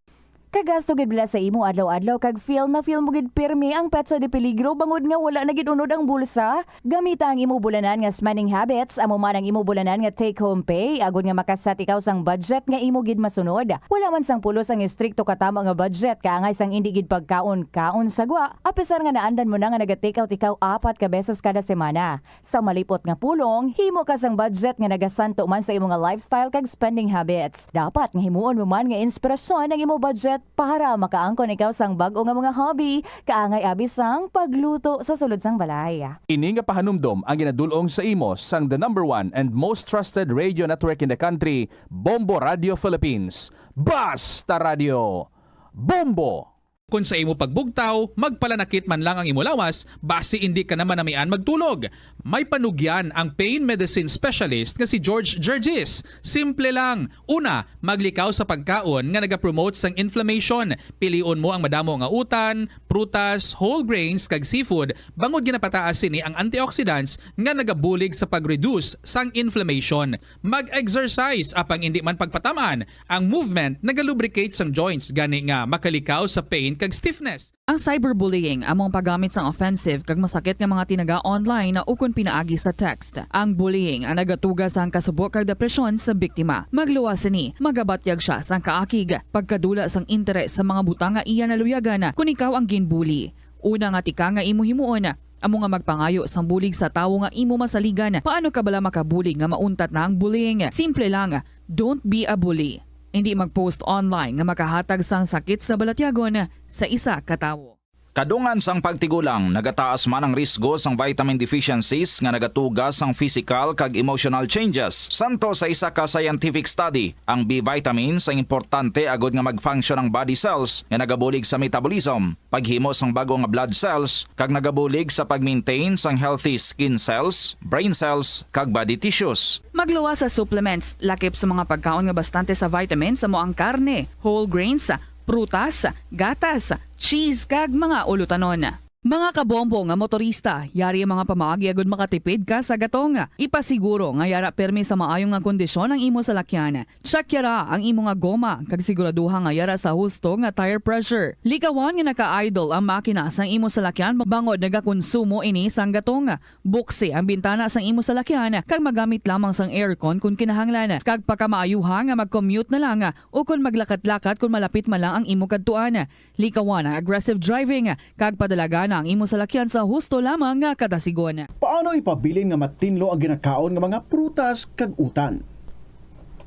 Kagasto gid bala sa imo adlaw-adlaw kag feel na feel mo gid pirmi ang petsa de peligro bangod nga wala na gid unod ang bulsa? Gamita ang imo bulanan nga spending habits, amo man ang imo bulanan nga take-home pay, agod nga maka-set ikaw sang budget nga imo gid masunod. Wala man sang pulos ang estrikto katama nga budget, kaangay sang indi gid pagkaon-kaon sa gwa, apisar nga naandan mo na nga naga-take out ikaw apat ka beses kada semana. Sa malipot nga pulong, himo ka sang budget nga nagasanto man sa imo nga lifestyle kag spending habits. Dapat nga himuon mo man nga inspirasyon ang imo budget para makaangkon ikaw sang bag-o nga mga hobby, kaangay abi sang pagluto sa sulod sang balay. Ini nga pahanumdom ang ginadul-ong sa imo sang the number one and most trusted radio network in the country, Bombo Radio Philippines. Basta Radio, Bombo! Kon sa imo pagbugtaw, magpalanakit man lang ang imo lawas, basi indi ka na manamian magtulog. May panugyan ang pain medicine specialist nga si George Gergis. Simple lang. Una, maglikaw sa pagkaon nga nagapromote sang inflammation. Pilion mo ang madamo nga utan, prutas, whole grains, kag seafood, bangod ginapataas sini ang antioxidants nga nagabulig sa pag-reduce sang inflammation. Mag-exercise, apang indi man pagpatam-an. Ang movement nagalubricate sang joints, gani nga makalikaw sa pain kag stiffness. Ang cyberbullying amo ang paggamit sang offensive kag masakit nga mga tinaga online ukon pinaagi sa text. Ang bullying ang nagatuga sang kasubo kag depresyon sa biktima. Magluwas sini, magabatyag sia sang kaakig, pagkadula sang interes sa mga butang nga iya naluyagan kon ikaw ang ginbully. Una nga tika nga imo himuon, amo nga magpangayo sang bulig sa tawo nga imo masaligan. Paano ka bala makabulig nga mauntat na ang bullying? Simple lang, don't be a bully. Indi mag-post online nga makahatag sang sakit sa balatyagon sa isa ka tawo. Kadungan sang pagtigulang, nagataas man ang risgo sang vitamin deficiencies nga nagatuga sang physical kag emotional changes. Santo sa isa ka scientific study, ang B vitamins ang importante agod nga mag-function ang body cells nga nagabulig sa metabolism, paghimo sang bag-o nga blood cells, kag nagabulig sa pag-maintain sang healthy skin cells, brain cells, kag body tissues. Magluwas sa supplements, lakip sa mga pagkaon nga bastante sa vitamins, amo ang karne, whole grains, prutas, gatas, cheese, kag mga ulutanon. Mga kabombo nga motorista, yari ang mga pamaagi agud makatipid ka sa gatong. Ipasiguro nga yara pirmi sa maayo nga kondisyon ang imo salakyan. Check yara ang imo nga goma, kag siguraduha nga yara sa husto nga tire pressure. Likawan nga naka-idle ang makina sang imo salakyan bangod nagakonsumo ini sang gatong. Buksi ang bintana sang imo salakyan kag magamit lamang sang aircon kon kinahanglan, kag pakamaayuha nga mag-commute na lang o kon maglakat-lakat kon malapit man lang ang imo kadtuan. Likawan ang aggressive driving kag padalagan ang imo salakyan sa husto lamang nga kadasigon. Paano ipabilin nga matinlo ang ginakaon nga mga prutas kag utan?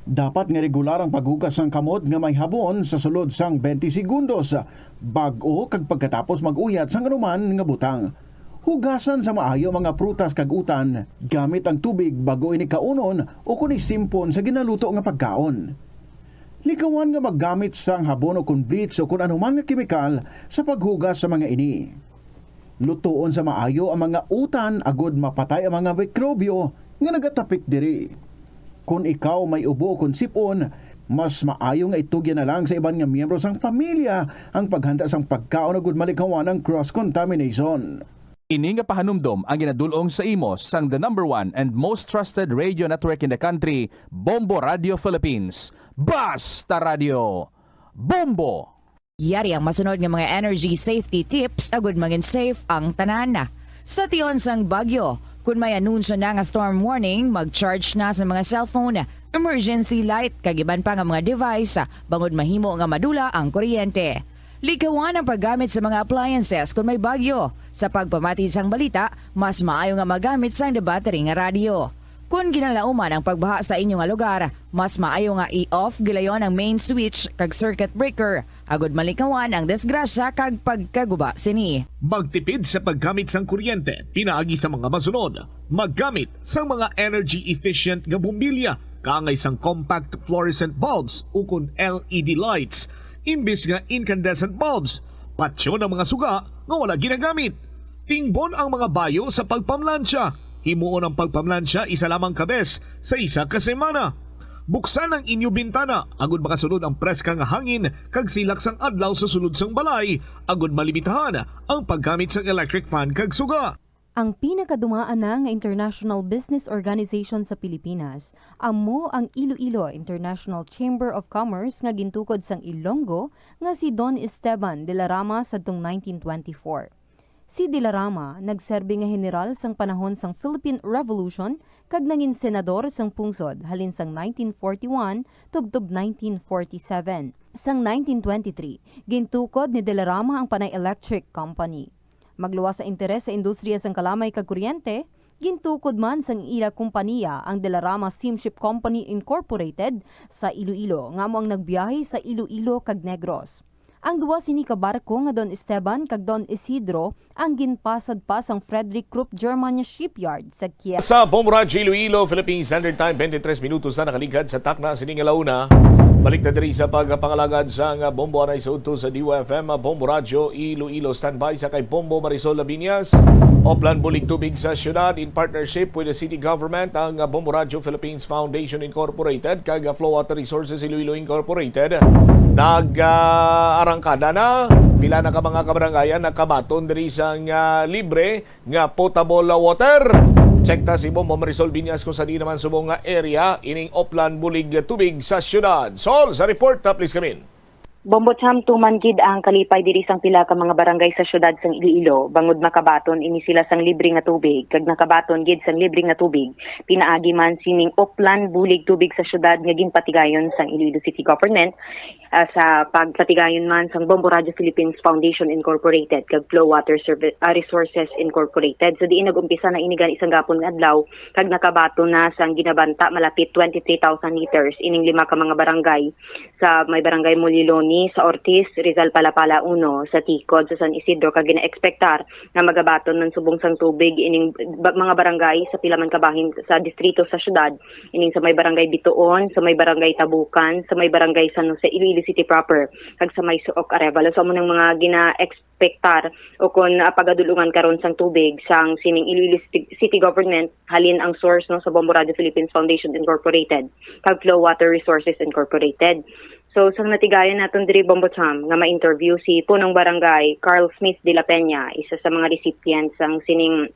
Dapat nga regular ang paghugas sang kamot nga may habon sa sulod sang twenty segundos, bag-o kag pagkatapos mag-uyat sang anuman nga butang. Hugasan sa maayo ang mga prutas kag utan gamit ang tubig bag-o ini kaunon o kon isimpon sa ginaluto nga pagkaon. Likawan nga maggamit sang habon o kon bleach o kon anuman nga kemikal sa paghugas sa mga ini. Lutoon sa maayo ang mga utan agod mapatay ang mga mikrobyo nga nagatapik diri. Kon ikaw may ubo o kon sip-on, mas maayo nga itugyan na lang sa iban nga miyembro sang pamilya ang paghanda sang pagkaon agud malikawan ang cross-contamination. Ini nga pahanumdom ang ginadul-ong sa imo sang the number one and most trusted radio network in the country, Bombo Radio Philippines. Basta Radio! Bombo! Yari ang masunod nga mga energy safety tips agud mangin safe ang tanan. Sa tion sang bagyo, kun may anunsyo na nga storm warning, mag-charge na sa mga cellphone, emergency light, kag iban pa nga mga device, bangod mahimo nga madula ang kuryente. Likawan ang paggamit sa mga appliances kun may bagyo. Sa pagpamati sang balita, mas maayo nga magamit sang battery nga radyo. Kon ginalauman ang pagbaha sa inyo nga lugar, mas maayo nga i-off gilayon ang main switch kag circuit breaker, agud malikawan ang disgrasya kag pagkaguba sini. Magtipid sa paggamit sang kuryente pinaagi sa mga masunod: maggamit sang mga energy efficient nga bombilya kaangay sang compact fluorescent bulbs ukon L E D lights imbis nga incandescent bulbs. Patyon ang mga suga nga wala ginagamit. Tingbon ang mga bayo sa pagpamlansya. Himuon ang pagpamlansya isa lamang ka bes sa isa ka semana. Buksan ang inyo bintana agud makasulod ang preska nga hangin kag silak sang adlaw sa sulod sang balay, agud malimitahan ang paggamit sang electric fan kag suga. Ang pinakadumaan na nga international business organization sa Pilipinas amo ang Iloilo International Chamber of Commerce nga gintukod sang Ilonggo nga si Don Esteban de la Rama sadtong nineteen twenty-four. Si De La Rama nagserbi nga heneral sang panahon sang Philippine Revolution kag nangin senador sang pungsod halin sang nineteen forty-one tubtob nineteen forty-seven. Sang nineteen twenty-three, gintukod ni De La Rama ang Panay Electric Company. Magluwas sa interes sa industriya sang kalamay kag kuryente, gintukod man sang ila kompaniya ang De La Rama Steamship Company Incorporated sa Iloilo, nga amo ang nagbiyahe sa Iloilo kag Negros. Ang duwa sini ka barko nga Don Esteban kag Don Isidro ang ginpasad pa sang Frederick Krupp German nga shipyard sa Kiev. Sa Bombo Radyo Iloilo, Philippine Standard Time, twenty-three minutos na nakaligad sa takna sini nga launa. Balik ta diri sa pagpangalagad sang Bombo anay sa udto sa D Y F M, Bombo Radyo Iloilo. Standby sa kay Bombo Marisol Labiñas. Oplan Bulig Tubig sa Syudad in partnership with the city government, ang Bombo Radyo Philippines Foundation Incorporated kag Flow Water Resources Iloilo Incorporated nag, ah, arangkada na. Pila na ka mga kabarangayan nakabaton diri sang, ah, libre nga potable water. Check ta si Bombo Marisol Biñas kung sa di naman subong nga area ining Oplan Bulig Tubig sa Syudad. Sol, sa report, ah, please come in. Bombo Cham, tuman gid ang kalipay diri sang pila ka mga barangay sa siyudad sang Iloilo, bangod makabaton ini sila sang libre nga tubig, kag nakabaton gid sang libre nga tubig pinaagi man sining Oplan Bulig Tubig sa Siyudad nga ginpatigayon sang Iloilo City Government, ah, sa pagpatigayon man sang Bombo Radio Philippines Foundation Incorporated kag Flow Water Servi-, ah, Resources Incorporated. So diin nag-umpisa na ini gani sang gapon nga adlaw, kag nakabaton na sang ginabanta malapit twenty-three thousand liters ining lima ka mga barangay sa may Barangay Moliloni, sa Ortiz, Rizal Palapala uno, sa Ticod, sa San Isidro, kag ginaekspektar nga magabaton man subong sang tubig ining ba-, mga barangay sa pila man kabahin sa distrito sa siyudad, ining sa may Barangay Bituon, sa may Barangay Tabukan, sa may Barangay San Jose, Iloilo City proper, kag sa may Suok, Arevalo. So, amo nang mga ginaekspektar o kon, ah, pagadulungan karon sang tubig sang sining Iloilo City, City Government, halin ang source, no, sa Bombo Radio Philippines Foundation Incorporated kag Flow Water Resources Incorporated. So, sang natigayan naton diri, Bombo Cham, nga ma-interview si Punong Barangay Carl Smith de la Peña, isa sa mga recipient sang sining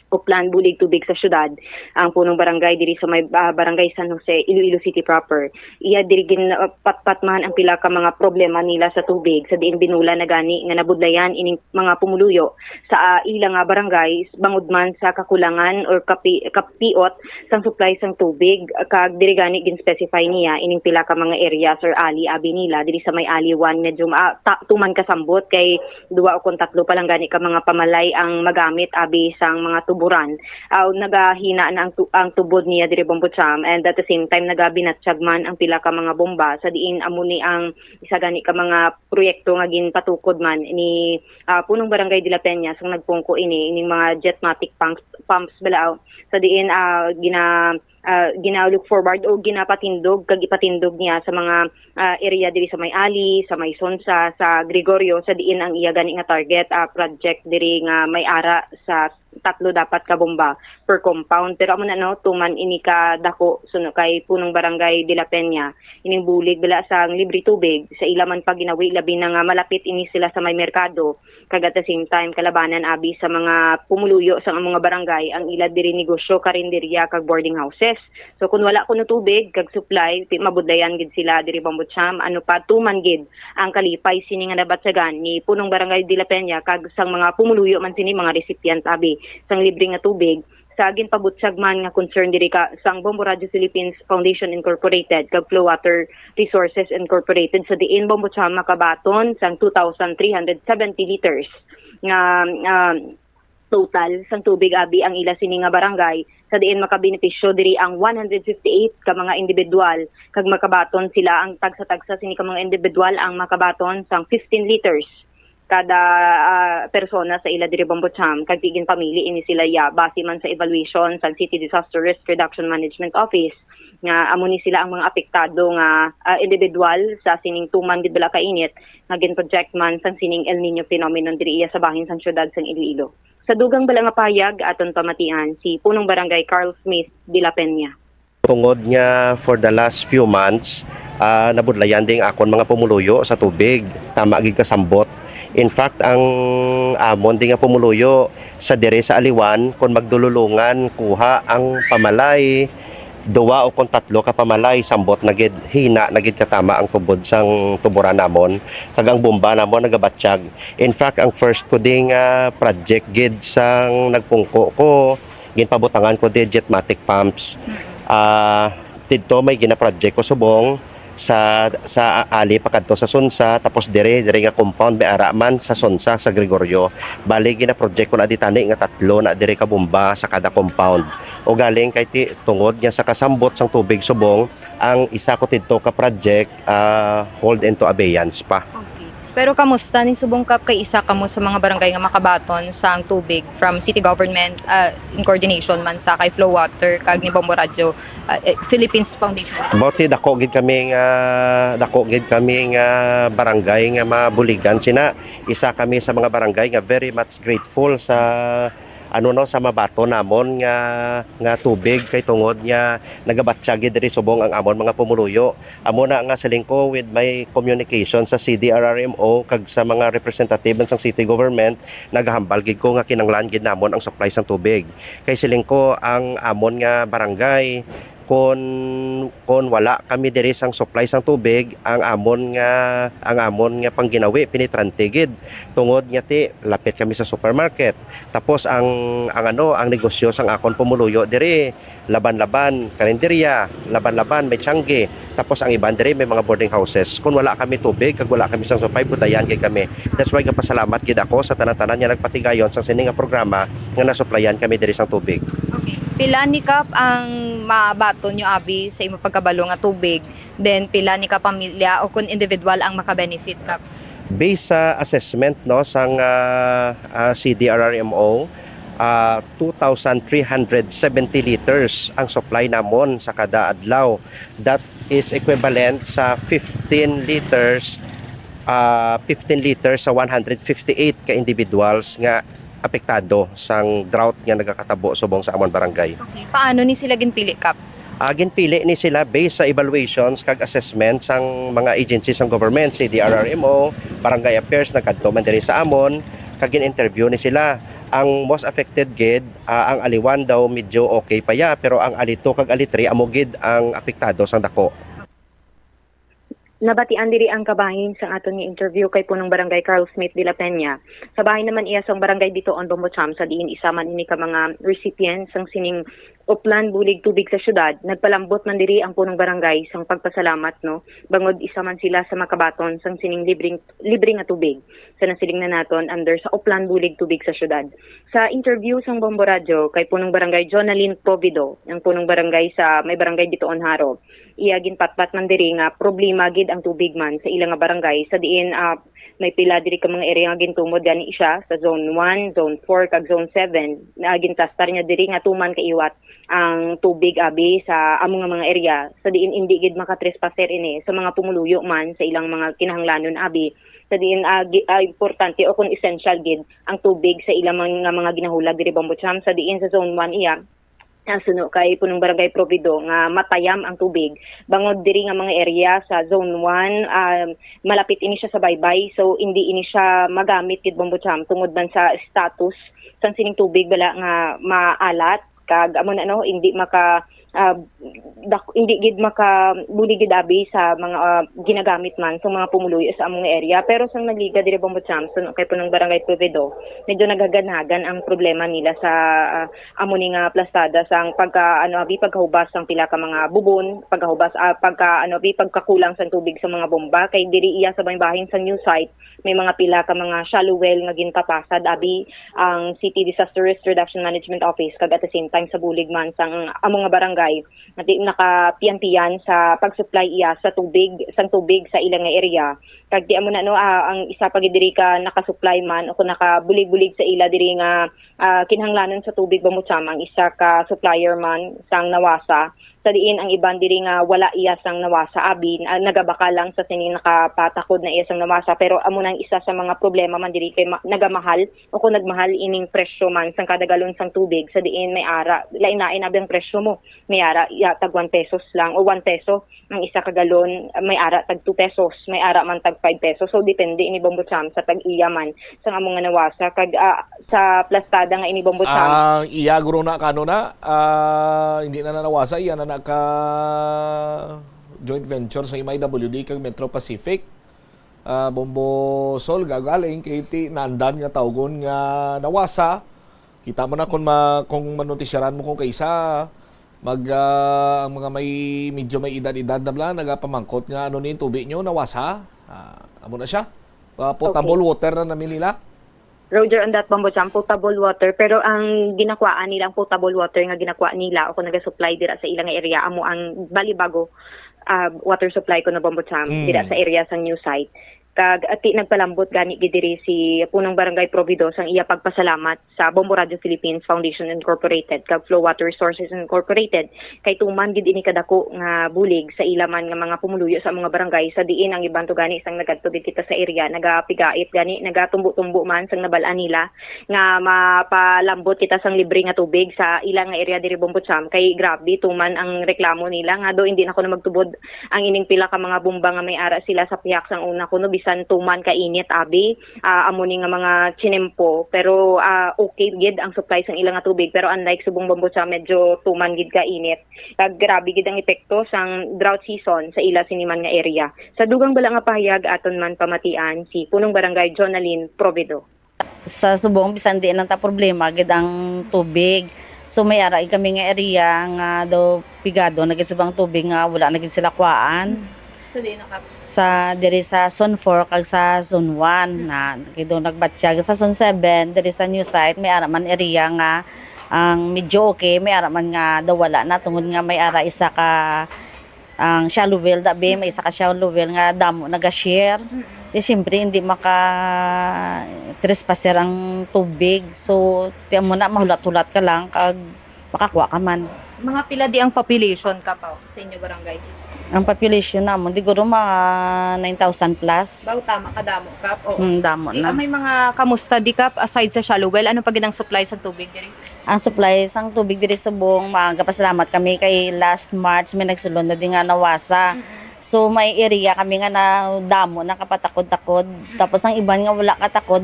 Oplan Bulig Tubig sa Siyudad, ang Punong Barangay diri sa may, ah, Barangay San Jose, Iloilo City proper. Iya diri gin, ah, patpat man ang pila ka mga problema nila sa tubig, sa diin binulan na gani nga nabudlayan ining mga pumuluyo sa, ah, ila nga barangay, bangod man sa kakulangan or kapi-, kapiot sang supply sang tubig, kag diri gani gin-specify niya ining pila ka mga areas or ali abi nila. Diri sa may ali one, medyo ma-, ta-, tuman kasambot kay duwa o kon tatlo pa lang gani ka mga pamalay ang magamit abi sang mga tuburan. Ah, nagahina na ang tu-, ang tubod niya diri, Bombo Cham, and at the same time nagabinatyag man ang pila ka mga bomba sa diin amo ni ang isa gani ka mga proyekto nga ginpatukod man ni, ah, Punong Barangay de la Peña sang nagpungko ini, ining mga Jetmatic pumps, pumps bala, sa diin, ah, gina-, ah, gina-look forward o ginapatindog kag ipatindog niya sa mga, ah, area diri sa may Ali, sa may Sonsa, sa Gregorio, sa diin ang iya gani nga target, ah, project diri nga may ara sa tatlo dapat ka bomba per compound. Pero amo na, no, tuman ini ka dako suno kay punong barangay De La Peña, ining bulig bala sang libre tubig sa ila man paginawi, labi na nga malapit ini sila sa may merkado, kag at the same time kalabanan abi sa mga pumuluyo sang mga barangay ang ila diri negosyo, karinderya kag boarding houses. So kung wala kuno tubig kag supply, ti-, mabudlayan gid sila diri, Bombo Cham, ano pa tuman gid ang kalipay sini nga nabatyagan ni punong barangay De La Peña kag sang mga pumuluyo man sini, mga recipient abi sang libre nga tubig. Sa ginpabutyag man nga concern diri ka sang Bombo Radio Philippines Foundation Incorporated kag Flow Water Resources Incorporated, sa diin, Bombo Cham, makabaton sang two thousand three hundred seventy liters nga, ah, total sang tubig abi ang ila sini nga barangay, sa diin makabenepisyo diri ang one hundred fifty-eight ka mga individual, kag makabaton sila, ang tagsa-tagsa sini ka mga individual ang makabaton sang fifteen liters kada, ah, persona sa ila diri, Bombo Cham, kag tigin pamili ini sila iya base man sa evaluation sang City Disaster Risk Reduction Management Office nga amo ni sila ang mga apektado nga, ah, individual sa sining tuman gid bala kainit nga gin-project man sang sining El Niño phenomenon diri iya sa bahin sang siyudad sang Iloilo. Sa dugang bala nga pahayag, aton pamatian si Punong Barangay Carl Smith de la Peña. Tungod nga for the last few months, ah, nabudlayan ding akon mga pumuluyo sa tubig. Tama gid kasambot. In fact, ang amon di nga pumuluyo sa dire sa Aliwan, kung magdululungan, kuha ang pamalay, duwa o kung tatlo ka pamalay, sambot na gid, hina na gid katama ang tubod sang tuburan namon, kag ang bomba namon nagabatyag. In fact, ang first ko ding, ah, project gid sang nagpungko ko, ginpabutangan ko di jetmatic pumps. Ah, didto may gina-project ko subong sa, sa Ali pa kadto sa Sonsa, tapos dire, dire nga compound may ara man sa Sonsa, sa Gregorio. Bali, gina-project ko na di tani nga tatlo na dire ka bomba sa kada compound. O galing kay ti-, tungod nga sa kasambot sang tubig subong, ang isa ko tidto ka project, ah, hold into abeyance pa. Okay. Pero kamusta ni subong, Kap, kay isa kamo sa mga barangay nga makabaton sang tubig from city government, ah, in coordination man sa kay Flow Water kag ni Bombo Radio, ah, eh, Philippines Foundation? Boti dako gid kami nga, dako gid kami nga barangay nga mabuligan sina. Isa kami sa mga barangay nga very much grateful sa, ano, no, sa mabaton namon nga, nga tubig, kay tungod nga nagabatyag gid diri subong ang amon mga pumuluyo. Amo na nga siling ko, with my communication sa C D R R M O kag sa mga representative man sang city government, nagahambal gid ko nga kinanglan gid namon ang supply sang tubig. Kay siling ko, ang amon nga barangay, kon, kon wala kami diri sang supply sang tubig, ang amon nga, ang amon nga pangginawi penetrante gid, tungod nga ti lapit kami sa supermarket. Tapos ang, ang ano, ang negosyo sang akon pumuluyo diri, laban-laban karinderya, laban-laban may tiyangge. Tapos ang iban diri may mga boarding houses. Kung wala kami tubig kag wala kami sang supply, budlayan gid kami. That's why gapasalamat gid ako sa tanan-tanan nga nagpatigayon sang sini nga programa nga nasuplayan kami diri sang tubig. Okay. Pila ni, Kap, ang mabaton nyo abi sa imo pagkabalo nga tubig? Then pila ni ka pamilya o kun individual ang maka-benefit, Kap? Based sa assessment, no, sang, ah, ah, C D R R M O, ah, two thousand three hundred seventy liters ang supply namon sa kada adlaw. That is equivalent sa fifteen liters, ah, fifteen liters sa one hundred fifty-eight ka individuals nga apektado sang drought nga nagakatabo subong sa amon barangay. Okay. Paano ni sila ginpili, Kap? Ah, ginpili ni sila based sa evaluations kag assessment sang mga agencies sang government, C D R R M O, Barangay Affairs, nagkadto man diri sa amon, kag gin-interview ni sila. Ang most affected gid, ah, ang Aliwan daw medyo okay pa ya, pero ang Ali two kag Ali three amo gid ang apektado sang dako. Nabatian diri ang kabahin sang aton nga interview kay Punong Barangay Carl Smith de la Peña. Kabahin naman iya sang Barangay Bitoon, Bombocham, sa diin isa man ini ka mga recipients sang sining Oplan Bulig Tubig sa Syudad. Nagpalambot man diri ang Punong Barangay sang pagpasalamat, no, bangod isa man sila sa makabaton sang sining libreng, libre nga tubig sa nasiling na naton under sa Oplan Bulig Tubig sa Syudad. Sa interview sang Bombo Radyo kay Punong Barangay Jonalyn Provido, ang Punong Barangay sa may Barangay Bitoon, Jaro, iya ginpatpat man diri nga problema gid ang tubig man sa ila nga barangay, sa diin, ah, May pila diri ka mga area nga gintumod gani siya sa Zone one, Zone four, kag Zone seven. Na gintastar niya diri nga tuman ka iwat ang tubig abi sa amo nga mga area, sa diin indi gid makatrespasser ini sa mga pumuluyo man sa ilang mga kinahanglanon abi, sa diin, ah, gi-, ah, importante o kung essential gid ang tubig sa ilang mga, mga ginahulag diri Bombo Cham, sa diin sa Zone one iya, ah, suno kay Punong Barangay Provido nga matayam ang tubig. Bangod diri nga mga area sa Zone one, ah, malapit ini siya sa baybay, so hindi ini siya magamit gid Bombo Cham tungod man sa status sang sining tubig bala nga maalat, kag amo na, no, hindi maka, ah, dak-, hindi gid maka, bulig gid abi sa mga, ah, ginagamit man sa mga pumuluyo sa among area. Pero sang nagliga diri Bombo Cham, suno kay Punong Barangay Provido, medyo naghaganhagan ang problema nila sa, ah, amo ni nga plastada sang pagka, ano, abi, pagkahubas sang pila ka mga bubon, pagkahubas, ah, pagka, ano, abi, pagkakulang sang tubig sa mga bomba. Kay diri iya sa bahin sang news site, may mga pila ka mga shallow well nga ginpapasad abi ang City Disaster Risk Reduction Management Office, kag at the same time sa bulig man sang amo nga barangay nga di nakapiantian sa pag-supply iya sa tubig, sang tubig sa ila nga area. Kag di amo na, no, ah, ang isa pa gid diri ka naka-supply man o kung nakabulig-bulig sa ila diri nga, ah, kinahanglanon sa tubig Bombo Cham, ang isa ka supplier man sang Nawasa, sa diin ang iban diri nga wala iya sang Nawasa abi, ah, nagabakal lang sa sining nakapatakod na iya sang Nawasa, pero amo nang isa sa mga problema man diri kay ma-, nagamahal o kung nagmahal ining presyo man sang kada galon sang tubig, sa diin may ara, lain-lain abi ang presyo mo. May ara iya tag one pesos lang o one peso ang isa ka galon, may ara tag two pesos, may ara man tag five pesos. So depende ini Bombo Cham sa tag-iya man sang amo nga Nawasa, kag, ah, sa plastada nga ini Bombo Cham. Ang iya guro na kano na, ah, hindi na na Nawasa, iya na na ka joint venture sa M I W D kag Metro Pacific. Ah, Bombo Sol, gagaling kay ti nandan nga tawgon nga Nawasa. Kita mo na kung ma-, kung manuntisyaran mo kung kaisa, mag, ah, ang mga may, medyo may edad-edad na bala, nagapamangkot nga, "Ano ni yung tubig nyo? Nawasa?" Ah, amo na siya. Ah, potable Okay. water na namin nila. Roger, on that, Bombo Cham, potable water. Pero ang ginakwaan nila, ang potable water nga ginakwaan nila o kung nagasupply dira sa ilang area, amo ang balibago, ah, water supply ko na, Bombo Cham, Mm. dira sa area sang news site. Kag ati nagpalambot gani gid diri si Punong Barangay Provido sang iya pagpasalamat sa Bombo Radio Philippines Foundation Incorporated kag Flow Water Resources Incorporated, kay tuman gid ini kadako nga bulig sa ila man nga mga pumuluyo sa mga barangay, sa diin ang iban to gani sang nagadto gid kita sa area, nagapigait gani, nagatumbo-tumbo man sang nabal-an nila nga mapalambot kita sang libre nga tubig sa ila nga area diri Bombo Cham, kay grabe tuman ang reklamo nila nga do hindi na ko na magtubod ang ining pila ka mga bomba nga may ara sila sa pihak sang una kuno, bisan tuman ka init abi, ah, amo ni nga mga chinempo, pero, ah, okay gid ang supply sang ila nga tubig, pero unlike subong Bombo Cham, medyo tuman gid ka init, kag grabe gid ang epekto sang drought season sa ila sini man nga area. Sa dugang bala nga pahayag, aton man pamatian si Punong Barangay Jonalyn Provido. Sa subong, bisan di lang ta problema gid ang tubig. So, may ara gid kami nga area nga daw pigado na gid subong ang tubig nga wala na gid sila kuhaan. Sa diin na kap-, Sa diri sa Zone four kag sa Zone one na gid daw nagbatyag. Sa Zone seven, diri sa news site, may ara man area nga ang medyo okay, may ara man nga daw wala na tungod nga may ara isa ka ang shallow well, da, be, may isa ka shallow well nga damo naga-share. Mm. Di, siyempre, hindi maka-trespasser ang tubig. So, ti amo na, mahulat-hulat ka lang, kag makakuha ka man. Mga pila di ang population ka pa sa inyo barangay? Ang population namon, diguro mga nine thousand plus. Baw, tama, kadamo, Kap. Oo. Hmm, damo Di, na. Ah, may mga kamusta, di, Kap, aside sa shallow well, ano pa gid ang supply sa tubig diri? Ang supply sang tubig diri subong, magapasalamat kami kay last March may nagsulod na di nga Nawasa. Mm-mm. So, may area kami nga na damo na kapatakod-takod. Mm. Tapos ang iban nga wala katakod,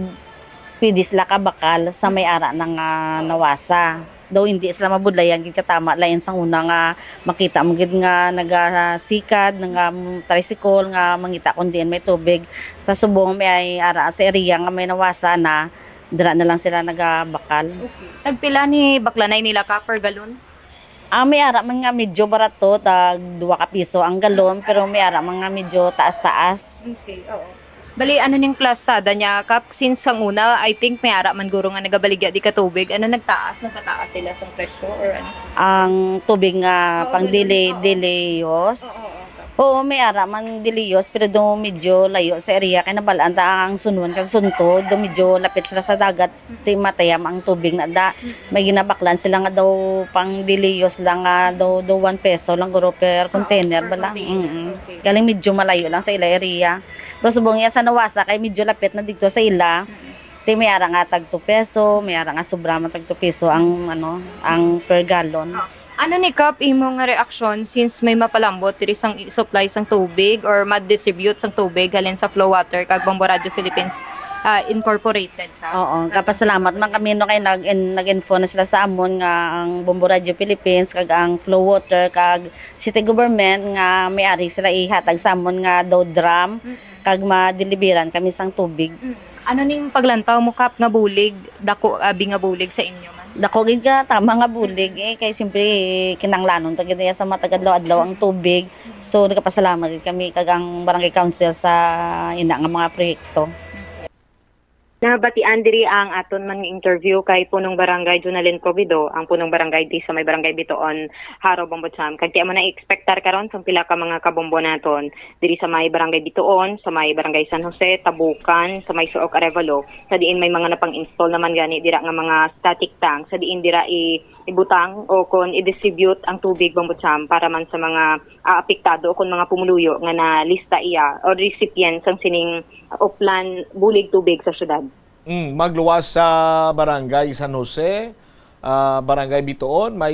pwede sila kabakal sa may ara na nga Nawasa. Daw hindi sila mabudlayan gid katama lain sang una nga makita mo gid nga nagasikad, nga tricycle nga mangita kung diin may tubig. Sa subong may ara sa area nga may Nawasa na, dira na lang sila nagabakal. Okay. Tagpila ni baklanay nila ka per galon? Ah, may ara man nga medyo barato, tag dua ka piso ang galon, pero may ara man nga medyo taas-taas. Okay, oo. Bali, ano ning plastada niya, Kap? Since sang una, I think may ara man guro nga nagabaligya di ka tubig. Ano, nagtaas, nagkataas sila sang presyo or ano? Ang tubig nga Oo, pang ganun, dili-, oo. Dilios. Oo, oo, Kap. Oo, may ara man Diliyos, pero do medyo layo sa area kay nabalaan ta ang Sunwan kag Suntod, do medyo lapit sila sa dagat, ti matayam ang tubig na da. May ginabaklan sila nga daw pang Diliyos lang nga daw, daw one peso lang guro per container bala. Mm. Galing medyo malayo lang sa ila area. Pero subong iya sa Nawasa kay medyo lapit na dito sa ila. Ti may ara nga tag two peso, may ara nga sobra man tag two peso ang ano, ang per gallon. Ano ni Kap imo nga reaksyon since may mapalambot diri sang i-supply sang tubig or ma-distribute sang tubig halin sa Flow Water kag Bombo Radio Philippines, ah, Incorporated, Kap? Oo, kapasalamat man kami no kay nag-, in-, nag-info na sila sa amon nga ang Bombo Radio Philippines kag ang Flow Water kag city government nga may ari sila ihatag sa amon nga daw drum kag madeliveran kami sang tubig. Ano ning paglantaw mo, Kap, nga bulig, dako abi nga bulig sa inyo man? Dako gid ka, tama nga bulig eh, kay siyempre kinanglanon ta gid niya sa matag adlaw-adlaw ang tubig. So nagapasalamat gid kami kag ang barangay council sa ina nga mga proyekto. Nabatian diri ang aton man nga interview kay Punong Barangay Jonalyn Covido, ang Punong Barangay di sa may Barangay Bitoon, Jaro, Bombo Cham. Kag ti amo na i-expectar karon sang pila ka mga kabombo naton diri sa may Barangay Bitoon, sa may Barangay San Jose, Tabukan, sa may Suok, Arevalo, sa diin may mga napang-install naman gani dira nga mga static tank, sa diin dira i-, ibutang o kon i-distribute ang tubig, Bombo Cham, para man sa mga, ah, apektado o kon mga pumuluyo nga nalista iya o recipients sang sining uplan bulig tubig sa syudad. Mm, magluwas sa Barangay San Jose, ah, Barangay Bitoon, may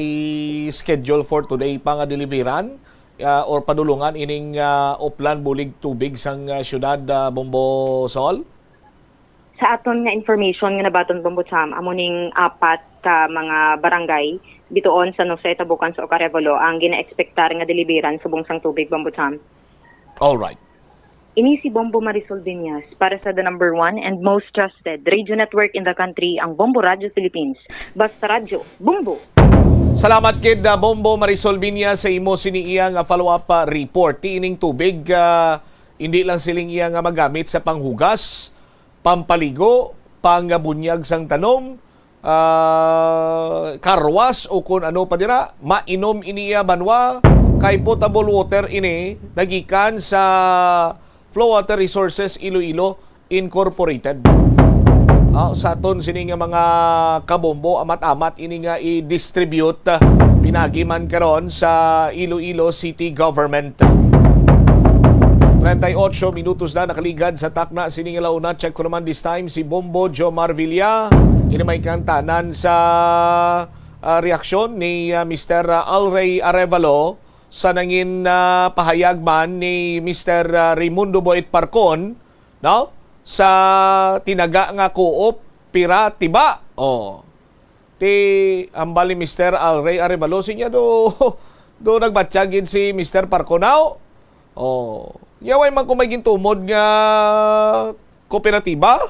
schedule for today pa nga deliveran, ah, or padulungan ining, ah, uplan bulig tubig sang, ah, syudad, ah, Bombo Sol? Sa aton nga information nga nabaton, Bombo Cham, amo ning apat ka mga barangay, Bitoon, San Jose, Tabukan, sa Arevalo, ang gina-expectar nga deliveran subong sang tubig, Bombo Cham. All right. Ini si Bombo Marisol Viñas para sa the number one and most trusted radio network in the country, ang Bombo Radio Philippines. Basta Radyo, Bombo! Salamat gid, ah, Bombo Marisol Viñas, sa imo sini iya nga follow-up, ah, report. Ti ining tubig, ah, hindi lang siling iya nga magamit sa panghugas, pampaligo, pangbunyag sang tanom, ah, car wash o kun ano pa dira, mainom ini iya banwa, kay potable water ini nagikan sa Flow Water Resources Iloilo Incorporated. Ah, sa aton sini nga mga kabombo, amat-amat ini nga i-distribute, ah, pinagi man karon sa Iloilo City Government. Treinta y ocho minutos na nakaligad sa takna sini nga launa. Check ko naman this time si Bombo Jomar Villa. Ini may kantanan sa, ah, reaksyon ni, ah, Mister Alray Arevalo sa nangin, ah, pahayag man ni Mister, ah, Raimundo Boyet Parcon, no? Sa tinaga nga co-op piratiba. Oh. Ti hambal ni Mister Alray Arevalo, sinya do, do nagbatya gid si Mister Parcon, no? Oh. Nya way man ko may gintumod nga kooperatiba?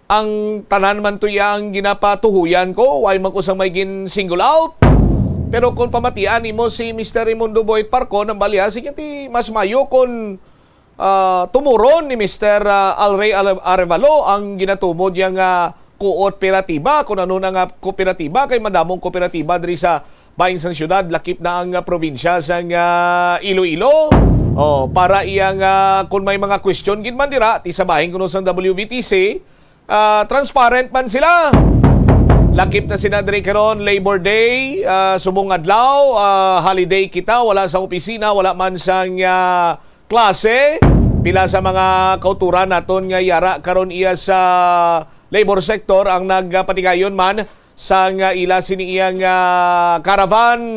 Ang tanan man to iya ang ginapatuhoyan ko, way man ko sang may gin-single out. Pero kung pamatian nimo si Mister Raimundo Boyet Parcon, ang balya, sige, ti mas mayo kung, ah, tumuron ni Mister, ah, Alray Ale-, Arevalo ang ginatumod niya nga kooperatiba, kung ano na nga kooperatiba, kay madamong kooperatiba diri sa bahin sang syudad, lakip na ang, ah, probinsya sang, ah, Iloilo. Oh, para iyang, ah, kung may mga question gid man dira, ti sa bahin kuno sang W V T C, ah, transparent man sila. Lakip na sila diri karon, Labor Day, ah, subong adlaw, ah, holiday kita, wala sa opisina, wala man sang, ah, klase. Pila sa mga kauturan naton nga yara karon iya sa labor sector ang nagpatigayon man sang ila sini iyang, ah, caravan.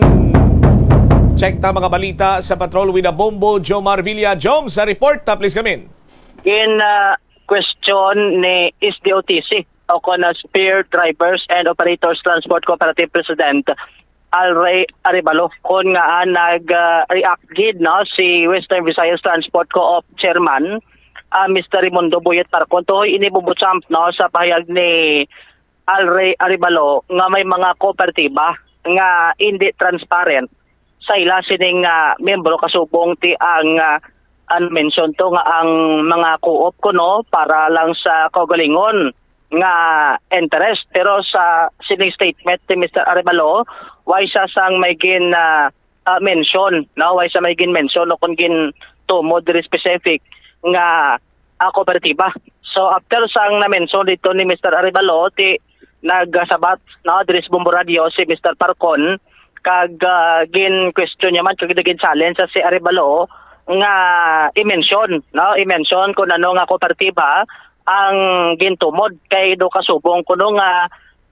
Check ta mga balita sa Patrol with a Bombo, Jomar Villa. Jom, sa report, ah, please come in. Gin, ah, question ni S D O T C o kon, ah, Spear Drivers and Operators Transport Cooperative President Alray Arevalo, kon nga, ah, nag, ah, react gid, no, si Western Visayas Transport Co-op Chairman, ah, Mister Raimundo Boyet Parcon, tuhoy ini, Bombo Cham, no, sa pahayag ni Alray Arevalo nga may mga kooperatiba nga hindi transparent sa ila sining, ah, miyembro, kasubong ti ang, ah, ang mention to nga ang mga co-op kuno para lang sa kaugalingon nga interest. Pero sa sining statement ni Mister Arevalo, way siya sang may gin, ah, ah, mention, no? Way sa may gin-mention o kung gin-tumod diri specific nga, ah, kooperatiba. So, after sang na-mention dito ni Mister Arevalo, ti nagsabat, no, diri sa Bombo Radio si Mister Parcon, kag, ah, gin-question niya man, kag gin-challenge sa si Arevalo nga i-mention, no, i-mention kung ano nga kooperatiba ang gintumod, kay do kasubong kuno nga,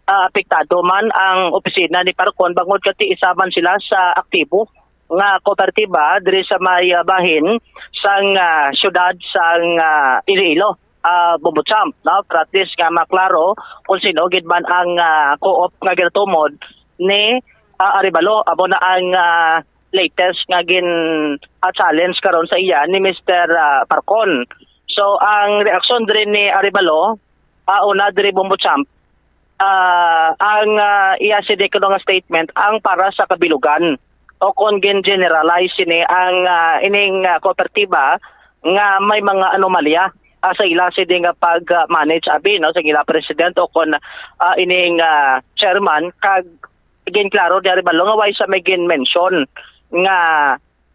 ah, apektado man ang opisina ni Parcon, bangod kati isa man sila sa aktibo nga kooperatiba diri sa may, ah, bahin sang, ah, siyudad sang, ah, Iloilo, ah, Bombo Champ, no? Para at least nga maklaro kung sino gid man ang, ah, co-op nga ginatumod ni, ah, Arevalo. Amo na ang, ah, latest nga gin, ah, challenge karon sa iya ni Mister, ah, Parcon. So, ang reaksyon diri ni Arevalo, ah, una diri, Bombo Champ, ah, ang, ah, iya sini kuno nga statement ang para sa kabilugan o kon gin-generalize sini ang, ah, ining, ah, kooperatiba nga may mga anomalya, ah, sa ila sini nga pag, ah, manage abi, no, sa ila president o kon, ah, ining, ah, chairman, kag ginklaro ni Arevalo nga way sa may gin-mention nga,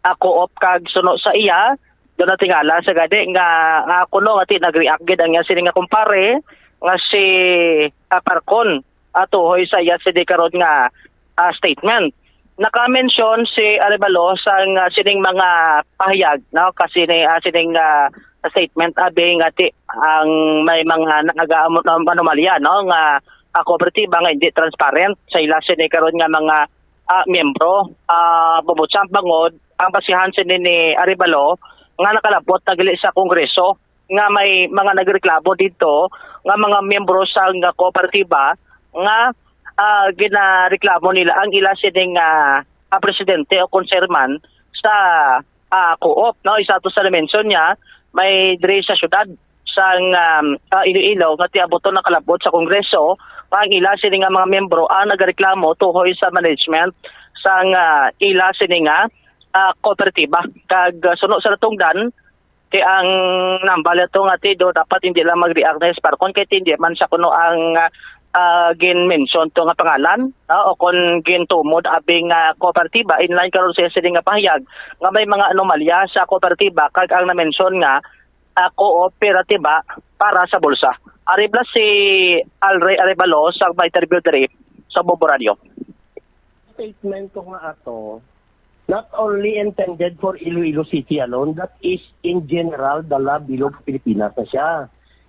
ah, co-op kag suno sa iya, do natingala sa gani nga, nga kuno nga ti nag-react gid ang iya sini nga kumpare nga si, ah, Parcon, ah, tuhoy sa iya sini karon nga, ah, statement. Naka-mention si Arevalo sang, ah, sining mga pahayag, no, kasi ni, ah, sining, ah, statement abi nga ti ang may mga nagaamo-, anomalya, no, nga, ah, kooperatiba nga hindi transparent sa ila sini karon nga mga, ah, miyembro. Ah, Bombo Champ, bangod ang basihan sini ni Arevalo nga nakalabot na gali sa Kongreso nga may mga nagreklamo dito nga mga miyembro sang kooperatiba nga, ah, ginareklamo nila ang ila sining, ah, ah, presidente o kon chairman sa, ah, co-op, no? Isa to sa na-mention niya, may diri sa syudad sang, um, ah, Iloilo nga ti abuton nakalabot sa Kongreso nga ang ila sini nga mga miyembro ang nagareklamo tuhoy sa management sang, ah, ila sini nga, ah, kooperatiba. Kag, ah, suno sa natungdan, kay ang nambal ato nga ti do dapat hindi lang mag-react na si Parcon kay ti hindi man sa kuno ang, ah, gin-mention to nga pangalan, ah, o kon gintumod abi nga kooperatiba. In line karon sa sini nga pahayag nga may mga anomalya sa kooperatiba kag ang na-mention nga, ah, kooperatiba para sa bulsa. Ari bala si Alray Arevalo sa may interview diri sa Bombo Radio. Statement ko nga ato, not only intended for Iloilo City alone, that is in general the law below Pilipinas na siya.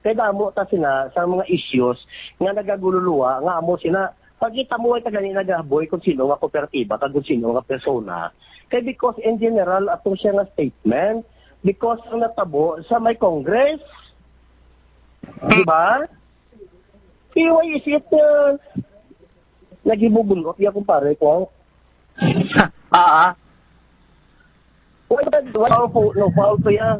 Kay damo ta sina sa mga issues nga nagagululuwa nga amo sina. Pagkita mo ay tagani nagahaboy kung sino nga kooperatiba kag kung sino nga persona. Kay because in general ato siya nga statement, because ang natabo sa may Congress, di ba? Why is it nga naghibubulot ya, kumpare ko? Ah, ah. Why that, why, no, foul to ya.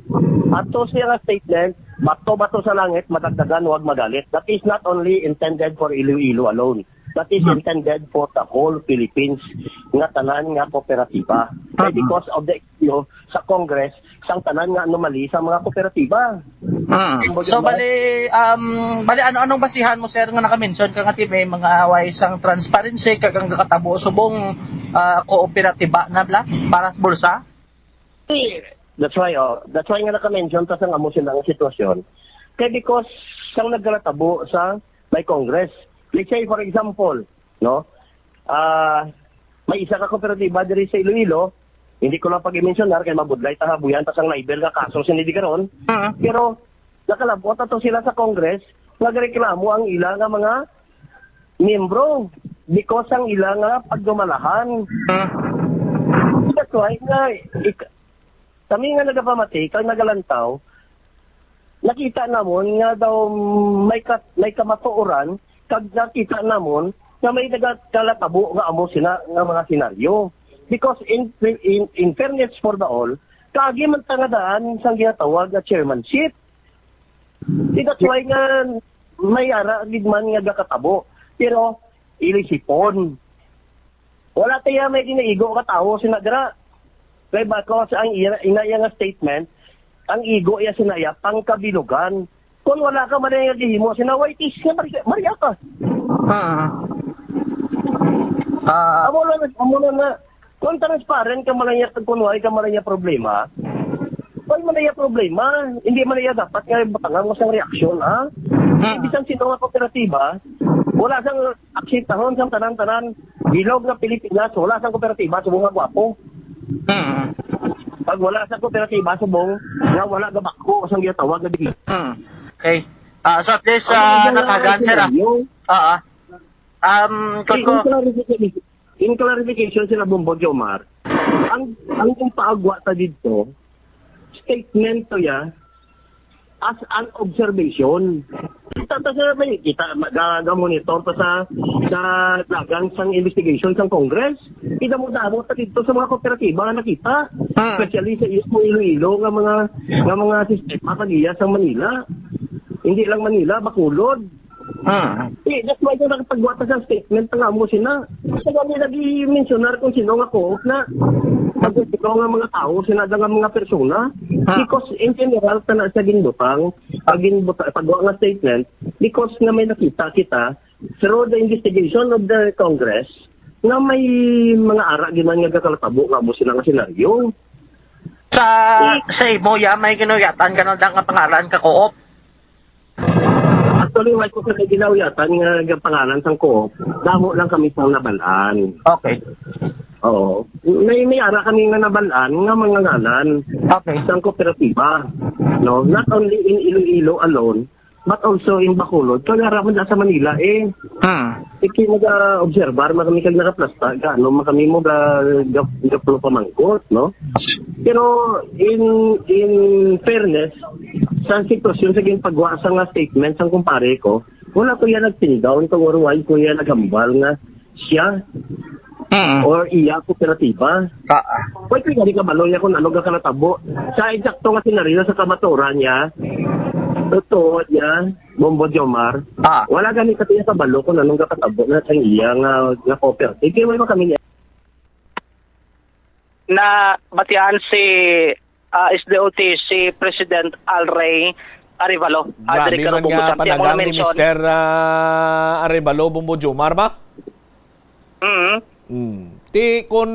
Ato siya nga statement, bato-bato sa langit, madagdagan, wag magalit. That is not only intended for Iloilo alone. That is intended for the whole Philippines, nga tanan nga kooperatiba. Kay because of the issue sa Congress, sang tanan nga anomaly sa mga kooperatiba. Mm. So, bali, um, bali, ano, anong basihan mo, sir, nga naka-mention ka nga ti may mga way sang transparency kag ang nakatabo subong, ah, kooperatiba na bala para sa bulsa? That's why, oh, that's why nga naka-mention ta sang amo sila nga sitwasyon. Kay because sang nagkalatabo sa may Congress. Let's say, for example, no? Ah, may isa ka kooperatiba diri sa Iloilo, hindi ko lang pag-i-mensionar kay mabudlay ta habuyan ta sang libel nga kaso sini di karon. Ah. Pero nakalabot ato sila sa Congress, nagreklamo ang ila nga mga miyembro because ang ila nga pagdumalahan. Ah. That's why nga ik-, kami nga nagapamati kag nagalantaw, nakita namon nga daw may ka-, may kamatuoran, kag nakita namon nga may nagakalatabo nga amo sina nga mga senaryo. Because in, in, in fairness for the all, kaagi man ta nga daan sang ginatawag nga chairmanship. Di, that's why nga may ara gid man nga gakatabo. Pero ilisipon. Wala ta iya may ginaigo nga tawo sina dira. Kay bako sa ang ira, ina iya nga statement, ang igo iya sina iya pangkabilugan. Kung wala ka man nga gihimo sina, why tis nga Maria, Maria ka? Ah. Ah. Amo lang, amo lang na. Kung transparent ka man niya, kung wala ka man niya problema, wala man niya problema, hindi man niya dapat nga butangan mo sang reaksyon, ha? Hmm. Bisan sino nga kooperatiba, wala sang akseptahon sang tanan-tanan, bilog nga Pilipinas, wala sang kooperatiba, subong nga gwapo. Hmm. Pag wala sang kooperatiba, subong nga wala gabako sang gitawag nga dili. Hmm. Okay. Ah, so at least, Ang ah, mga natagan, sir, ah. Scenario, Ah, ah. Um, in, in ko. Clarification, in clarification sila, Bombo Jomar, ang, ang ipaagwa ta didto, statement to ya, as an observation. Kita ta sa may, kita, ga-, ga-monitor ta sa, sa dagang sang investigation sang Congress. Kita mo damo ta didto sa mga kooperatiba nga nakita. Hmm. Especially sa Iloilo nga mga, nga mga sistema kag iya sa Manila. Hindi lang Manila, Bacolod. Hmm. Eh, that's why yung nakapagwa ta sa statement nga mo sina. Sa kami lagi mensionar kung sino nga co-op na. Pag sino nga mga tao, sina nga mga persona. Hmm. Because in general, ta na sa ginbutang, pag ginbuta-, pagwa nga statement, because nga may nakita kita through the investigation of the Congress, nga may mga ara giman nga gakalatabo nga mo sila nga senaryo. Sa, sa imo, ya, may ginuyatan ka na nga pangalan ka co-op? Actually, wala ko sa ginauyatan nga, nga pangalan sang co-op. Damo lang kami sang nabalaan. Okay. Oo. May, may ara kami nga nabalaan nga mga ngalan Okay. sang kooperatiba. No? Not only in Iloilo alone, but also in Bacolod. Kaya raman sa Manila, eh, Hmm. Iki nag-obserbar man kami kag nakaplasta, gaano man kami mo ga, ga, ga, pamangkot, no? Pero in, in fairness, sa sitwasyon sa ginpagwa sa nga statement sang kumpare ko, wala ko yan nag-pin down kung wala ko yan naghambal nga siya Mm. or iya kooperatiba. Ah, ah. Pwede nga di kabalo niya kung ano ga kanatabo. Sa eksakto nga senaryo sa kamatuoran niya, totoo niya, Bombo Jomar, Ah. wala gani ka tiya kabalo kung anong gakatabo na sa iya nga, nga cooperative. Kaya wala kami niya. Na batian si, ah, S D O T, si President Alray Arevalo. Ah, Grabe diri ka man nga Robo Butante. Amo panagang ni na-mention. Mister, ah, Arevalo, Bombo Jomar ba? Mm. Mm. Ti kun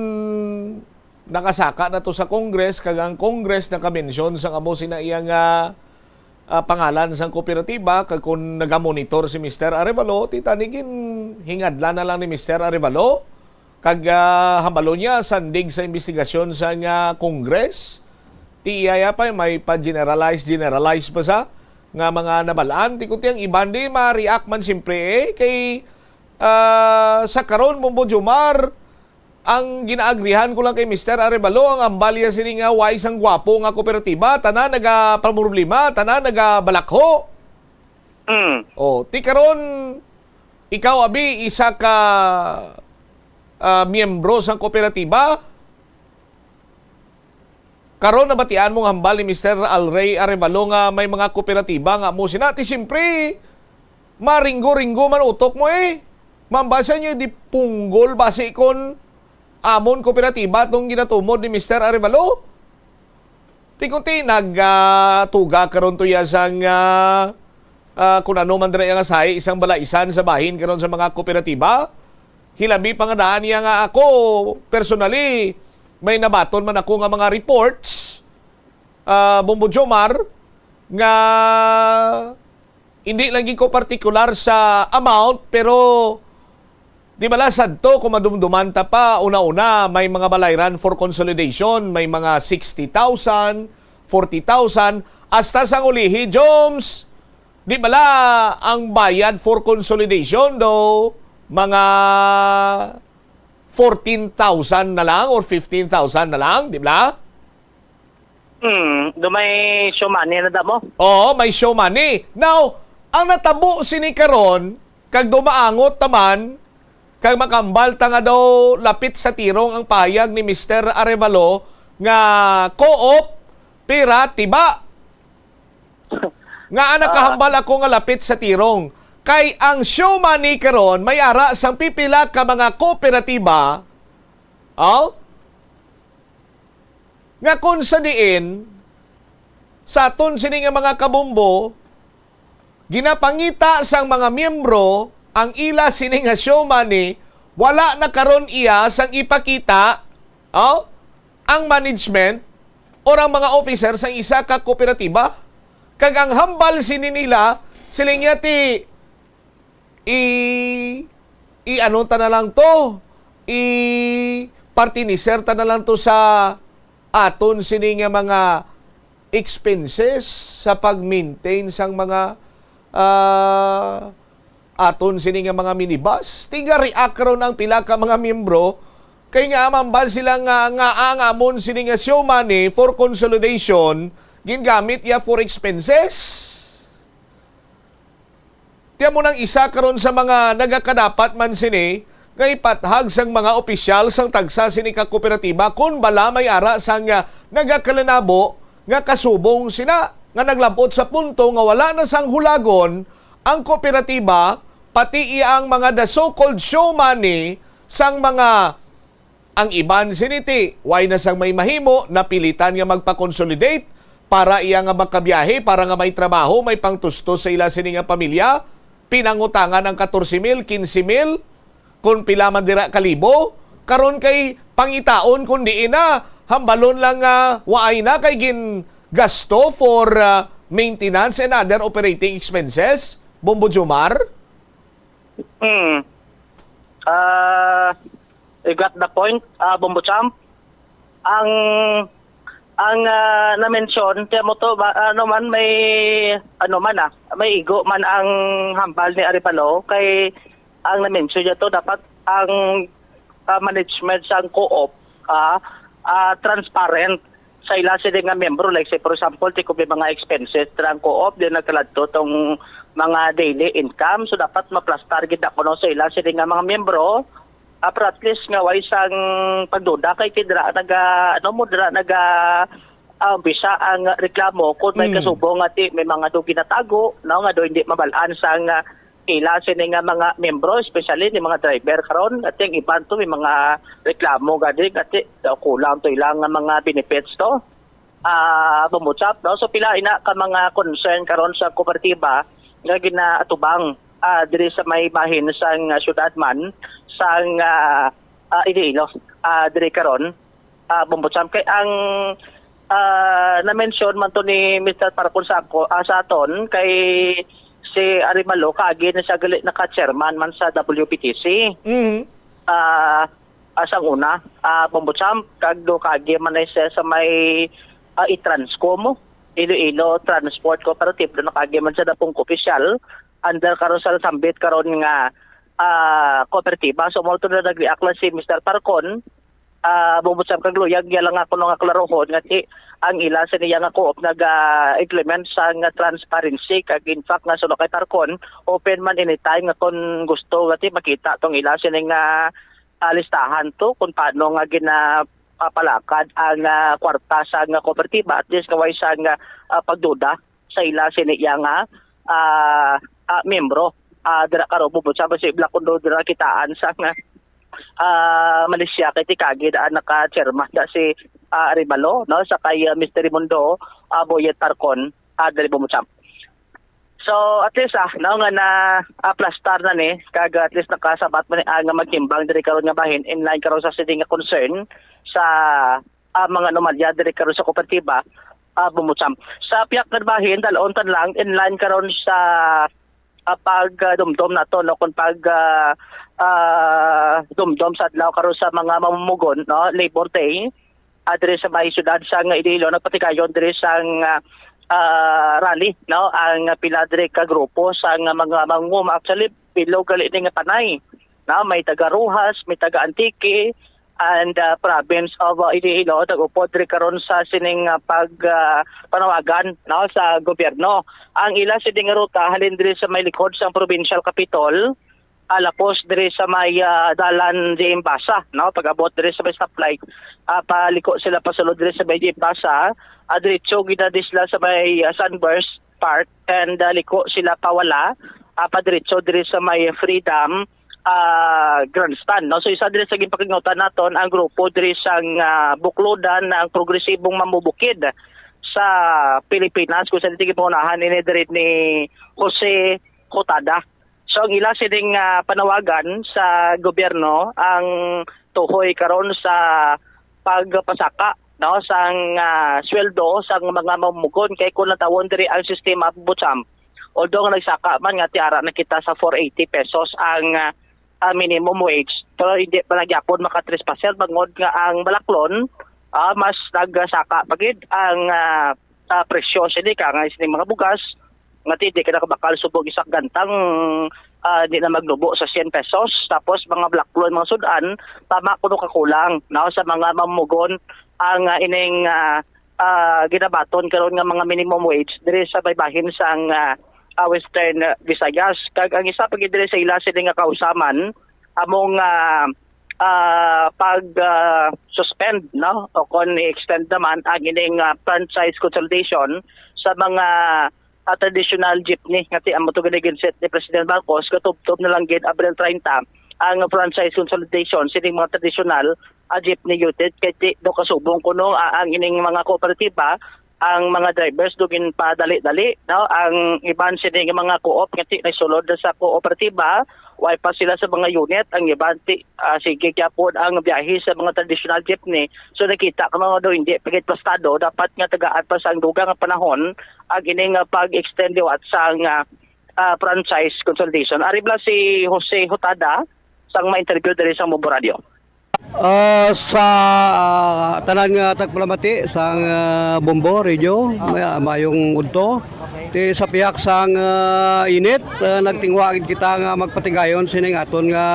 nakasaka na to sa Congress, kag ang Congress nakamention sang amo sina iya nga, ah, pangalan sang kooperatiba, kag kun nagamonitor si Mister Arevalo, ti tani ginhingadlan na lang ni Mister Arevalo, kag, ah, hambalo niya, sandig sa investigasyon sa nga Congress, ti iya ya pa may pa-generalize, generalize pa sa nga mga nabalaan. Ti kun ti ang iban di ma-react man siyempre, eh, kay Ah, sa karon, Bombo Jomar, ang ginaagrihan ko lang kay Mister Arevalo, ang hambal niya sini nga way sang gwapo nga kooperatiba, tanan nagapamroblema, tanan nagabalakho. Mm. Oh, ti karon, ikaw, abi, isa ka, ah, miyembro sang kooperatiba? Karon nabatian mo nga hambal ni Mister Alray Arevalo nga may mga kooperatiba nga amo sina. Ti siyempre, maringgo-ringgo man utok mo, eh. Mambasa niyo di punggol basi kon amon kooperatiba tong ginatumod ni Mister Arevalo. Ti kun ti nag, ah, tuga karon to ya sang, ah, ah, kun ano man dira nga sahi, isang balaisan sa bahin karon sa mga kooperatiba. Hilabi pa nga daan niya nga ako, personally, may nabaton man ako nga mga reports, ah, Bombo Jomar, nga hindi lang gid ko partikular sa amount, pero di bala sadto kung madumduman ta pa, una-una, may mga balayran for consolidation, may mga sixty thousand, forty thousand, hasta sang ulihi, Joms, di bala ang bayad for consolidation do mga fourteen thousand na lang or fifteen thousand na lang, di ba? Hmm, do may show money na damo? Oo, may show money. Now, ang natabo sini karon, kag dumaangot taman, kag makambal ta nga daw lapit sa tirong ang pahayag ni Mister Arevalo nga co-op, pira, tiba. Nga ang Ah. nakahambal ako nga lapit sa tirong. Kay ang show money karon may ara sang pipila ka mga kooperatiba, oh, nga kung sa diin, sa aton sini nga mga kabombo, ginapangita sang mga miyembro ang ila sini nga show money, wala na karon iya sang ipakita Oh, ang management or ang mga officer sa isa ka kooperatiba. Kag ang hambal sini nila, siling niya ti i i-ano ta na lang to, i-partineser ta na lang to sa aton sini nga mga expenses sa pag-maintain sang mga, ah, aton sini nga mga minibus. Tiga-react ron ang pila ka mga miyembro kay nga hambal sila nga, nga ang amon sini nga show money for consolidation gingamit ya for expenses. Ti amo nang isa karon sa mga nagakadapat man sini nga ipathag sang mga opisyal sang tagsa sini ka kooperatiba kon bala may ara sang, ah, nagakalinabo nga kasubong sina nga naglab-ot sa punto nga wala na sang hulagon ang kooperatiba, pati iya ang mga the so-called show money sang mga ang iban sini ti way na sang may mahimo, napilitan nga magpa-consolidate para iya nga makabiyahe, para nga may trabaho, may pangtustos sa ila sini nga pamilya. Pinangutangan ang katorse mil, kinse mil, kung pila man dira ka libo. Karon kay pangitaon kung diin na, hambalon lang nga waay na kay gingasto for, ah, maintenance and other operating expenses. Bombo Jomar? Hmm. Ah, you got the point, ah, Bombo Champ. Ang ang ah, na-mention, kaya mo to, ba, ano man, may, ano man ah, may igo man ang hambal ni Arevalo, kay ang na-mention niya to, dapat ang ah, management sang co-op, ah, ah, transparent sa ila sini nga miyembro. Like say, for example, ti kung may mga expenses dira ang co-op, di nagkaladto tong mga daily income. So, dapat maplastar gid na kuno sa ila sini nga mga miyembro. Ah, pero at least nga way sang pagduda kay ti dira naga, ano mo, dira naga ah, umpisa ang reklamo kung may Mm. kasubong nga ti may mga do ginatago, no, nga do hindi mabal-an sang ah, ila sini nga mga miyembro, especially ni mga driver karon. Ati ang iban to may mga reklamo gani, ati daw kulang to ilang nga mga benefits to. Ah, Bombo Champ, no? So pila ina ka mga concern karon sa kooperatiba nga ginaatubang ah, diri sa may bahin sang ah, syudad man sang ah, ah, Iloilo, ah, diri karon, ah, Bombo Champ. Kay ang ah, na-mention man to ni Mister Parcon sa ako, ah, sa aton, kay si Arevalo kaagi na siya gali naka-chairman man sa W P T C. Mhm. Ah, ah, sang una, ah, Bombo Champ, kag do kaagi man na siya sa may ah, i-Transco mo, Iloilo Transport Cooperative, do nakaagi man siya na pong opisyal under karon sa sambit karon nga ah, kooperatiba. So, mao to na nag-react lang si Mister Parcon. Ah, Bombo Champ, kag luyag niya lang ako nga klarohon nga ti ang ila sa niya nga co-op naga-implement sa nga transparency, kag in fact nga suno kay Parcon, open man anytime nga kon gusto nga ti makita tong ila sini nga ah, listahan to kung paano nga ginapapalakad ang ah, kwarta sa nga kooperatiba, at least kaway sa nga ah, pagduda sa ila sini iya nga ah, ah, miyembro ah, dira karon, Bombo Champ, sa ibla kundo dira kitaan sa nga ah, Malaysia kay ti kaagi daan naka-chairman da si ah, Arevalo, no, sa kay ah, Mister Raimundo ah, Boyet Parcon, ah, diri, Bombo Champ. So at least ah, no, nga na aplastar na ni, kag at least nakasabat man ni ang magtimbang diri karon nga bahin, in line karon sa sini nga concern sa ah, mga anomalya diri karon sa kooperatiba, ah, Bombo Champ. Sa pihak nga bahin, dal-on ta lang, in line karon sa ah, pagdumdom nato, no, kung pag ah, ah, dumdom sa adlaw karon sa mga mamumugon, no, Labor Day, ah, diri sa may siyudad sa nga Iloilo, nagpatigayon diri sa nga ah, rally, no, ang pila diri ka grupo sa nga mga mangum. Actually, bilog gali ni nga panay, no, may taga Roxas, may taga Antique, and ah, province of ah, Iloilo, nag-upod diri karon sa sining ah, pag ah, panawagan, no, sa gobyerno. Ang ila sini nga ruta halin diri sa may likod sang provincial capitol, ah, lapos diri sa may ah, dalan J M Basa, no, pag-abot diri sa may stoplight, ah, paliko sila pasulod diri sa may J M Basa, ah, diretso gid na di sila sa may ah, Sunburst Park, and ah, liko sila pawala, ah, padiretso diri sa may Freedom ah, Grandstand, no? So isa diri sa ginpakignotan naton ang grupo diri sang ah, Buklodan, ang progresibong mamubukid sa Pilipinas, kung saan ito ginpangunahan ini diri ni Jose Hotada. So ang ila sining ah, panawagan sa gobyerno ang tuhoy karon sa pagpasaka, no, sang, ah, sweldo sang mga mamumugon, kay kung natawon diri ang sistema, Boss Sam, although nga nagsaka man nga ti ara na kita sa four eighty pesos ang, ah, ah, minimum wage, pero hindi pa lang gyapon maka-trespass bangod nga ang Balaklon, ah, mas nagsaka pa gid ang, ah, ah, presyo sini ka nga sining mga bugas nga ti di ka nakabakal subong isa ka gantang, ah, di na magnubo sa sien pesos. Tapos mga Balaklon, mga sud-an, tama kuno kakulang, no, sa mga mamumugon ang, ah, ining, ah, ah, ginabaton karon nga mga minimum wage diri sa baybahin sang, ah, ah, Western Visayas. Kag ang isa pa gid diri sa ila sini nga kausaman among, ah, ah, pag, ah, suspend, no, o kon i-extend naman ang ining, ah, franchise consolidation sa mga, ah, traditional jeepney nga ti amo to gani ginset ni President Marcos, katubtob na lang gid Abril treinta ang franchise consolidation sining mga traditional, ah, jeepney unit, kay ti do kasubong kuno, ah, ang ining mga kooperatiba, ang mga drivers do ginpadali-dali, no? Ang iban sini nga mga co-op nga ti nagsulod sa kooperatiba, way pa sila sa mga unit, ang iban ti, ah, sige gyapon ang biyahe sa mga traditional jeepney. So nakita ko nga do hindi pa gid plastado, dapat nga tagaan pa sang dugang nga panahon ang ining, ah, pag-extend liwat sang, ah, ah, franchise consolidation. Ari bala si Jose Hutada sang ma-interview diri sa Bombo Radio. Ah, sa, ah, tanan nga tagpalamati sang, ah, Bombo Radio, may, mayong udto. Ti sa pihak sang, ah, init, ah, nagtinguha gid kita nga magpatigayon sining aton nga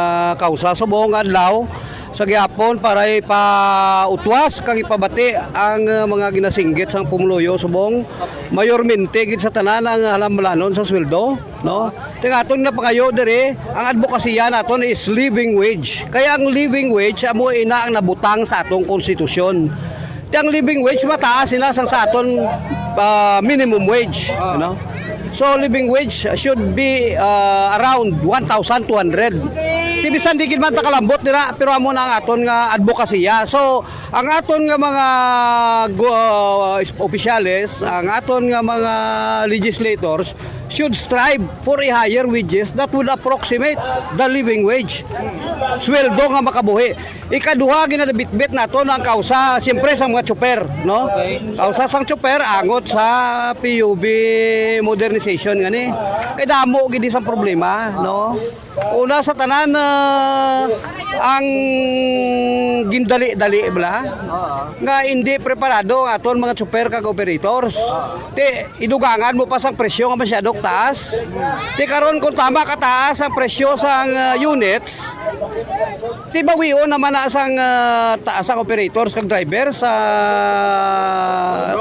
kausa subong adlaw sa gihapon para ipautwas kag ipabati ang, ah, mga ginasinggit sang pumuluyo subong mayormente gid sa tanan ang halambalanon sa sweldo, no? Ti ang aton napangayo diri, ang adbokasiya naton is living wage. Kaya ang living wage amo ina ang nabutang sa atong konstitusyon. Ti ang living wage mataas ina sang sa aton, ah, minimum wage, no? So living wage should be, ah, around one thousand two hundred. Ti bisan di gid man ta kalambot dira, pero amo na ang aton nga adbokasiya. So ang aton nga mga gu-, uh, opisyales, ang aton nga mga legislators should strive for a higher wages that would approximate the living wage. Sweldo nga makabuhi. Ikaduha, ginabitbit nato ang kausa, siyempre, sa mga tsuper, no? Okay. Kausa sang tsuper, angot sa P U B modernization nga ni. Kay damo gid sang problema, no? Una sa tanan, ah, ang gindali-dali bala nga hindi preparado ang aton mga tsuper kag operators. Ti idugangan mo pa sang presyo nga masyado taas. Ti karon kung tama ka taas ang presyo sang, ah, units, ti bawion naman na sang, ah, taas ang operators kag driver sa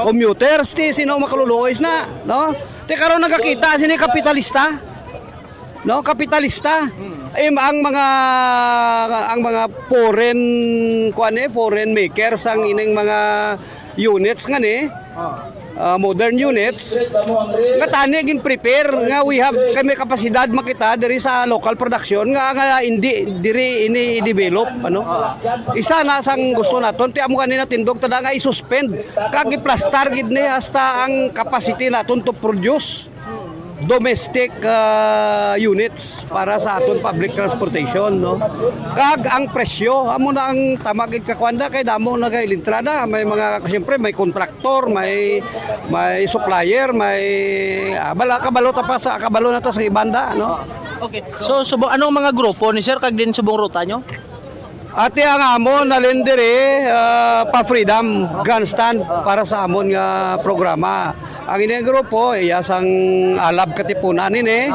commuters, ti sino makaluluoy na, no? Ti karon nagakita sini kapitalista. No, kapitalista. Im, ang mga, ang mga foreign, kuan, eh, foreign makers ang ining mga units nga ni, ah, modern units nga tani gin prepare nga we have, kay may kapasidad makita diri sa local production nga, nga hindi diri ini i-develop, ano. Isa na sang gusto naton, ti amo gani natindog tada nga i-suspend kag i-plastar gid ni hasta ang capacity naton to produce domestic, ah, units para sa aton public transportation, no? Kag ang presyo, amo na ang tama gid kakuan da, kay damo na kay lintrada, may mga, siyempre, may kontraktor, may, may supplier, may, ah, bala, kabalo ta pa sa, kabalo na ta sa ibanda, no? Okay. So, subong, anong mga grupo ni sir kag din subong ruta nyo? Ati ang amon nalin diri, ah, pa Freedom Grandstand para sa amon nga programa. Ang ining grupo, iya sang Alab Katipunan ini,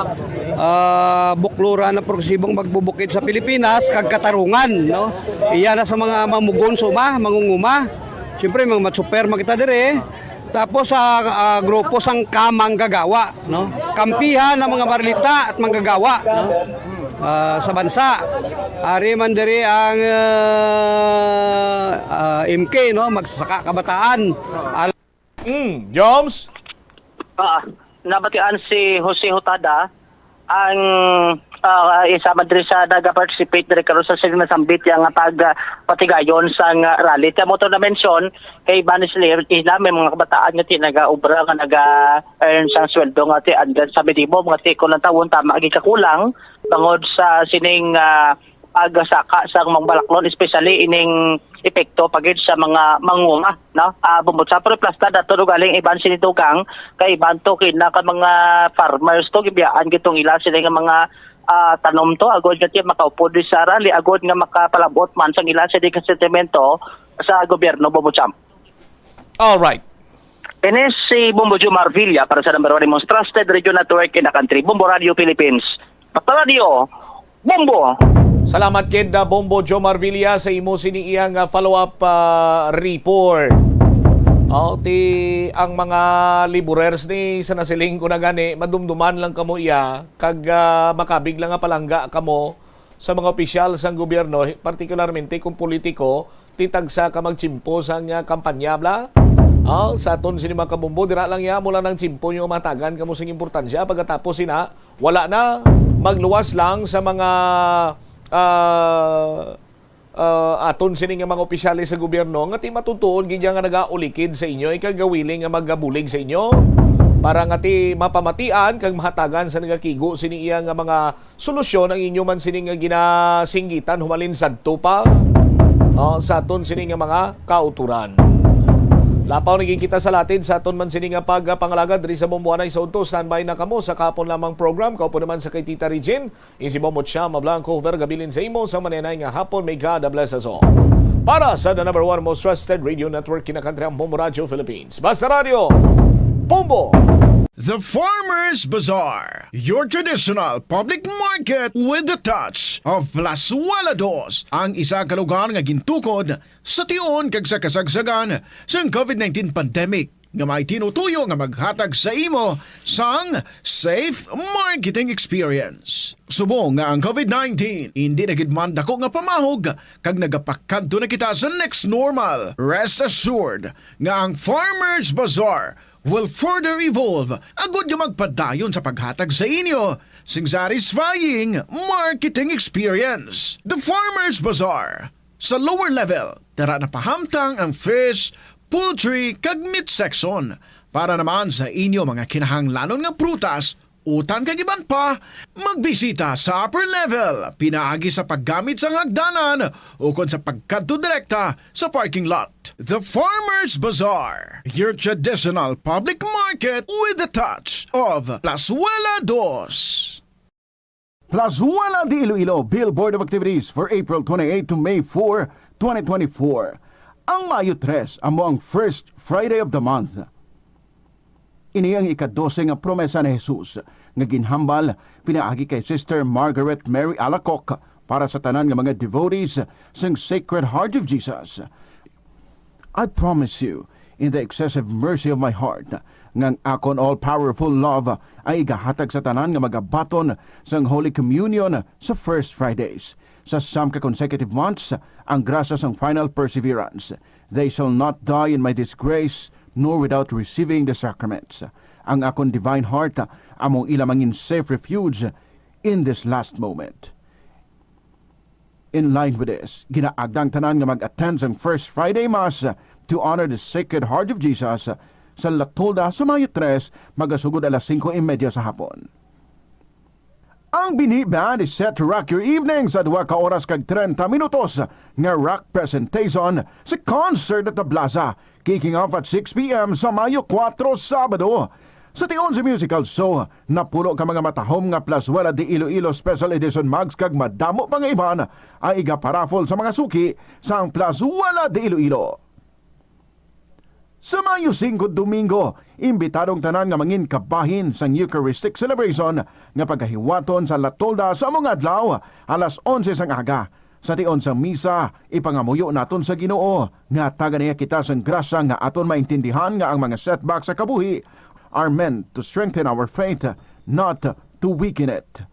ah, Bukluran ng Progresibong Magbubukid sa Pilipinas, kag Katarungan, no? Iya na sa mga mamugon suma, mangunguma. Siyempre, mga matsuper man kita diri. Tapos sa, ah, grupo sang kamanggagawa, no? Kampihan ng mga marlita at manggagawa, no? Ah, sa bansa. Ari man diri ang, ah, ah, M K, no? Magsasaka Kabataan. Al- Mm, Joms? Ah, nabatian si Jose Hutada, ang, ah, isa man diri sa naga-participate diri karon sa sining nasambit ya nga pag, ah, patigayon sang, ah, rally. Ti amo to na-mention kay Bunny Slayer, ila may mga kabataan nga ti nagaobra nga naga-earn sang sweldo nga ti andyan sa minimum nga ti kung ang tawon tama gid kakulang bangod sa sining, ah, pagsaka sang mga Balaklon, especially ining epekto pa gid sa mga mangunga, no? Ah, Bombo Cham, pero plus na dato do galing iban sini dugang, kay iban to kina ka mga farmers to, gibiyaan gid tong ila sila nga mga, ah, tanom to, agod nga ti makaupod di sara, li agod nga makapalabot man sang ila sini ka sentimento sa gobyerno, Bombo Cham. All right. Ini si Bombo Jomar Villa para sa number one most trusted radio network in the country, Bombo Radio Philippines. Pagka-radio, Bombo! Salamat kid, ah, Bombo Jomar Villa sa imo sini iyang, ah, follow-up, ah, report. Oh, ti ang mga laborers ni sa nasiling ko na gani, madumduman lang kamo iya, kag, ah, makabig lang nga palangga kamo sa mga opisyal sang gobyerno, particularmente kung politiko, ti tagsa ka magtsimpo sang, ah, kampanya, bla? Ah, sa aton sini mga kabombo, dira lang ya, mula nang tsimpo nyo matagan kamo sing importansya. Pagkatapos sina, wala na, magluwas lang sa mga, ah, ah, aton sini nga mga opisyales sa gobyerno nga ti matutuon gid ya nga nagaulikid sa inyo, ikagawiling nga magabulig sa inyo, para nga ti mapamatian kag mahatagan sa nagakigo sini iya nga mga solusyon ang inyo man sini nga ginasinggitan humalin sadto pa, oh, sa aton sini nga mga kauturan. Lapaw na gid kita sa latid sa aton man sini nga pagpangalagad diri sa Bomboanay sa udto. Standby na kamo sa kahapon lamang program. Kaupo naman sa kay Tita Regine, isi Bombo Chama Blanco, Vergabilin sa imo sa manenay nga hapon. May God bless us all. Para sa the number one most trusted radio network, Kinakantriang Bombo Radio Philippines. Basta Radio, Bombo! The Farmers Bazaar, your traditional public market with the touch of Plazuela Dos, ang isa ka lugar nga gintukod sa tion kag sa kasagsagan sang COVID nineteen pandemic, nga may tinutuyo nga maghatag sa imo sang safe marketing experience. Subong nga ang COVID nineteen indi na gid man dako nga pamahog, kag nagapakadto na kita sa next normal, rest assured nga ang Farmers Bazaar will further evolve agud nga magpadayon sa paghatag sa inyo sing satisfying marketing experience. The Farmers Bazaar, sa lower level, tara na pahamtang ang fish, poultry, kag meat section. Para naman sa inyo mga kinahanglanon nga prutas, utan kag iban pa, magbisita sa upper level pinaagi sa paggamit sang hagdanan ukon sa pagkadto direkta sa parking lot. The Farmers Bazaar, your traditional public market with the touch of Plazuela Dos. Plazuela de Iloilo, Billboard of Activities for April twenty-eight to May four, twenty twenty-four. Ang Mayo tres amo ang first Friday of the month. Ini ang ika-dose nga promesa ni Jesus nga ginhambal pinaagi kay Sister Margaret Mary Alacoque para sa tanan nga mga devotees sang Sacred Heart of Jesus. I promise you, in the excessive mercy of my heart, nga ang akon all-powerful love ang igahatag sa tanan nga magabaton sang Holy Communion sa First Fridays. Sa siyam ka consecutive months, ang grasya sang final perseverance. They shall not die in my disgrace, nor without receiving the sacraments. Ang akon divine heart among ila mangin safe refuge in this last moment. In line with this, ginaagda ang tanan nga mag-attend sang First Friday Mass to honor the Sacred Heart of Jesus sa La Tolda sa Mayo tres, magasugod alas singko y media sa hapon. Ang Bini Band is set to rock your evening sa duha ka oras kag treinta minutos nga rock presentation sa Concert at the Plaza, kicking off at six p m sa Mayo kuwatro, Sabado. Sa tion sa musical show, napulo ka mga matahom nga Plazuela de Iloilo Special Edition mugs kag madamo pa nga iban ang igaparaffle sa mga suki sang Plazuela de Iloilo. Sa Mayo singko, Domingo, imbitado ang tanan nga mangin kabahin sang Eucharistic celebration nga pagahiwaton sa La Tolda sa amo nga adlaw, alas onse sang aga. Sa tion sang misa, ipangamuyo naton sa Ginoo nga hatagan niya kita sang grasya nga aton maintindihan nga ang mga setback sa kabuhi are meant to strengthen our faith, not to weaken it.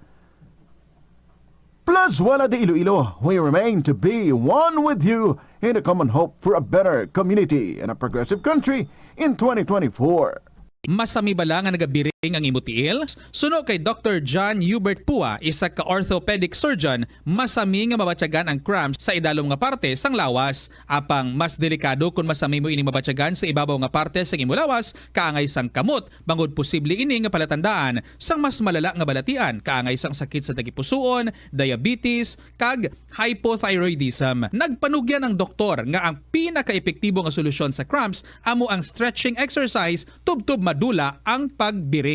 Plazuela de Iloilo, we remain to be one with you in a common hope for a better community and a progressive country in twenty twenty-four. Masami bala nga nagabiri Ang imo tiil? Suno kay Doktor John Hubert Pua, isa ka orthopedic surgeon, masami nga mabatyagan ang cramps sa idalom nga parte sang lawas. Apang mas delikado kon masami mo ini mabatyagan sa ibabaw nga parte sang imo lawas, kaangay sang kamot, bangod posible ini nga palatandaan sang mas malala nga balatian, kaangay sang sakit sa tagipusoon, diabetes, kag hypothyroidism. Nagpanugyan ang doktor nga ang pinakaepektibo nga solusyon sa cramps amo ang stretching exercise tubtob madula ang pagbiring.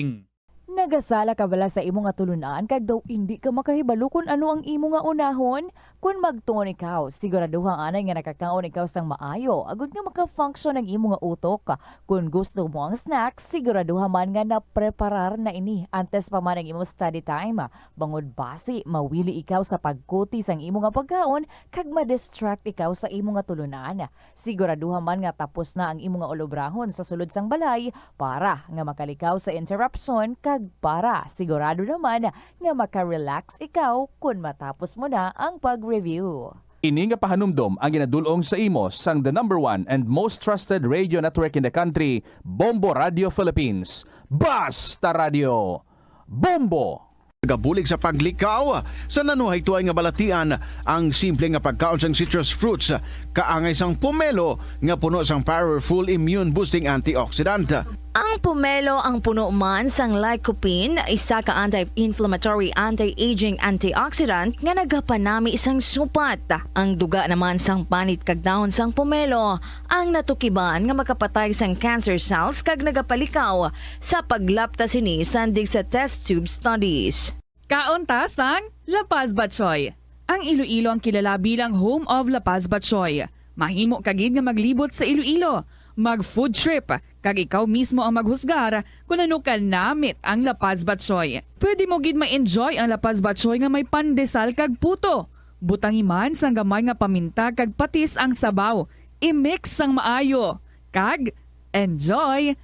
Nagasala ka bala sa imo nga tulunan kag daw indi ka makahibalo kon ano ang imo nga unahon? Kon magtuon ikaw, siguraduha anay nga nakakaon ikaw sang maayo agod nga maka-function ang imo nga utok. Kon gusto mo ang snack, siguraduha man nga napreparar na ini antes pa man ang imo study time. Bangod basi mawili ikaw sa pagkuti sang imo nga pagkaon kag ma-distract ikaw sa imo nga tulunan. Siguraduha man nga tapos na ang imo nga ulobrahon sa sulod sang balay para nga makalikaw sa interruption kag para sigurado naman nga maka-relax ikaw kon matapos mo na ang pag-review. Ini nga pahanumdom ang ginadul-ong sa imo sang the number one and most trusted radio network in the country, Bombo Radio Philippines. Basta Radio, Bombo! Nagabulig sa paglikaw sa nanuhaytoy nga balatian ang simple nga pagkaon sang citrus fruits, kaangay sang pomelo nga puno sang powerful immune boosting antioxidant. Ang pomelo ang puno man sang lycopene, isa ka anti-inflammatory, anti-aging antioxidant nga nagapanami sang supat. Ang duga naman sang panit kag dahon sang pomelo ang natukiban nga makapatay sang cancer cells kag nagapalikaw sa paglapta sini sandig sa test tube studies. Kaon ta sang La Paz Batchoy. Ang Iloilo ang kilala bilang home of La Paz Batchoy. Mahimo ka gid nga maglibot sa Iloilo, mag-food trip, kag ikaw mismo ang maghusgar kon ano ka namit ang La Paz Batchoy. Pwede mo gid ma-enjoy ang La Paz Batchoy nga may pandesal kag puto. Butangi man sang gamay nga paminta kag patis ang sabaw. I-mix sang maayo. Kag enjoy!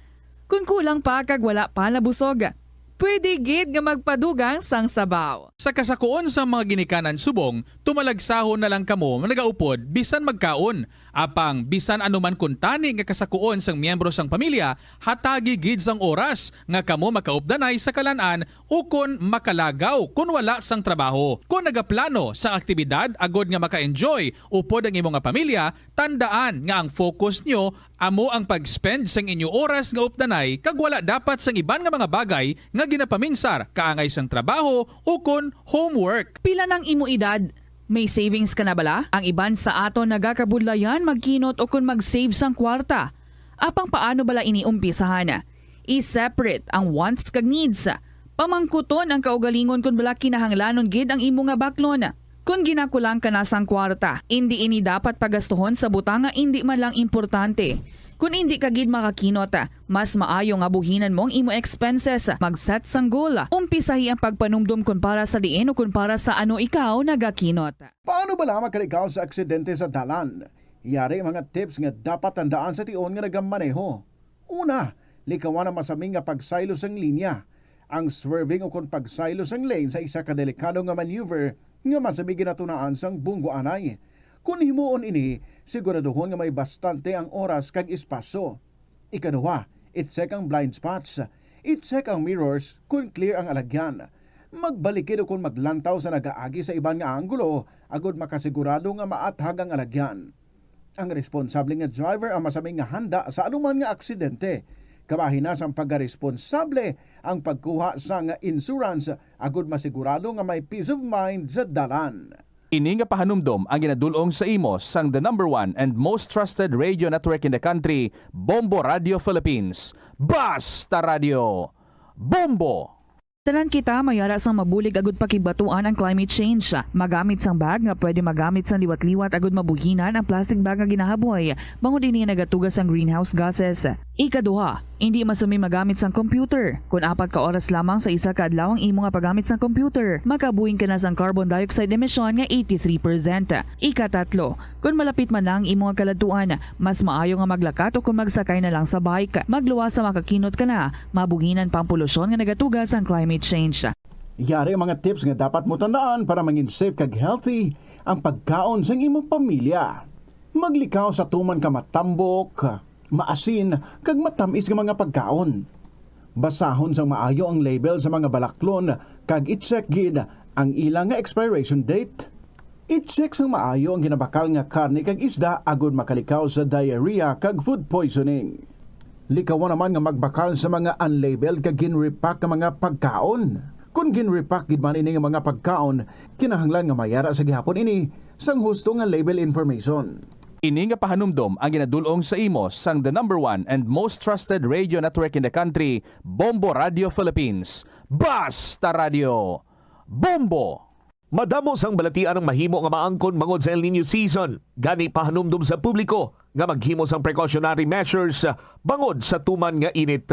Kon kulang pa kag wala pa nabusog, pwede gid nga magpadugang sang sabaw. Sa kasakuon sang mga ginikanan subong, tumalagsahon na lang kamo nga nagaupod bisan magkaon. Apang bisan ano man kuntani nga kasakuon sang miyembro sang pamilya, hatagi gid sang oras nga kamo makaupdanay sa kalan-an ukon makalagaw kon wala sang trabaho. Kon nagaplano sang aktibidad agod nga maka-enjoy upod ang imo nga pamilya, tandaan nga ang focus nyo amo ang pag-spend sang inyo oras nga updanay kag wala dapat sang iban nga mga bagay nga ginapaminsar kaangay sang trabaho ukon homework. Pila nang imo edad? May savings ka na bala? Ang iban sa aton nagakabudlayan magkinot ukon mag-save sang kwarta. Apang paano bala ini umpisahan? I-separate ang wants kag needs. Pamangkuton ang kaugalingon kon bala kinahanglanon gid ang imo nga baklon. Kon ginakulang ka na sang kwarta, indi ini dapat pagastuhon sa butang nga indi man lang importante. Kon indi ka gid makakinot, mas maayo nga buhinan mo ang imo expenses. Mag-set sang goal. Umpisahi ang pagpanumdom kon para sa diin o kon para sa ano ikaw nagakinot. Paano bala makalikaw sa aksidente sa dalan? Yari mga tips nga dapat tandaan sa tion nga nagamaneho. Una, likawan ang masami nga pagsaylo sang linya. Ang swerving ukon pagsaylo sang lane sa isa ka delikado nga maneuver nga masami ginatunaan sang bunggo anay. Kon himuon ini, siguraduhon nga may bastante ang oras kag espasyo. Ikaduha, i-check ang blind spots. I-check ang mirrors kon clear ang alagyan. Magbalikid ukon maglantaw sa nagaagi sa iban nga anggulo agod makasigurado nga maathag ang alagyan. Ang responsable nga driver ang masami nga handa sa anuman nga aksidente. Kabahin na sang pagkaresponsable ang pagkuha sang insurance agod masigurado nga may peace of mind sa dalan. Ini nga pahanumdom ang ginadul-ong sa imo sang the number one and most trusted radio network in the country, Bombo Radio Philippines. Basta Radio, Bombo! Tanan kita may ara sang mabulig agud pakigbatuan ang climate change. Magamit sang bag nga pwede magamit sang liwat-liwat agud mabuhinan ang plastic bag nga ginahaboy, bangod ini nagatuga sang greenhouse gases. Ikaduha, indi masami magamit sang computer. Kon apat ka oras lamang sa isa ka adlaw ang imo nga paggamit sang computer, makabuhin ka na sang carbon dioxide emission nga eighty-three percent. Ikatatlo, kon malapit man na ang imo nga kaladtuan, mas maayo nga maglakat o kon magsakay na lang sa bike. Magluwas sa makakinot ka na, mabuhinan pa ang polusyon nga nagatuga sang climate change. Yari ang mga tips nga dapat mo tandaan para mangin safe kag healthy ang pagkaon sang imong pamilya. Maglikaw sa tuman ka matambok, maasin, kag matamis nga mga pagkaon. Basahon sang maayo ang label sa mga balaklon kag i-check gid ang ila nga expiration date. I-check sang maayo ang ginabakal nga karne kag isda agud makalikaw sa diarrhea kag food poisoning. Likawa naman nga magbakal sa mga unlabeled kag gin-repack nga mga pagkaon. Kon gin-repack gid man ini nga mga pagkaon, kinahanglan nga mayara sa gihapon ini sang husto nga label information. Ini nga pahanumdom ang ginadul-ong sa imo sang the number one and most trusted radio network in the country, Bombo Radio Philippines. Basta Radio! Bombo! Madamo sang balatian ang mahimo nga maangkon bangod sa El Niño season. Gani, pahanumdom sa publiko nga maghimo sang precautionary measures bangod sa tuman nga init.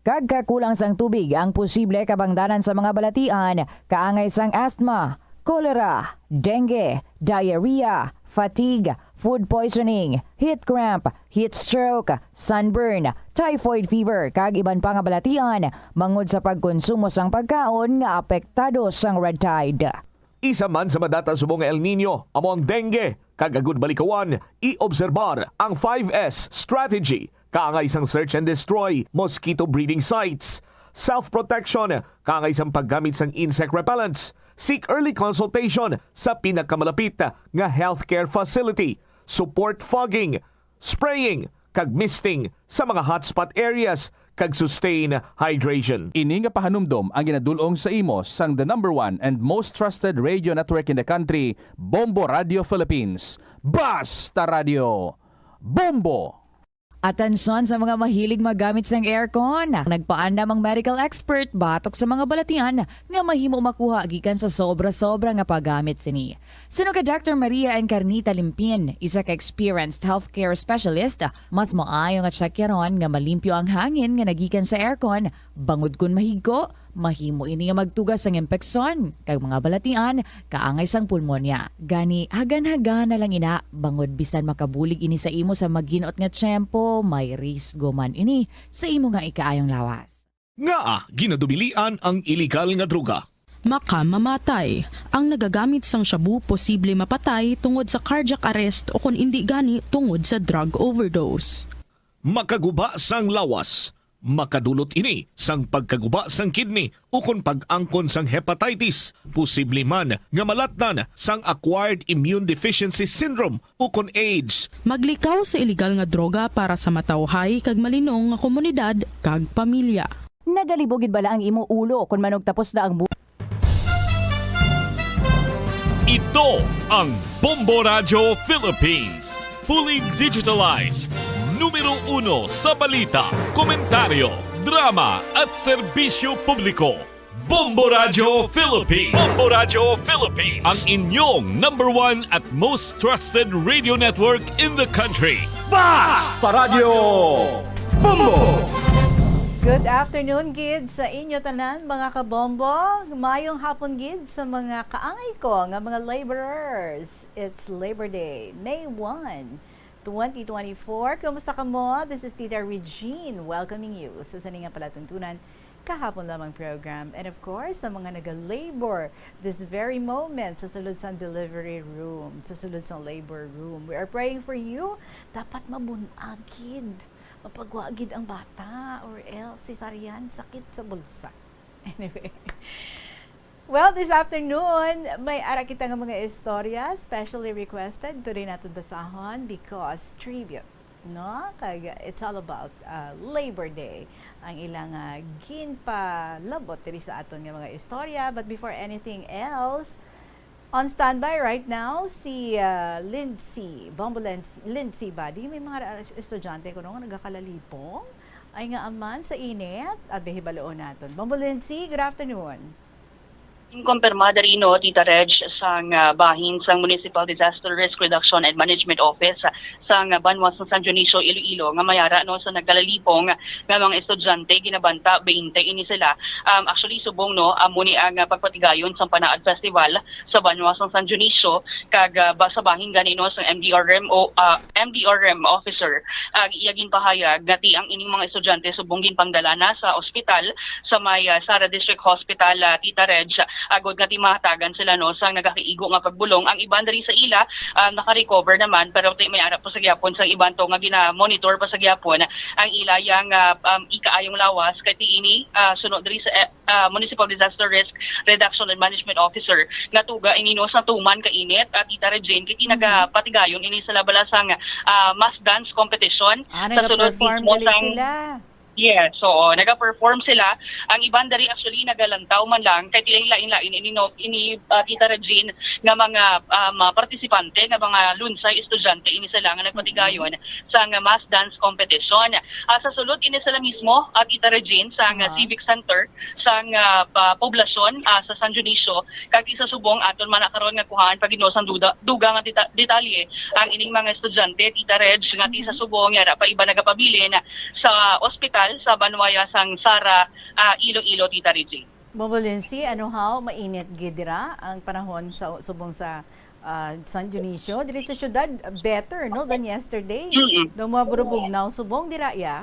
Kag kakulang sang tubig ang posible kabangdanan sa mga balatian, kaangay sang asthma, cholera, dengue, diarrhea, fatigue, food poisoning, heat cramp, heat stroke, sunburn, typhoid fever, kag iban pa nga balatian bangod sa pagkonsumo sang pagkaon nga apektado sang red tide. Isa man sa madata subong nga El Niño amo ang dengue, kag agud malikawan, i-obserbar ang five S strategy, kaangay sang search and destroy, mosquito breeding sites, self-protection, kaangay sang paggamit sang insect repellents, seek early consultation sa pinakamalapit nga healthcare facility, support fogging, spraying, kag misting sa mga hotspot areas, kag sustain hydration. Ini nga pahanumdom ang ginadul-ong sa imo sang the number one and most trusted radio network in the country, Bombo Radio Philippines. Basta Radio! Bombo! Atensyon sa mga mahilig maggamit sang aircon. Nagpaandam ang medical expert batok sa mga balatian nga mahimo makuha gikan sa sobra-sobra nga paggamit sini. Suno kay Doctor Maria Encarnita Limpin, isa ka experienced healthcare specialist, mas maayo nga tsakyaron nga malimpyo ang hangin nga nagikan sa aircon, bangod kon mahigko, mahimo ini nga magtuga sang impeksyon kag mga balatian kaangay sang pulmonya. Gani, hagan-hagan na lang ina, bangod bisan makabulig ini sa imo sa maginot nga tiyempo, may risgo man ini sa imo nga ikaayong lawas. Ngaa ginadumilian ang iligal nga droga? Makamamatay. Ang nagagamit sang shabu posible mapatay tungod sa cardiac arrest o kon indi gani tungod sa drug overdose. Makaguba sang lawas. Makadulot ini sang pagkaguba sang kidney ukon pag-angkon sang hepatitis. Posible man nga malatnan sang acquired immune deficiency syndrome ukon AIDS. Maglikaw sa iligal nga droga para sa matawhay kag malinong nga komunidad kag pamilya. Nagalibog gid bala ang imo ulo kon manugtapos na ang bu- Ito ang Bombo Radyo Philippines. Fully digitalized. Numero uno sa balita, komentaryo, drama at serbisyo publiko. Bombo Radyo Philippines. Bombo Radyo Philippines. Ang inyong number one at most trusted radio network in the country. Basta Radyo Bombo! Good afternoon gid sa inyo tanan, mga kabombo. Mayong hapon gid sa mga kaangay ko nga mga laborers. It's Labor Day, May one, twenty twenty-four. Kumusta kamo? This is Tita Regine, welcoming you sa sini nga palatuntunan kahapon lamang program. And of course, sa mga naga-labor this very moment sa sulod sang delivery room, sa sulod sang labor room, we are praying for you. Dapat mabun-ag gid, mapagwa gid ang bata, or else cesarean, sakit sa bulsa. Anyway. Well, this afternoon, may ara kita nga mga istorya, specially requested. Today naton basahon because tribute, no? Kag it's all about, uh, Labor Day. Ang ilang, uh, ginpalabot diri sa aton nga mga istorya. But before anything else, on standby right now si, uh, Lindsay. Bombo Lindsay, Lindsay ba? Di may mga ra-, estudyante ko nga nagakalalipong? Ay nga aman sa init. Abi, hibaloon naton. Bombo Lindsay, good afternoon. Ginkumpirma diri, no, Tita Reg, sang, ah, bahin sang Municipal Disaster Risk Reduction and Management Office, ah, sang, ah, banwa sang San Dionisio, Iloilo, nga may ara, no, sa nagkalalipong nga mga estudyante, ginabanta baynte ini sila. Um, actually, subong, no, amo ni ang, ah, pagpatigayon sang Panaad Festival sa banwa sang San Dionisio, kag, ah, ba-, sa bahin gani, no, sang M D R M o, ah, M D R M officer, ah, iya ginpahayag nga ti ang ining mga estudyante subong ginpangdala na sa ospital sa may, ah, Sara District Hospital, ah, Tita Reg, agod nga ti mahatagan sila, no, sang nagakaigo nga pagbulong. Ang iban diri sa ila, ah, naka-recover naman, pero ti may ara pa sa gyapon sang iban to nga gina-monitor pa sa gyapon ang ila yang, ah, um, ikaayong lawas kay ti ini, ah, suno diri sa, eh, ah, Municipal Disaster Risk Reduction and Management Officer nga tuga ini, no, sa tuman ka init, ah, Tita Regine, kay ti Mhm. nagapatigayon ini sa labala sang, ah, mass dance competition Ah, sa sunod nag-perform mismo gali sang sila. Yes, oo, nagaperform sila. Ang iban diri actually nagalantaw man lang kay ti lain-lain ini, no, ini, ah, Tita Regine, nga mga, um, ah, partisipante nga mga lunsay estudyante ini sila nga nagpatigayon Mhm. sang mass dance competition. Ah, sa sulod ini sila mismo, ah, Tita Regine, sang, ah, Aha. Civic Center sang, ah, pa-, poblasyon, ah, sa San Dionisio, kag ti sa subong aton man na karon nga kuhaan pa gid, no, sang duda-, dugang nga deta-, detalye ang ining mga estudyante, Tita Reg, nga ti sa Mhm. subong yara pa iba nagapabilin sa ospital sa banwa ya sang Sara, ah, Iloilo, Tita Regine. Bombo Lindsay, ano haw, mainit gid dira ang panahon sa subong sa, ah, San Dionisio? Diri sa syudad, better, no, than yesterday. Mm-mm. Daw mga burubugnaw subong dira, ya?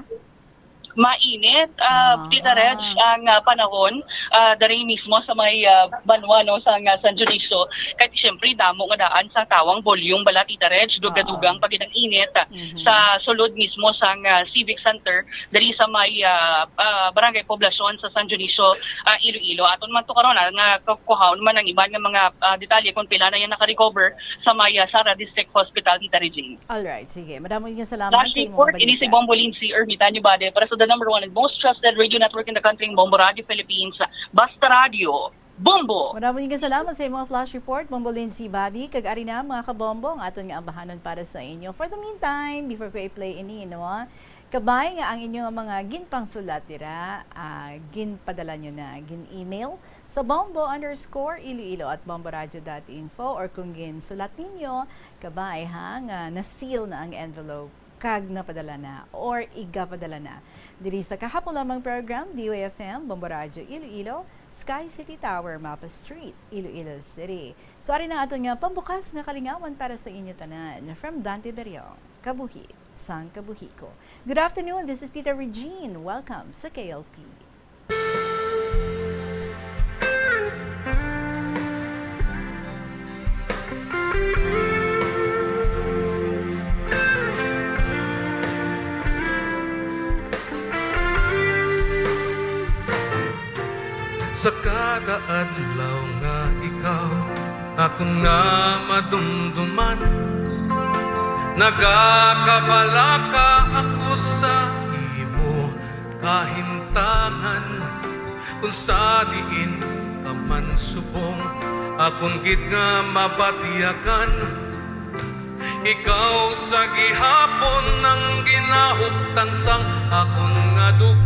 Mainit, ah, Ah, Tita Reg, ah. ang, ah, panahon, ah, diri mismo sa may, ah, banwa, no, sa, nga San Dionisio. Kay siyempre, damo nga daan sa tawang volume bala, Tita Reg, duga-dugang Oo. pa gid ang init, ah, Mhm. sa sulod mismo sa, nga Civic Center, diri sa may, ah, ah, Barangay Poblacion sa San Dionisio, ah, Iloilo. Aton man to karon, ah, nga kukuhaon man ang iban nga mga, ah, detalye kung pila na yan naka-recover sa may, ah, Sara District Hospital, Tita Regine. Alright, sige. Madamo nga salamat Last sa imong report, ini si balita. Bombo Lindsay Ermitanio Bade para sa the number one and most trusted radio network in the country, Bombo Radio Philippines. Basta Radio, Bombo! Madamo nga salamat sa imong flash report, Bombo Lindsay Bade. Kag ari na, mga kabombo, ang aton nga ambahanon para sa inyo. For the meantime, before ko i-play ini, no, kabay nga ang inyo nga mga ginpangsulat dira, ah, ginpadala nyo na, gin-email sa bombo underscore iloilo at bomboradio dot info, or kung ginsulat ninyo, kabay, ha, nga na-seal na ang envelope kag napadala na or igapadala na diri sa kahapon lamang program, D Y F M, Bombo Radyo Iloilo, Sky City Tower, Mapa Street, Iloilo City. So, ari na aton nga pambukas nga kalingawan para sa inyo tanan. From Dante Beriong, Kabuhi sang Kabuhi Ko. Good afternoon, this is Tita Regine. Welcome sa K L P. Sa kada adlaw nga ikaw akon nga madumduman, nagakabalaka ako sa imo kahimtangan, kung sa diin ka man subong, akon gid nga mabatyagan. Ikaw sa gihapon ang ginahuptan sang akon nga duga.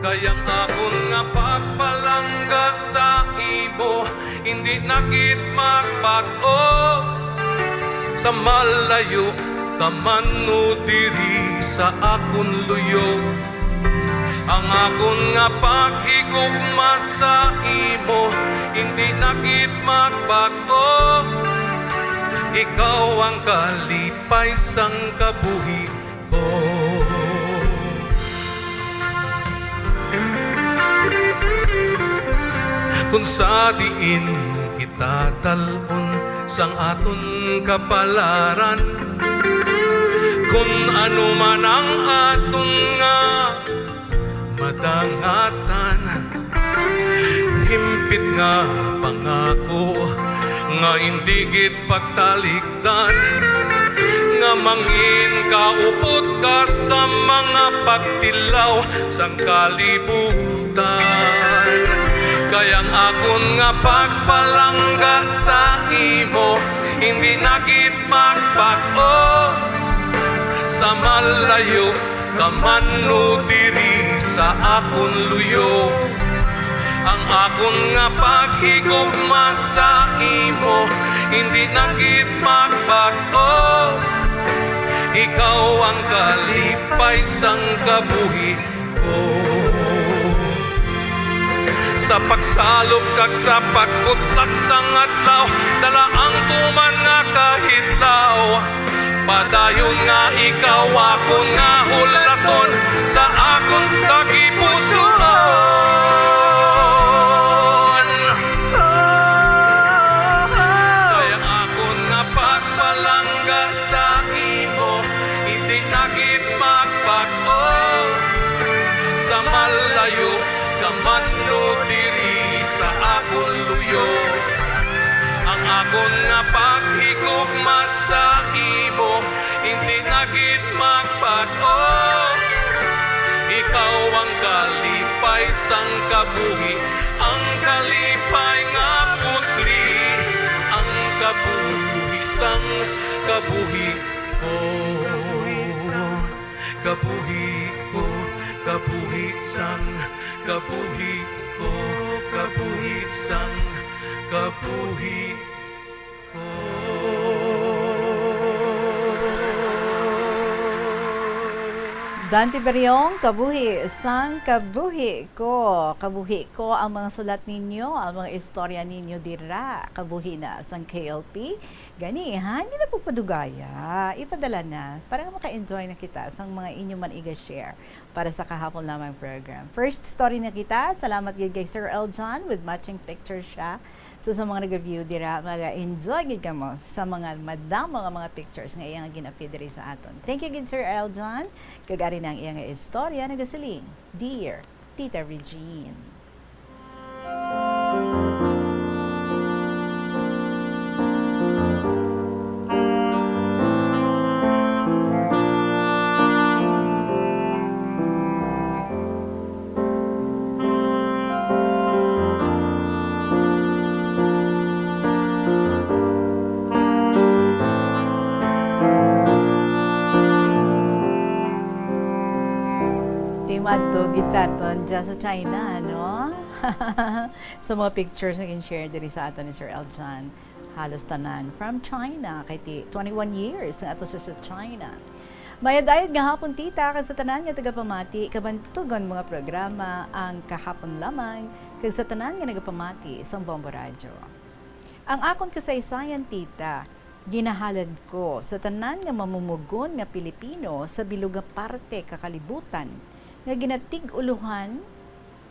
Kay ang akon nga pagpalangga sa imo, hindi na gid magbag-o. Sa malayo ka man o diri sa akon luyo, ang akon nga paghigugma sa imo hindi na gid magbag-o. Ikaw ang kalipay sang kabuhi ko. Kung sa diin kita dal-on sang aton kapalaran, kung ano man ang aton nga madangatan, himpit nga pangako nga indi gid pagtalikdan, nga mangin kaupod ka sa mga pagtilaw sang kalibutan. Kay ang akon nga pagpalangga sa imo, hindi na gid magbag-o. Sa malayo ka man o diri sa akon luyo, ang akon nga paghigugma sa imo hindi na gid magbag-o. Ikaw ang kalipay sang kabuhi ko. Sa pagsalop kag sa pagkutak sang adlaw, dala ang tuman nga kahitlaw. Padayon nga ikaw akon nga hulaton sa akon tagipusoon. Akon nga paghigugma sa imo, hindi na gid magpad-on. Ikaw ang kalipay sang kabuhi, ang kalipay nga putli, ang kabuhi sang kabuhi ko. Kabuhi ko, kabuhi sang kabuhi ko, kabuhi sang kabuhi ko. Dante Beriong, Kabuhi sang Kabuhi Ko. Kabuhi ko ang mga sulat ninyo, ang mga istorya ninyo dira. Kabuhi na sang K L P. Gani, ha? Hindi na po padugaya. Ipadala na para maka-enjoy na kita sang mga inyo man iga-share para sa kahapon lamang program. First story na kita. Salamat gid kay Sir Eljan with matching picture siya. So, sa mga nag-view dira, mag-enjoy gid kamo sa mga madamo nga mga pictures nga iyang gin-appear diri sa aton. Thank you gid, Sir Eljan. Kag ari na ang iyang istorya, nagasiling, Dear Tita Regine. Timadto gid taton dyan sa China, no? Sa mga pictures nga gin-share diri sa aton ni Sir Eljan, halos tanan from China, kay ti twenty-one years nga ato siya sa China. Mayad-ayad nga hapon, tita, kag sa tanan nga tagapamati, kabantugon mga programa ang kahapon lamang, kag sa tanan nga nagapamati sang Bombo Radyo. Ang akon kasaysayan, tita, ginahalad ko sa tanan nga mamumugon nga Pilipino sa bilog nga parte ka kalibutan nga ginatig-ulohan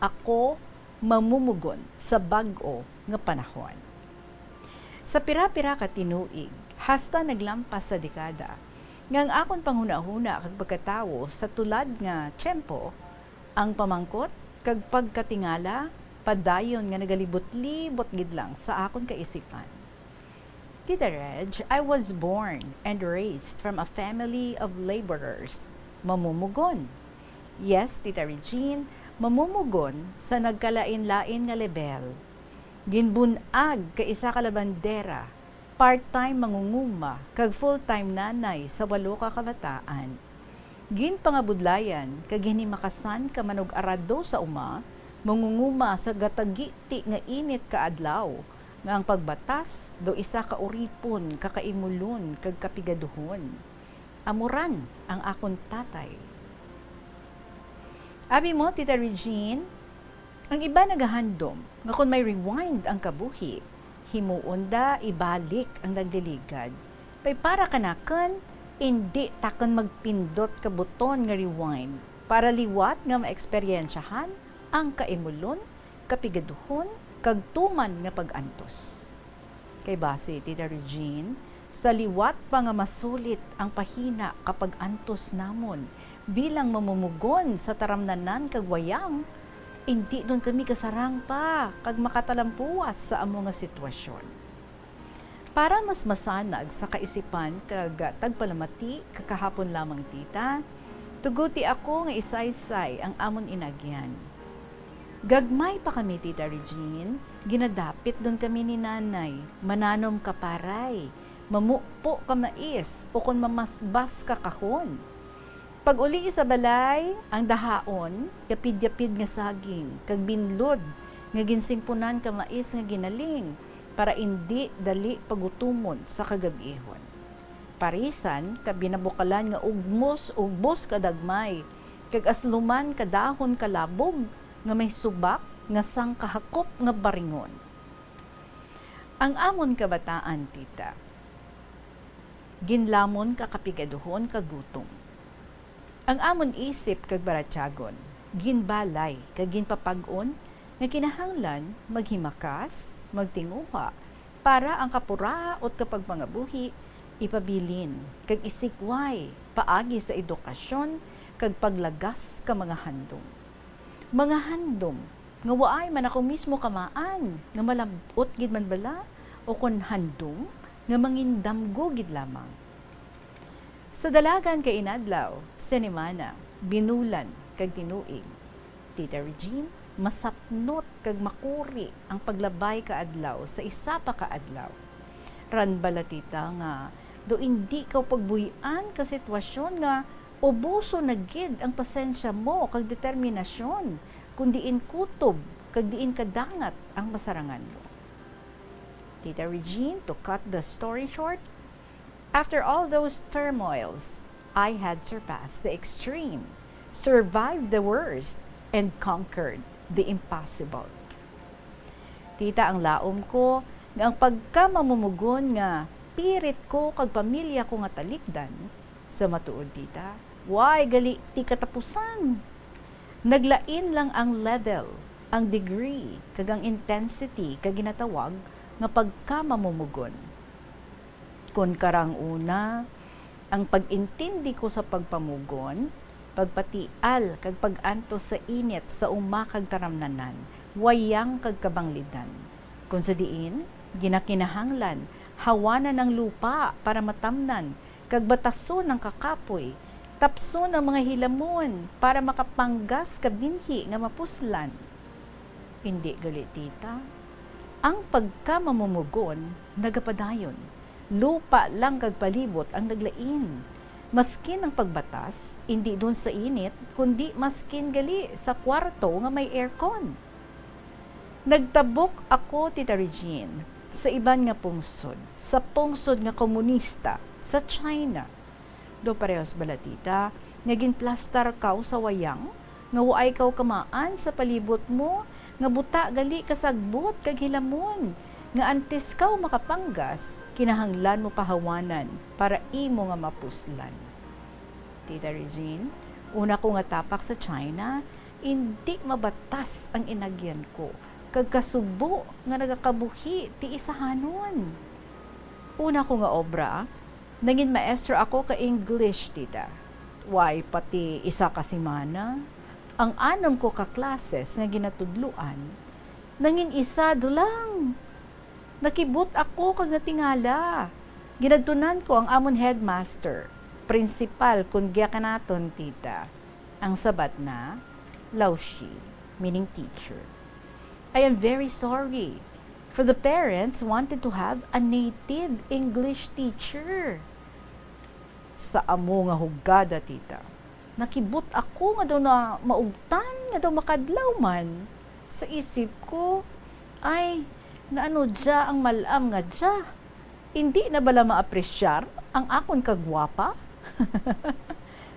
ako mamumugon sa bag-o nga panahon. Sa pira-pira ka tinuig, hasta naglampas sa dekada, nga ang akon panghunahuna kag pagkatawo sa tulad nga tiyempo, ang pamangkot kag pagkatingala padayon nga nagalibot-libot gid lang sa akon kaisipan. Tita Reg, I was born and raised from a family of laborers, mamumugon. Yes, Tita Regine, mamumugon sa nagkalain-lain nga lebel. Ginbun-ag ka isa ka labandera, part-time mangunguma, kag full-time nanay sa walo ka kabataan. Ginpangabudlayan kag ginhimakasan ka manug-arado sa uma, mangunguma sa gatagiti nga init ka adlaw, nga ang pagbatas daw isa ka uripon, kakaimulon, kag kapigaduhon. Amo ran ang akon tatay. Abi mo, Tita Regine, ang iba nagahandom nga kon may rewind ang kabuhi, himuon da ibalik ang nagliligad. Kay para kanakun, indi takun magpindot ka buton nga rewind para liwat nga maeksperiensyahan ang kaimulon, kapigaduhon, kag tuman nga pag-antos. Kay basi, Tita Regine, sa liwat pa nga masulit ang pahina ka pag-antos namon bilang mamumugon sa taramnanan kag wayang, indi dun kami kasarang pa kag makatalampuwas sa amo nga sitwasyon. Para mas masanag sa kaisipan kag tagpalamati ka kahapon lamang, tita, tuguti ako nga isaysay ang amon inagyan. Gagmay pa kami, Tita Regine, ginadapit dun kami ni Nanay, mananom ka paray, mamupo ka mais, ukon mamasbas ka kahon. Pag-uli sa balay, ang dahaon, yapid-yapid nga saging, kag binlod nga ginsingpunan ka mais nga ginaling, para indi dali pagutumon sa kagab-ihon. Parisan ka binabukalan nga ugmos-ugbos ka dagmay, kag asluman ka dahon ka labog nga may subak nga sang kahakop nga baringon. Ang amon kabataan, tita, ginlamon ka kapigaduhon ka gutom. Ang amon isip kag baratyagon, ginbalay kag ginpapag-on nga kinahanglan maghimakas, magtinguha, para ang kapuraot ka pagpangabuhi ipabilin kag isikway paagi sa edukasyon kag paglagas ka mga handom. Mga handom nga waay man ako mismo kamaan nga malab-ot gid man bala o kon handom nga mangindamgo gid lamang. Sa dalagan ka inadlaw, senimana, binulan, kag tinuig, Tita Regine, masapnot kag makuri ang paglabay ka adlaw sa isa pa ka adlaw. Ran bala, tita, nga daw indi ka pagbuy-an ka sitwasyon nga ubuson na gid ang pasensya mo kag determinasyon, kun diin kutob kag diin kadangat ang masarangan mo. Tita Regine, to cut the story short, after all those turmoils, I had surpassed the extreme, survived the worst, and conquered the impossible. Tita, ang laom ko nga ang pagkamamumugon nga pirit ko kag pamilya ko nga talikdan, sa matuod, tita, way gali ti katapusan. Naglain lang ang level, ang degree, kag ang intensity ka ginatawag nga pagkamamumugon. Kon karang una, ang pag-intindi ko sa pagpamugon, pagpatial, kag pag-antos sa init sa uma kag taramnanan, wayang kag kabanglidan. Kon sa diin, ginakinahanglan, hawanan ang lupa para matamnan, kag batason ang kakapoy, tapson ang mga hilamon para makapanggas ka binhi nga mapuslan. Indi gali, tita. Ang pagkamamumugon nagapadayon. Lupa lang kag palibot ang naglain. Maskin ang pagbatas, indi dun sa init, kundi maskin gali sa kwarto nga may aircon. Nagtabok ako, Tita Regine, sa iban nga pungsod, sa pungsod nga komunista, sa China. Do parehas bala, tita, nga ginplastar kaw sa wayang, nga waay kaw kamaan sa palibot mo, nga buta gali ka sagbot kag hilamon, nga antes kaw makapanggas, kinahanglan mo pahawanan para imo nga mapuslan. Tita Regine, una ko nga tapak sa China, indi mabatas ang inagyan ko, kag kasubo nga nagakabuhi ti isahanon. Una ko nga obra, nangin maestra ako ka English, tita. Way pa ti isa ka semana, ang anum ko ka classes nga ginatudloan, nangin isa do lang. Nakibot ako kag natingala. Ginadtunan ko ang amon headmaster, principal kon giya kanaton, tita. Ang sabat na, 老师, meaning teacher. I am very sorry, for the parents wanted to have a native English teacher. Sa amo nga hugada, tita, nakibot ako nga daw na maugtan, nga daw makadlaw man. Sa isip ko, "Ay, naano dya ang mal-am nga dya? Indi na bala maapresyar ang akon kagwapa?"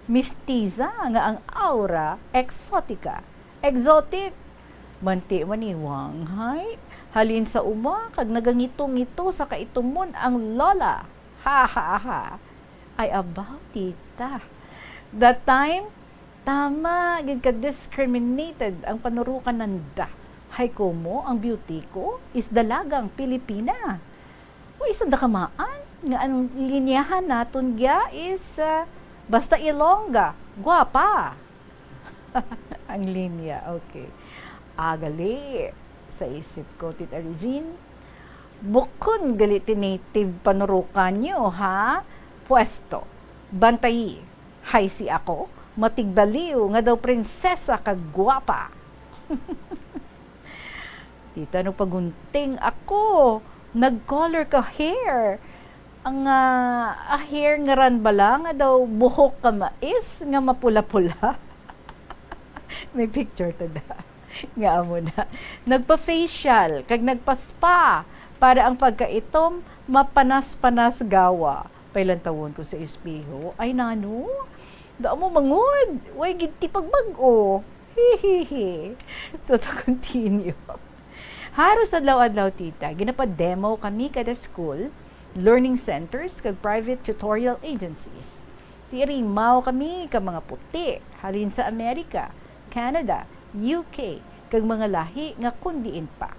Mistiza nga ang aura, eksotika. Exotic! Manti man ni Wang, hay. Halin sa uma, kag nagangito-ngito sa kaitumon ang lola. Ha, ha, ha. Ay, abaw, tita. That time, tama gid ka discriminated ang panurukan nanda. Hay, komo, ang beauty ko is dalagang Pilipina. Wa isa da kamaan nga ang linyahan naton gya is, ah, basta Ilongga, gwapa. Ang linya, okay. Ah, gali, sa isip ko, Tita Regine, bukon gali ti native panurukan niyo, ha? Pwesto, bantayi, hay si ako, matigbaliw nga daw prinsesa kag gwapa. Tita, nagpagunting ako, nag-color ka hair. Ang, ah, ah, hair nga ran bala nga daw buhok ka mais nga mapula-pula. May picture to da. Nga amo na. Nagpa-facial, kag nagpa-spa, para ang pagkaitom, mapanas-panas gawa. Pailantawon ko sa espeho, ay nano, damo mangod, way gid ti pagbag-o. Hihihi. So, to continue. Haros adlaw-adlaw, tita, ginapa-demo kami kada school, learning centers, kag private tutorial agencies. Tirimaw kami ka mga puti, halin sa Amerika, Canada, U K, kag mga lahi nga kun diin pa.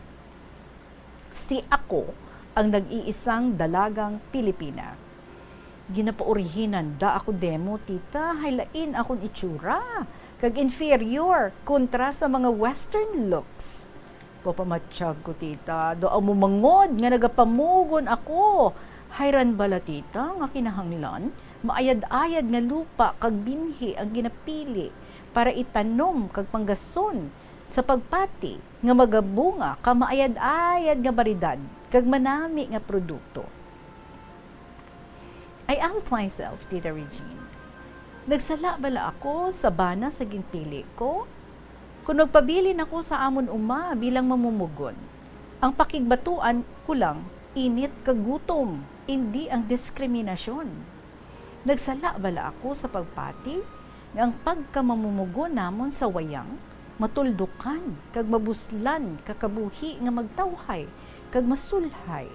Si ako ang nag-iisang dalagang Pilipina. Ginapaurihinan da ako demo, tita, hay lain akon itsura, kag inferior kontra sa mga Western looks. Pamatsyag ko, tita, daw amo mangod nga nagapamugon ako. Hayran bala, tita, nga kinahanglan maayad-ayad nga lupa kag binhi ang ginapili para itanom kag panggason sa pagpati nga magabunga ka maayad-ayad nga baridad kag manami nga produkto. I asked myself, Tita Regine, nagsala bala ako sa bana sa ginpili ko? Kung magpabilin ako sa amon uma bilang mamumugon, ang pakigbatuan ko lang init kag gutom, indi ang diskriminasyon. Nagsala bala ako sa pagpati nga ang pagkamamumugon namon sa wayang matuldukan kag mabuslan ka kabuhi nga magtawhay kag masulhay?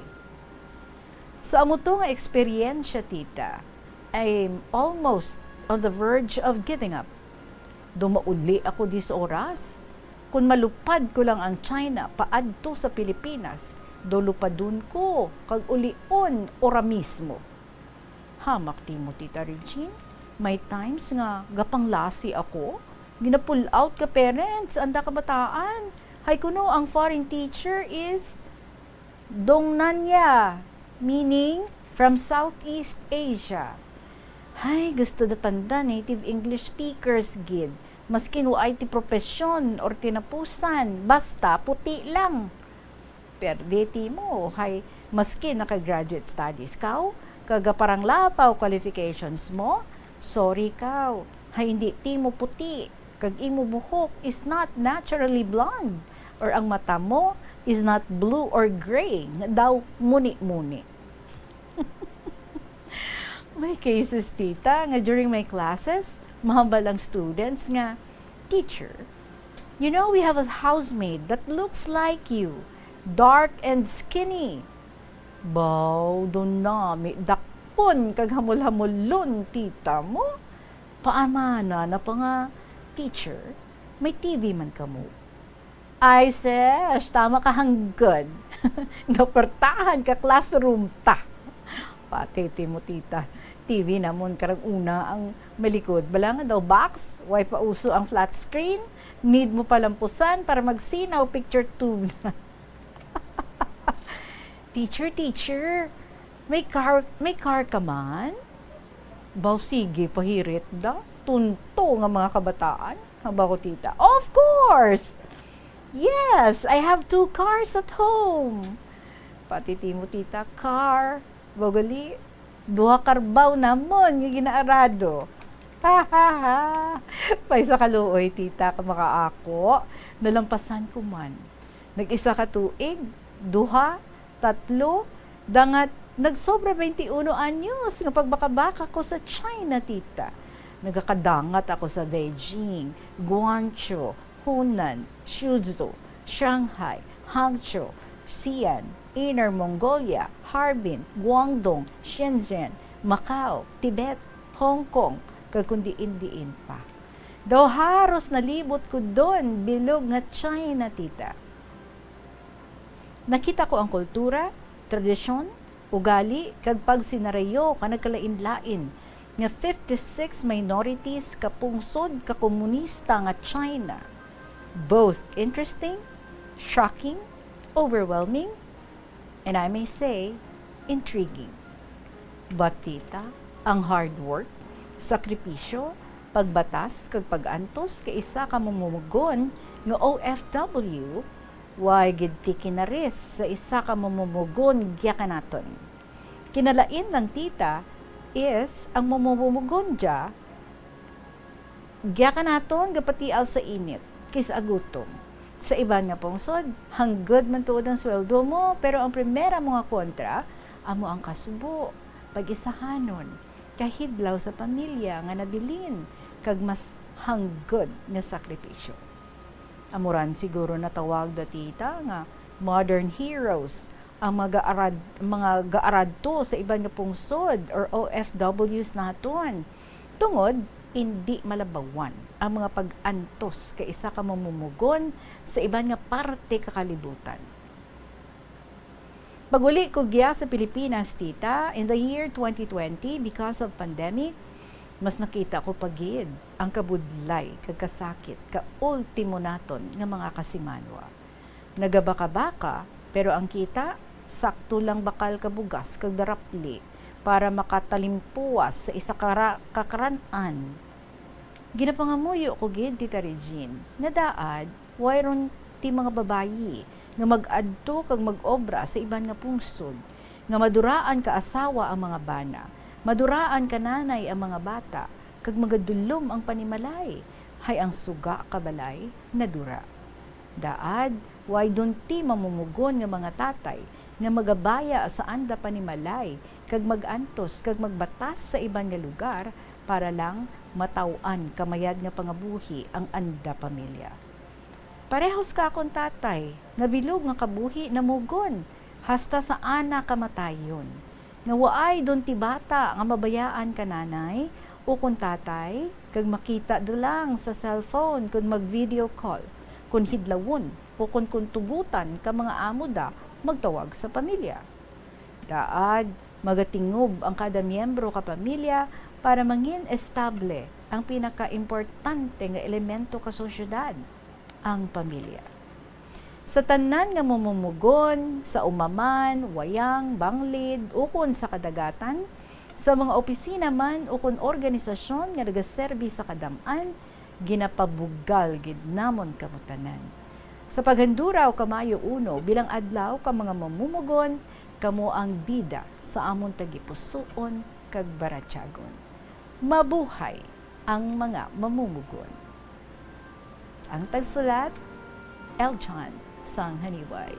Sa amo to nga eksperyensya, tita, I'm almost on the verge of giving up. Daw mauli ako dis oras. Kung malupad ko lang ang China paadto sa Pilipinas, daw lupadon ko kag ulion ora mismo. Hamak timo, Tita Regine. May times nga gapanglasi ako. Gina-pull out ka parents, anda kabataan. Hay kuno, ang foreign teacher is Dongnanya, meaning from Southeast Asia. Hay, gusto da tanda native English speakers gid. Maskin wa ay ti profesyon or tinapusan, basta puti lang. Perde timo, hay, maskin naka-graduate studies kaw, kag gaparanglapaw qualifications mo, sorry kaw, hay, hindi timo puti, kag imo buhok is not naturally blonde, or ang mata mo is not blue or gray, nga daw muni-muni. May cases, tita, nga during my classes, mahambal ang students nga, "Teacher, you know we have a housemaid that looks like you, dark and skinny." Baw, daw nami dakpon kag hamol-hamulon, tita mo. Paamana na pa nga, "Teacher, may T V man kamo." Ay, sis, tama ka hanggod. Naportahan ka classroom ta. Pati ti mo, tita. T V namon karag una ang malikod. Bala nga daw box, way pa uso ang flat screen. Need mo palampusan para magsinaw picture tube na. "Teacher, teacher, may car, may car ka man?" Baw, sige, pahirit da. Tunto nga mga kabataan. Haba ko, tita. "Of course! Yes, I have two cars at home." Pati ti mo, tita, car. Baw gali, duha karbaw namon nga ginaarado. Ha, ha, ha. Pay sa kaluoy, tita, ka makaako. Nalampasan ko man. Nag-isa ka tuig, duha, tatlo, dangat nagsobra twenty-uno anyos nga pagbakabaka ko sa China, tita. Nagakadangat ako sa Beijing, Guangzhou, Hunan, Suzhou, Shanghai, Hangzhou, Xi'an, Inner Mongolia, Harbin, Guangdong, Shenzhen, Macau, Tibet, Hong Kong, kag kun diin-diin pa. Daw haros nalibot ko don bilog nga China, tita. Nakita ko ang kultura, tradisyon, ugali, kag pagsinareyo ka nagkalain-lain nga fifty-six minorities ka pungsod ka komunista nga China. Both interesting, shocking, overwhelming, and I may say, intriguing. But, tita, ang hard work, sakripisyo, pagbatas, kag pag-antos kay isa ka mamumugon nga O F W, way gid ti kinaris sa isa ka mamumugon giyakanaton. Kinalain lang, tita, is ang mamumugon dya giyakanaton gapatial sa init kis-a gutom. Sa iban nga pungsod, hanggod man tuod ang sweldo mo, pero ang primera mo nga kontra amo ang kasubo, pag-isahanon, kahidlaw sa pamilya nga nabilin, kag mas hanggod nga sakripisyo. Amo ran siguro natawag da, tita, nga modern heroes ang mga gaarad-, mga gaaradto sa iban nga pungsod or O F Ws naton, tungod indi malabawan ang mga pag-antos kay isa ka mamumugon sa iban nga parte ka kalibutan. Pag-uli ko giya sa Pilipinas, tita, in the year twenty twenty, because of pandemic, mas nakita ko pa gid ang kabudlay kag kasakit ka ultimo naton nga mga kasimanwa. Nagabakabaka, pero ang kita, sakto lang bakal ka bugas kag darapli para makatalimpuwas sa isa ka ra-, ka karan-an. Ginapangamuyo ko gid, Tita Regine, nga daad wayron ti mga babayi nga mag-adto kag mag-obra sa iban nga pungsod, nga maduraan ka asawa ang mga bana, maduraan ka nanay ang mga bata, kag magadulom ang panimalay, hay ang suga ka balay nadura. Daad, way dunti mamumugon nga mga tatay nga magabaya sa anda panimalay kag mag-antos kag magbatas sa iban nga lugar para lang mataw-an ka mayad nga pangabuhi ang anda pamilya. Parehos ka akon tatay, nga bilog nga kabuhi namugon hasta sa ana kamatayon, nga waay dunti bata nga mabayaan ka nanay ukon tatay, kag makita da lang sa cellphone kon mag-video call, kon hidlawon, ukon kon tugutan ka mga amo da magtawag sa pamilya. Daad, magatingob ang kada miyembro ka pamilya para mangin estable ang pinakaimportante nga elemento ka sosyedad, ang pamilya. Sa tanan nga mamumugon, sa uma man, wayang, banglid, ukon sa kadagatan, sa mga opisina man ukon organisasyon nga nagaserbi sa kadam-an, ginapabugal gid namon kamo tanan. Sa paghandura o kamayo uno bilang adlaw ka mga mamumugon, kamo ang bida sa amon tagipusoon kag baratyagon. Mabuhay ang mga mamumugon. Ang tagsulat, Eljan Sanghaniway.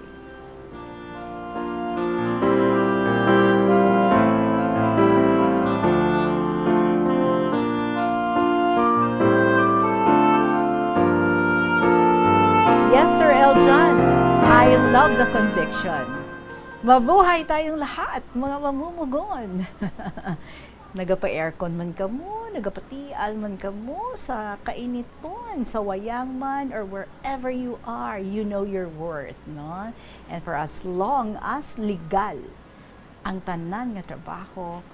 Yes, Sir Eljan. I love the conviction. Mabuhay tayong lahat, mga mamumugon. Nagapa-aircon man kamo, nagapatial man kamo sa kainiton, sa wayang man, or wherever you are, you know your worth, no? And for as long as legal ang tanan nga trabaho,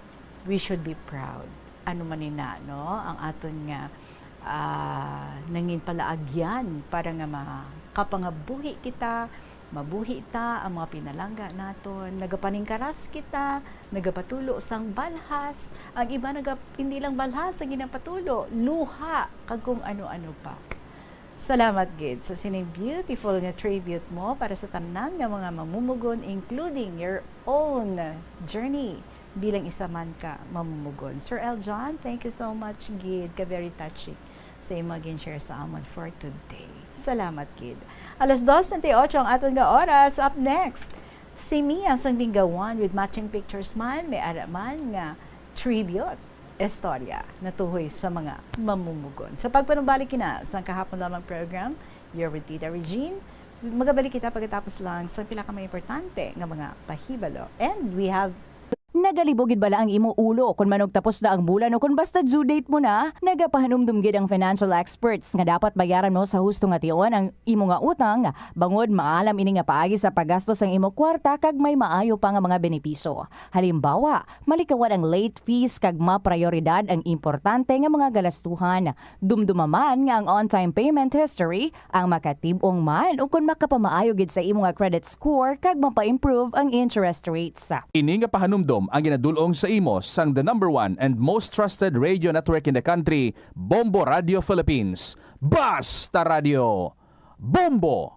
we should be proud. Ano man ina, no? Ang aton nga, ah, nangin palaagyan para nga makapangabuhi kita, mabuhi ta ang mga pinalangga naton, nagapaningkaras kita, nagapatulo sang balhas, ang iba naga-, hindi lang balhas ang ginapatulo, luha, kag kung ano-ano pa. Salamat gid sa sining beautiful nga tribute mo para sa tanan nga mga mamumugon, including your own journey bilang isa man ka mamumugon. Sir Eljan, thank you so much gid, ka very touching sa imong gin-share sa amon for today. Salamat gid. Alas dos treinta y ocho ang aton nga oras. Up next, si Mia sang Binggawan with matching pictures man, may ara man nga tribute istorya natuhoy sa mga mamumugon. Sa pagpanumbalik kina sang kahapon lamang program, You're with Tita Regine. Magabalik kita pagkatapos lang sa pila ka mga importante nga mga pahibalo. And we have Nagalibog gid bala ang imo ulo kon manugtapos na ang bulan o kon basta due date mo na? Nagapahanumdom gid ang financial experts nga dapat bayaran mo sa husto nga tion ang imo nga utang, bangod maalam ini nga paagi sa paggasto sang imo kwarta kag may maayo pa nga mga benepisyo. Halimbawa, malikawan ang late fees kag maprayoridad ang importante nga mga galastuhan. Dumduma man nga ang on-time payment history ang makatib-ong man ukon makapamaayo gid sa imo nga credit score kag mapa-improve ang interest rates. Ini nga pahanumdom ang ginadul-ong sa imo sang the number one and most trusted radio network in the country, Bombo Radio Philippines. Basta Radio, Bombo!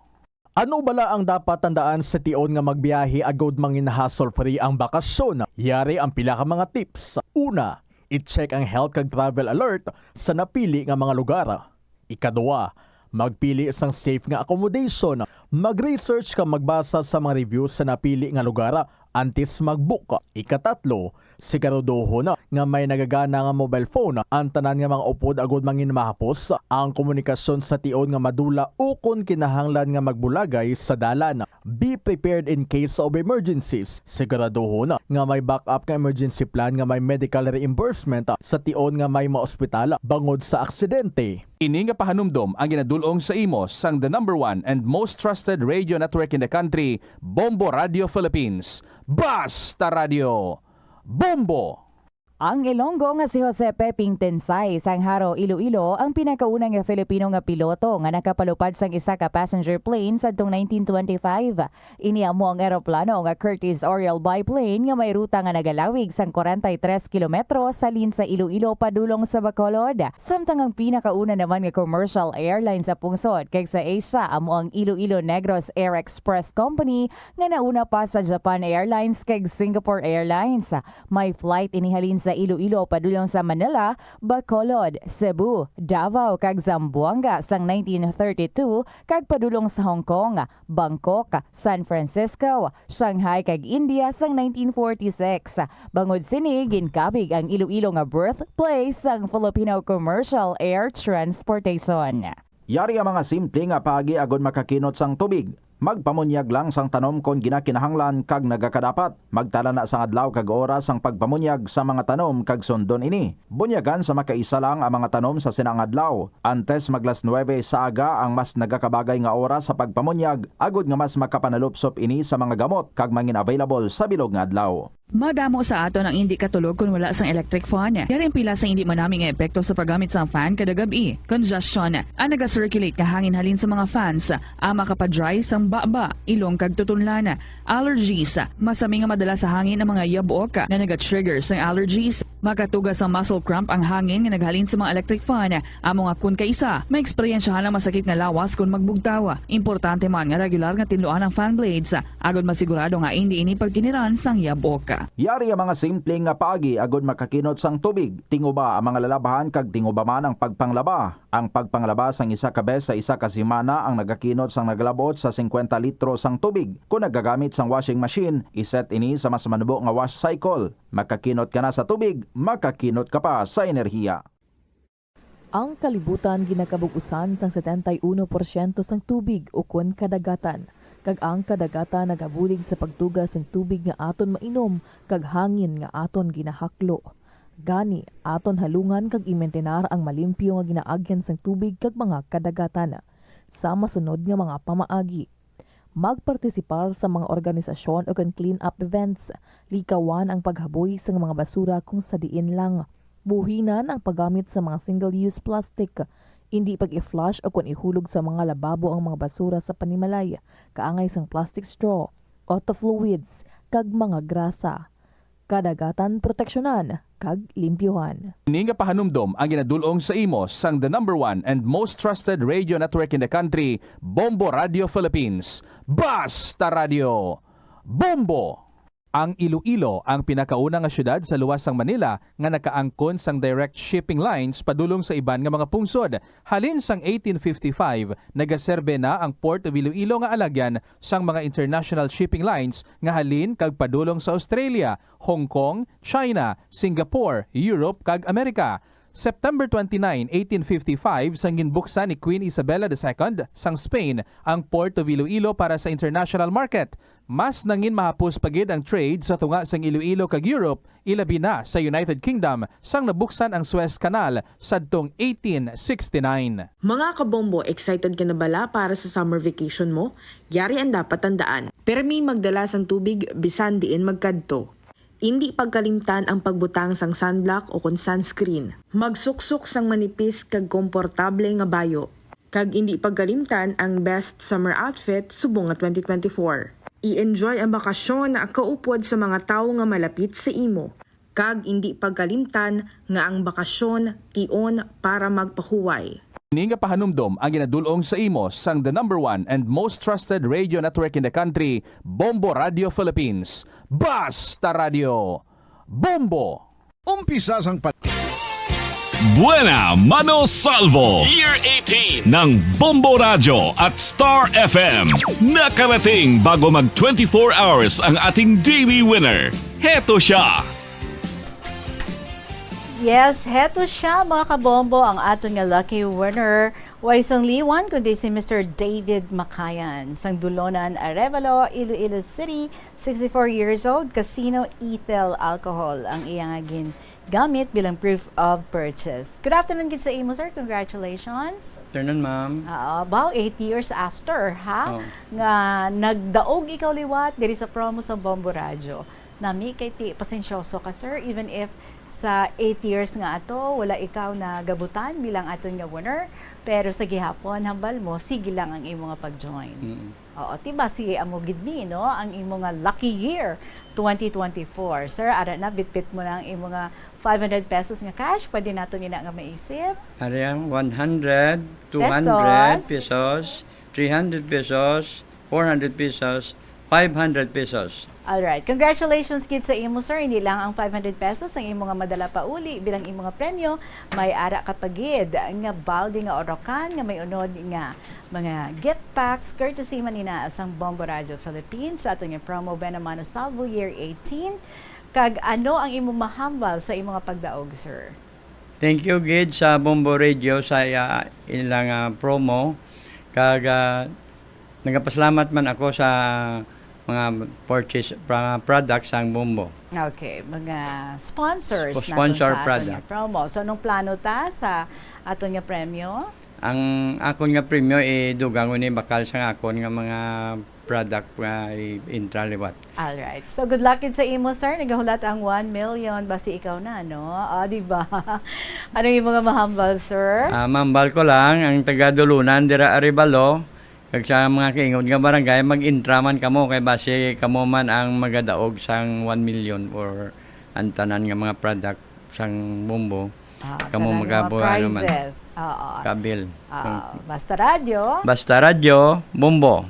Ano bala ang dapat tandaan sa tion nga magbiyahe agod mangin hassle-free ang bakasyon? Yari ang pila ka mga tips. Una, i-check ang health kag travel alert sa napili nga mga lugar. Ikadua, magpili sang safe nga accommodation. Mag-research kag magbasa sa mga reviews sa napili nga lugar antes mag-book. Ikatatlo, siguraduhon nga may nagagana nga mobile phone ang tanan nga mga upod agod mangin mahapos ang komunikasyon sa tion nga madula ukon kinahanglan nga magbulagay sa dalan. Be prepared in case of emergencies. Siguraduhon nga may backup nga emergency plan nga may medical reimbursement sa tion nga may maospital bangod sa aksidente. Ini nga pahanumdom ang ginadul-ong sa imo sang the number one and most trusted radio network in the country, Bombo Radio Philippines. Basta Radio, Bombo! Ang Ilonggo nga si Jose Peping Tensay sang Jaro, Iloilo, ang pinakauna nga Filipino nga piloto nga nakapalupad sang isa ka passenger plane sadtong nineteen twenty-five. Ini amo ang eroplano nga Curtiss Oriole biplane nga may ruta nga nagalawig sang kwarenta y tres kilometro sa halin sa Iloilo padulong sa Bacolod. Samtang ang pinakauna naman nga commercial airline sa pungsod kag sa Asia amo ang Iloilo Negros Air Express Company nga nauna pa sa Japan Airlines kag Singapore Airlines. May flight ini halin sa Iloilo padulong sa Manila, Bacolod, Cebu, Davao, kag Zamboanga sang nineteen thirty-two, kag padulong sa Hong Kong, Bangkok, San Francisco, Shanghai, kag India sang nineteen forty-six. Bangod sini, ginkabig ang Iloilo nga birthplace sang Filipino commercial air transportation. Yari ang mga simple nga paagi agod makakinot sang tubig. Magpamunyag lang sang tanom kon ginakinahanglan kag nagakadapat. Magtala na sang adlaw kag oras sang pagpamunyag sa mga tanom kag sundon ini. Bunyagan sa makaisa lang ang mga tanom sa sina nga adlaw. Antes mag las nuebe sa aga ang mas nagakabagay nga oras sa pagpamunyag, agod nga mas makapanalupsop ini sa mga gamot kag mangin available sa bilog nga adlaw. Madamo sa aton ang indi katulog kon wala sang electric fan. Yari ang pila sang indi manami nga epekto sa paggamit sang fan kada gab-i. Congestion, ang naga-circulate nga hangin halin sa mga fans, ang makapadry sang baba, ilong kag tutunlan. Allergies, masami nga madala sa hangin ang mga yabok nga naga-trigger sang allergies. Makatuga sang muscle cramp ang hangin nga naghalin sa mga electric fan. Amo nga kon kaisa, maeksperiensyahan ang masakit nga lawas kon magbugtaw. Importante man nga regular nga tinluan ang fan blades, agod masigurado nga indi ini pagkiniran sang yabok. Yari ang mga simple nga paagi agod makakinot sang tubig. Tinguba ang mga lalabhan kag tinguba man ang pagpanglaba. Ang pagpanglaba sang isa ka bes sa isa ka semana ang nagakinot sang nagalab-ot sa singkwenta litro sang tubig. Kon nagagamit sang washing machine, iset ini sa mas manubo nga wash cycle. Makakinot ka na sa tubig, makakinot ka pa sa enerhiya. Ang kalibutan ginakabug-usan sang setenta y uno porsyento sang tubig ukon kadagatan, kag ang kadagatan nagabulig sa pagtuga sang tubig nga aton mainom kag hangin nga aton ginahaklo. Gani, aton halungan kag imintinar ang malimpyo nga ginaagyan sang tubig kag mga kadagatan. Sa masunod nga mga pamaagi, magpartisipar sa mga organisasyon ukon clean-up events. Likawan ang paghaboy sang mga basura kung sa diin lang. Buhinan ang paggamit sa mga single-use plastic. Indi pag-i-flush ukon ihulog sa mga lababo ang mga basura sa panimalay, kaangay sang plastic straw, auto fluids, kag mga grasa. Kadagatan proteksyonan kag limpyuhan. Ini nga pahanumdom ang ginadul-ong sa imo sang the number one and most trusted radio network in the country, Bombo Radio Philippines. Basta Radio, Bombo! Ang Iloilo ang pinakauna nga siyudad sa luwas sang Manila nga nakaangkon sang direct shipping lines padulong sa iban nga mga pungsod. Halin sang eighteen fifty-five, nagaserbe na ang Port of Iloilo nga alagyan sang mga international shipping lines nga halin kag padulong sa Australia, Hong Kong, China, Singapore, Europe, kag Amerika. September twenty-nine, eighteen fifty-five, sang ginbuksan ni Queen Isabella the Second sang Spain ang Port of Iloilo para sa international market, mas nangin mahapos pa gid ang trade sa tunga sang Iloilo kag Europe, ilabi na sa United Kingdom sang nabuksan ang Suez Canal sadtong eighteen sixty-nine. Mga kabombo, excited ka na bala para sa summer vacation mo? Yari ang dapat tandaan. Permi magdala sang tubig bisan diin magkadto. Indi pagkalimtan ang pagbutang sang sunblock o kon sunscreen. Magsuksok sang manipis kag komportable nga bayo. Kag indi pagkalimtan ang best summer outfit subong nga twenty twenty-four. I-enjoy ang bakasyon kaupod sa mga tawo nga malapit sa imo. Kag indi pagkalimtan nga ang bakasyon tion para magpahuway. Ini nga pahanumdom ang ginadul-ong sa imo sang the number one and most trusted radio network in the country, Bombo Radio Philippines. Basta Radio, Bombo! Umpisa sang pa- Buena Mano Salvo. Year eighteen. Ng Bombo Radyo at Star F M. Nakarating bago mag twenty-four hours ang ating daily winner. Heto siya. Yes, heto siya, mga kabombo, ang aton nga lucky winner. Way sang liwan kundi si Mister David Makayan, sang Dulonan, Arevalo, Iloilo City, sixty-four years old, Casino Ethyl Alcohol ang iya nga gingamit bilang proof of purchase. Good afternoon gid sa imo, sir. Congratulations. Afternoon, ma'am. Oo, wow, eight years after, ha? Oh. Nga nagdaog ikaw liwat diri sa promo sa Bombo Radyo. nami kay ti pasensyoso ka, sir, even if sa eight years nga ato wala ikaw nagabutan bilang aton nga winner, pero sa gihapon hambal mo sige lang ang imo nga pag-join. Mm. Oo, ti basi amo gid ni, no, ang imo nga lucky year, twenty twenty-four. Sir, ara na, bitbit mo na ang imo nga five hundred pesos nga cash. Pwede nato nina nga maisip. Ari ang one hundred, two hundred Pesos. Pesos, three hundred pesos, four hundred pesos, five hundred pesos. Alright. Congratulations gid sa imo, sir. Hindi lang ang five hundred pesos ang imo nga madala pauli bilang imo nga premyo, may ara ka pa gid nga balde nga orokan nga may unod nga mga gift packs courtesy man ina sang Bombo Radio Philippines sa aton nga promo Buena Mano Salvo Year eighteen. Kag ano ang imo mahambal sa imo nga pagdaog, sir? Thank you gid sa Bombo Radio sa, ah, ilang, ah, promo. Kag, ah, nagapasalamat man ako sa mga purchase, mga products sang Bombo. Okay, mga sponsors Sp-, naton sponsor sa aton nga product. Promo. So, anong plano ta sa aton nga premyo? Ang akon nga premyo, idugang ni bakal sang akon nga mga product nga i-intra liwat. Alright. So, good luck gid sa imo, sir. Nagahulat ang one million. Basi ikaw na, no? O, di ba? Ano yung mga mahambal, sir? Ah, mahambal ko lang, ang taga Dulunan dira Arevalo, kag sa mga kaingon nga barangay, mag-intra man kamo, kay basi kamo man ang magadaog sang one million or ang tanan nga mga product sang Bombo. Ah, kamo tanan nga mga magabo, ano man. Prizes. Oo. Kabil. Ah, Basta Radyo. Basta Radyo, Bombo.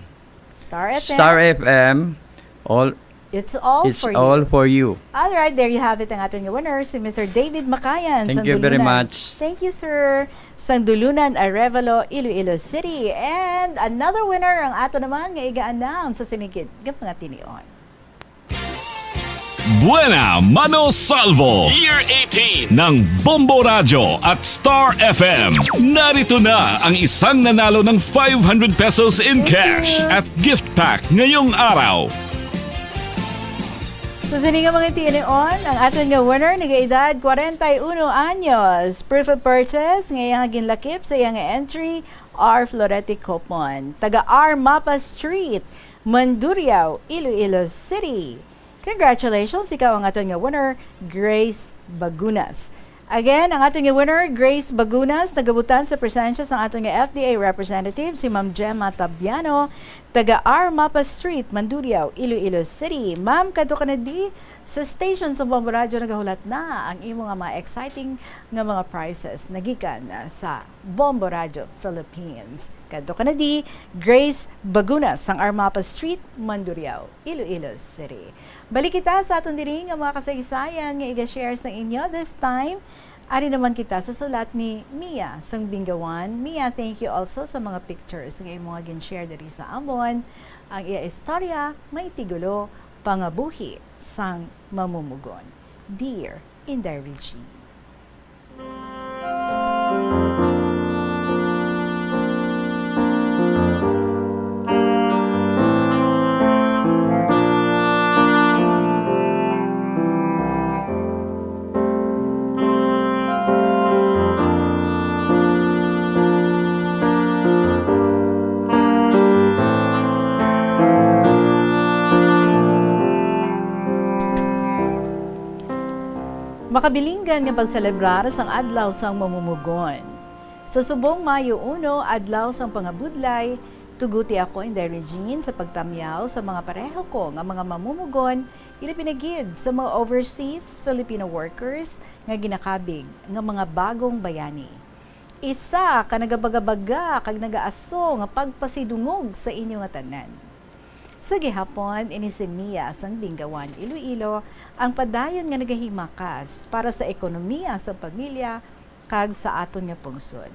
Star F M. Star F M, all, It's all it's for all you. For you. All right, there you have it, ang aton nga winner, si Mister David Makayan. Thank you very much. Thank you, sir. Sang Dulunan, Arevalo, Iloilo City. And another winner ang ato naman nga iga-announce sa sinigit nga mga tinion. Buena Mano Salvo, Year eighteen ng Bombo Radyo at Star F M. Narito na ang isang nanalo ng five hundred pesos in cash at gift pack ngayong araw. So, sini nga mga tinion, ang aton nga winner, nag-edad forty-one anyos. Proof of purchase nga iyang ginlakip sa iyang entry, R Florete Copon. Taga R Mapa Street, Mandurriao, Iloilo City. Congratulations, ikaw ang aton nga winner, Grace Bagunas. Again, ang aton nga winner, Grace Bagunas, nagabutan sa presensya sang aton nga F D A representative, si Ma'am Gemma Tabiano, taga R Mapa Street, Mandurriao, Iloilo City. Ma'am, kadto ka na di sa station sa Bombo Radyo, nagahulat na ang imo nga mga exciting nga mga prizes nagikan sa Bombo Radyo Philippines. Kadto ka na di, Grace Bagunas, sang R Mapa Street, Mandurriao, Iloilo City. Balik kita sa aton diri nga mga kasaysayan nga iga-share sa inyo. This time, ari naman kita sa sulat ni Mia sang Bingawan. Mia, thank you also sa mga pictures nga imo nga gin-share diri sa amon. Ang iya istorya may tigulo, Pangabuhi sang Mamumugon. Dear Inday Regine. Makabilinggan nga pagselebrar sang Adlaw sang Mamumugon. Sa subong Mayo uno, Adlaw sang Pangabudlay, tuguti ako, Inday Regine, sa pagtamyaw sa mga pareho ko nga mga mamumugon, ilabi na gid sa mga overseas Filipino workers nga ginakabig nga mga bagong bayani. Isa ka nagabagabaga kag nagaaso nga pagpasidungog sa inyo nga tanan. Sa gihapon, ini si Mia sang Bingawan, Iloilo, ang padayon nga nagahimakas para sa ekonomiya sa pamilya kag sa aton nga pungsod.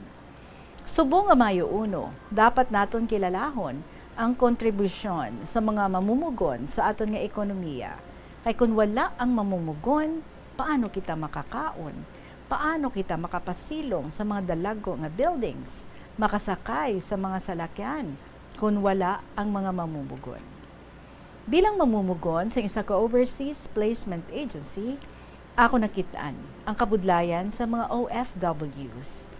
Subong nga Mayo uno, dapat naton kilalahon ang kontribusyon sa mga mamumugon sa aton nga ekonomiya. Kay kun wala ang mamumugon, paano kita makakaon? Paano kita makapasilong sa mga dalago nga buildings, makasakay sa mga salakyan, kun wala ang mga mamumugon? Bilang mamumugon sa isa ka overseas placement agency, ako nakit-an ang kabudlayan sa mga O F Ws.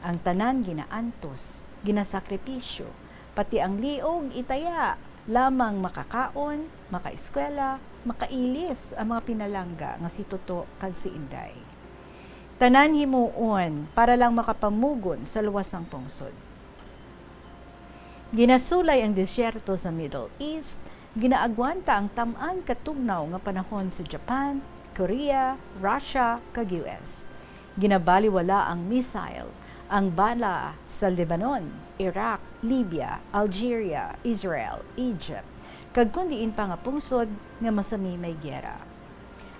Ang tanan ginaantos, ginasakripisyo, pati ang liog itaya lamang makakaon, makaeskwela, makailis ang mga pinalangga nga si Toto kag si Inday. Tanan himuon para lang makapamugon sa luwas sang pungsod. Ginasulay ang disyerto sa Middle East, ginaagwanta ang tam-an katugnaw nga panahon sa Japan, Korea, Russia, kag U S. Ginabaliwala ang missile, ang bala sa Lebanon, Iraq, Libya, Algeria, Israel, Egypt, kag kun diin pa nga pungsod nga masami may giyera.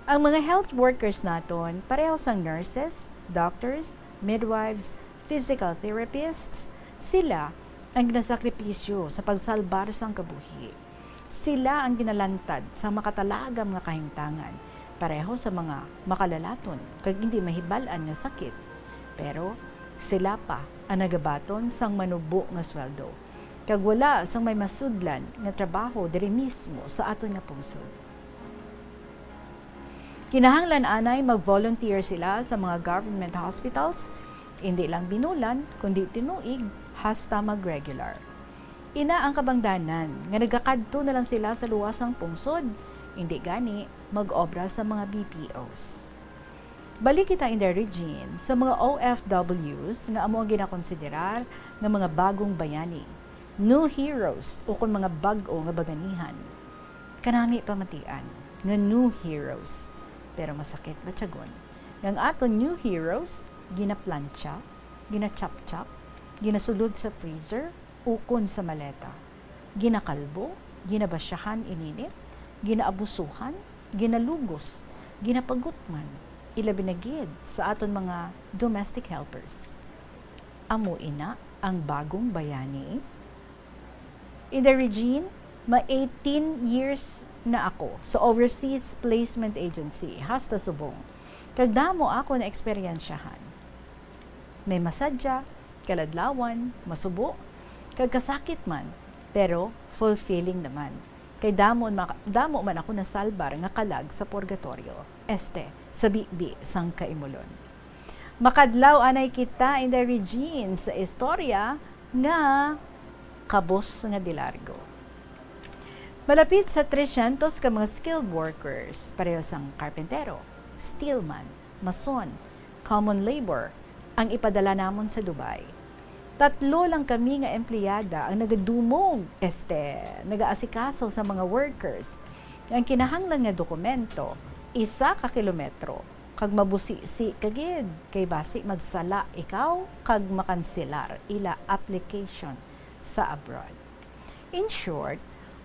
Ang mga health workers naton, pareho sang nurses, doctors, midwives, physical therapists, sila ang ginasakripisyo sa pagsalbar sang kabuhi. Sila ang ginalantad sa makatalagam nga kahimtangan, pareho sa mga makalalaton kag indi mahibal-an nga sakit. Pero sila pa ang nagabaton sang manubo nga sweldo, kag wala sang may masudlan nga trabaho diri mismo sa aton nga pungsod. Kinahanglan anay mag-volunteer sila sa mga government hospitals, indi lang binulan, kundi tinuig, hasta mag-regular. Ina ang kabangdanan nga nagakadto na lang sila sa luwas sang pungsod, indi gani mag-obra sa mga B P Os. Balik kita, Inday Regine, sa mga O F Ws nga amo ang ginakonsiderar nga mga bagong bayani, new heroes, ukon mga bag-o nga baganihan. Kanami pamatian nga new heroes, pero masakit batyagon nga ang aton new heroes ginaplantsa, ginachapchap, ginasulod sa freezer, ukon sa maleta. Ginakalbo, ginabasyahan ininit, ginaabusuhan, ginalugos, ginapagutman, ilabi na gid sa aton mga domestic helpers. Amo ina ang bagong bayani. Inday Regine, ma eighteen years na ako sa Overseas Placement Agency, hasta subong. Kag damo ako na eksperyensyahan. May masadya, kaladlawan, masubo, kag kasakit man, pero fulfilling naman. Kay damo, ma-, damo man ako nasalbar nga kalag sa purgatorio, este, sa bibi sang kaimulon. Makadlaw anay kita, Inday Regine, sa istorya nga kabos nga di largo. Malapit sa trescientos ka mga skilled workers, pareho sang karpentero, steelman, mason, common labor, ang ipadala namon sa Dubai. Tatlo lang kami nga empleyada ang nagadumog, este, nagaasikaso sa mga workers. Ang kinahanglan nga dokumento, isa ka kilometro, kag mabusisi ka gid, kay basi magsala ikaw kag makanselar ila application sa abroad. In short,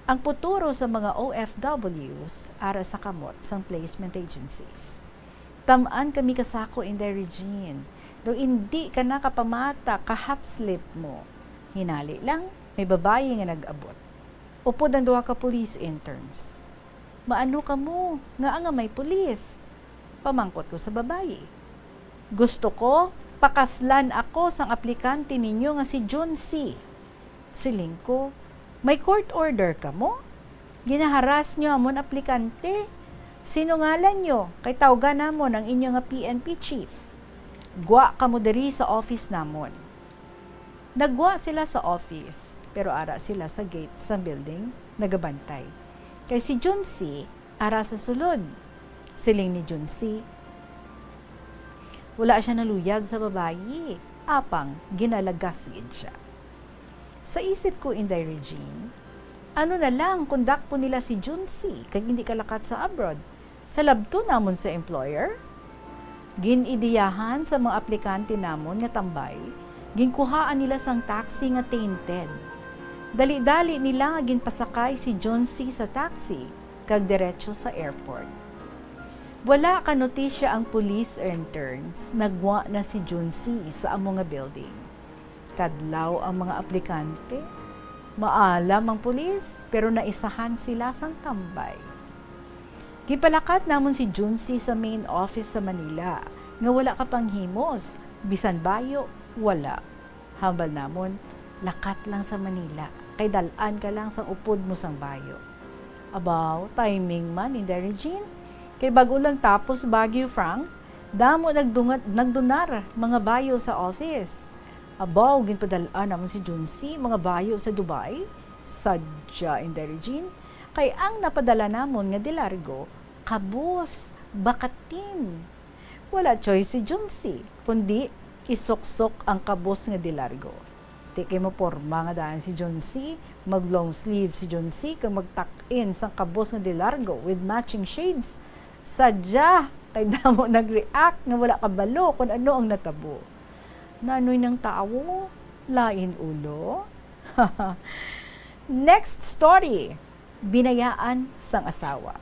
ang puturo sa mga O F Ws ara sa kamot sang placement agencies. Tam-an kami kasako, Inday Regine, daw indi ka nakapamata ka half sleep mo. Hinali lang, may babayi nga nag-abot. Upod ang duha ka police interns. "Maano kamo? Ngaa nga may pulis?" pamangkot ko sa babayi. "Gusto ko pakaslan ako sang aplikante ninyo nga si John C." Siling ko, "May court order kamo? Ginaharas nyo amon aplikante? Sino ngalan nyo? Kay tawgan namon ang inyo nga P N P chief. Gwa kamo diri sa office namon." Naggwa sila sa office, pero ara sila sa gate sa building nagabantay. Kay si John C. ara sa sulod. Siling ni John C., wala siya naluyag sa babayi, apang ginalagas gid siya. Sa isip ko, Inday Regine, ano na lang kung dakpon nila si John C. kag hindi kalakat sa abroad? Salabton namon sa employer? Gin-ideyahan sa mga aplikante namon nga tambay, ginkuhaan nila sang taxi nga tainted. Dali-dali nila nga ginpasakay si John C. sa taxi kag diretso sa airport. Wala ka notisya ang police interns, naggwa na si John C. sa amo nga building. Kadlaw ang mga aplikante. Maalam ang pulis, pero naisahan sila sang tambay. Gipalakat namon si Junsi sa main office sa Manila, nga wala ka panghimos, bisan bayo, wala. Hambal namon, lakat lang sa Manila, kay dal-an ka lang sang upod mo sang bayo. Abaw, timing man, Inday Regine. Kay bag-o lang tapos Baguio Frank, damo nagdungat, nagdunar mga bayo sa office. Abaw, ginpadal-an namon si Junsi mga bayo sa Dubai. Sadya, Inday Regine, kay ang napadala namon nga de largo, kabos, bakatin. Wala choice si Junsi, kundi isuksok ang kabos nga de largo. Di kay maporma nga daan si Junsi, mag long sleeve si Junsi, kag mag tuck in sang kabos nga de largo with matching shades. Sadya, kay damo nag-react nga wala kabalo kung ano ang natabo. Nanoy nang tawo, lain ulo. Next story, binayaan sang asawa.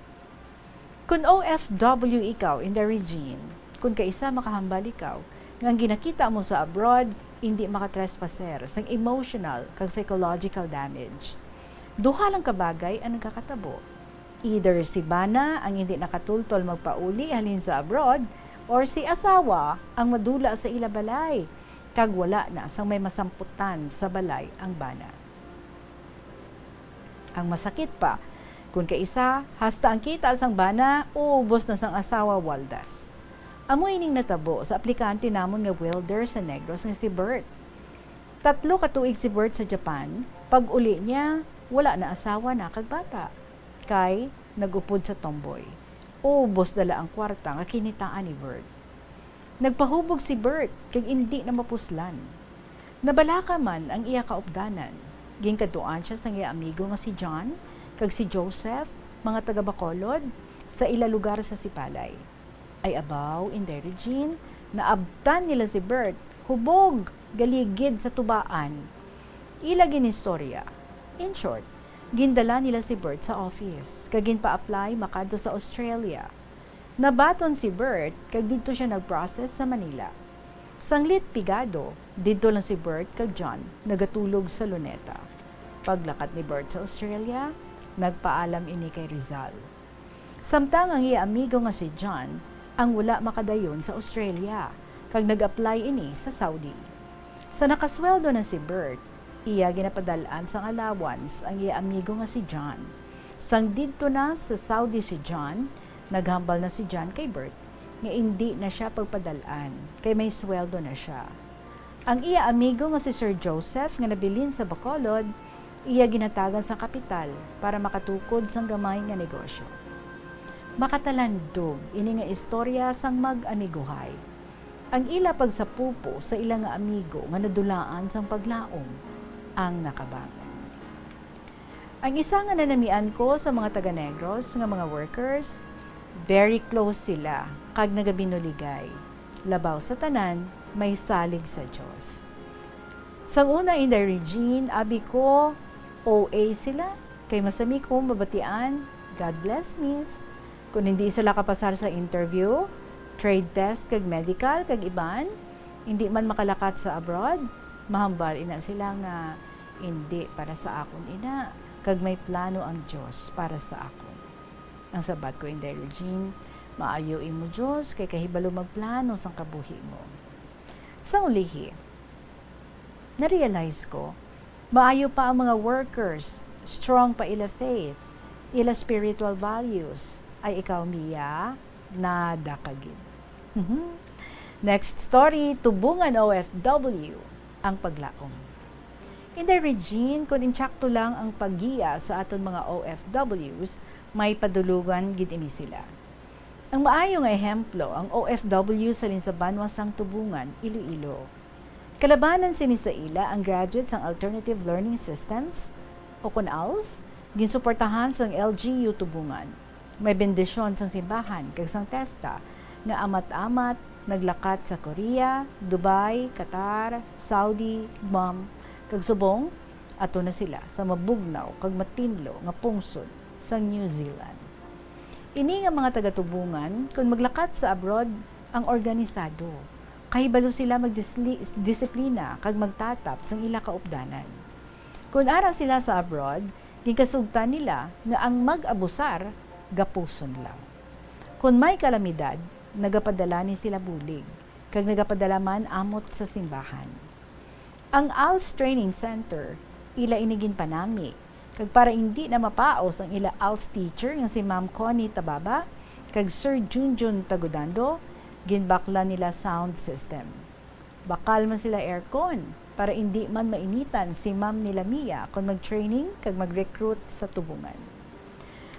Kun O F W ikaw, Inday Regine, kun kaisa makahambal ikaw nga ang ginakita mo sa abroad indi makatrespasser sang emotional kag psychological damage. Duha lang ka bagay ang nagakatabo. Either si bana ang indi nakatultol magpauli halin sa abroad, or si asawa ang madula sa ila balay kag wala na sang may masamputan sa balay ang bana. Ang masakit pa, kun kaisa, hasta ang kita sang bana ubos na sang asawa waldas. Amo ining natabo sa aplikante namon nga welder sa Negros nga si Bert. Tatlo ka tuig si Bert sa Japan, pag-uli niya, wala na asawa na kag bata, kay nag-upod sa tomboy. Ubos na la ang kwarta nga kinitaan ni Bert. Nagpahubog si Bert kag indi na mapuslan. Nabalaka man ang iya kaupdanan. Ginkadtuan sia sang iya amigo nga si John kag si Joseph, mga taga Bacolod, sa ila lugar sa Sipalay. Ay abaw, Inday Regine, naabtan nila si Bert, hubog, galigid sa tubaan. Ila ginistorya. In short, gindala nila si Bert sa office, kag ginpa-apply makadto sa Australia. Nabaton si Bert, kag didto sia nag-process sa Manila. Sanglit pigado, didto lang si Bert kag John nagatulog sa Luneta. Paglakat ni Bert sa Australia, nagpaalam ini kay Rizal. Samtang ang iya amigo nga si John ang wala makadayon sa Australia, kag nag-apply ini sa Saudi. Sa nakasweldo na si Bert, iya ginapadal-an sang allowance ang iya amigo nga si John. Sang didto na sa Saudi si John, naghambal na si John kay Bert nga indi na sia pagpadal-an, kay may sweldo na sia. Ang iya amigo nga si Sir Joseph nga nabilin sa Bacolod, iya ginhatagan sang kapital para makatukod sang gamay nga negosyo. Makatalandog ini nga istorya sang mag-amiguhay. Ang ila pagsapupo sa ila nga amigo nga nadulaan sang paglaom ang nakabangon. Ang isa nga nanamian ko sa mga taga-Negros nga mga workers, very close sila kag nagabinuligay. Labaw sa tanan, may salig sa Dios. Sang una, Inday Regine, abi ko, O A sila, kay masami ko mabatian, "God bless, miss." Kung hindi sila kapasar sa interview, trade test, kag medical, kag iban, hindi man makalakat sa abroad, mahambal ina sila nga, "Hindi para sa akon ina, kag may plano ang Dios para sa akon." Ang sabat ko, Inday Regine, maayo imo Dios kay kahibalo magplano sang kabuhi mo. Sa ulihi, na-realize ko, maayo pa ang mga workers, strong pa ila faith, ila spiritual values, ay ikaw, Mia, nada ka gid. Mhm. Next story, Tubungan O F W ang paglaom. Inday Regine, kun insakto lang ang paggiya sa aton mga O F Ws, may padulugan gid ini sila. Ang maayo nga ehemplo, ang O F W sa Linsabanwa sang Tubungan, Iloilo. Kalabanan sini sa ila ang graduate sang Alternative Learning Systems, o kun als, ginsuportahan sang L G U Tubungan. May bendisyon sang simbahan kag sang TESTA nga amat-amat naglakat sa Korea, Dubai, Qatar, Saudi, Guam, kag subong ato na sila sa mabugnaw kag matinlo nga pungsod sang New Zealand. Ini nga mga taga-Tubungan, kon maglakat sa abroad, ang organisado. Kahibalo sila magdisli-, disiplina kag magtatap sang ila kaupdanan. Kon ara sila sa abroad, ginkasugtan nila nga ang mag-abusar gapuson lang. Kon may kalamidad, nagapadala ni sila bulig, kag nagapadala man amot sa simbahan. Ang als Training Center, ila ini ginpanami, kag para indi na mapaos ang ila als teacher nga si Ma'am Connie Tababa kag Sir Junjun Tagudando, ginbaklan nila sound system. Bakal man sila aircon, para indi man mainitan si ma'am nila Mia kon mag-training kag mag-recruit sa tubungan.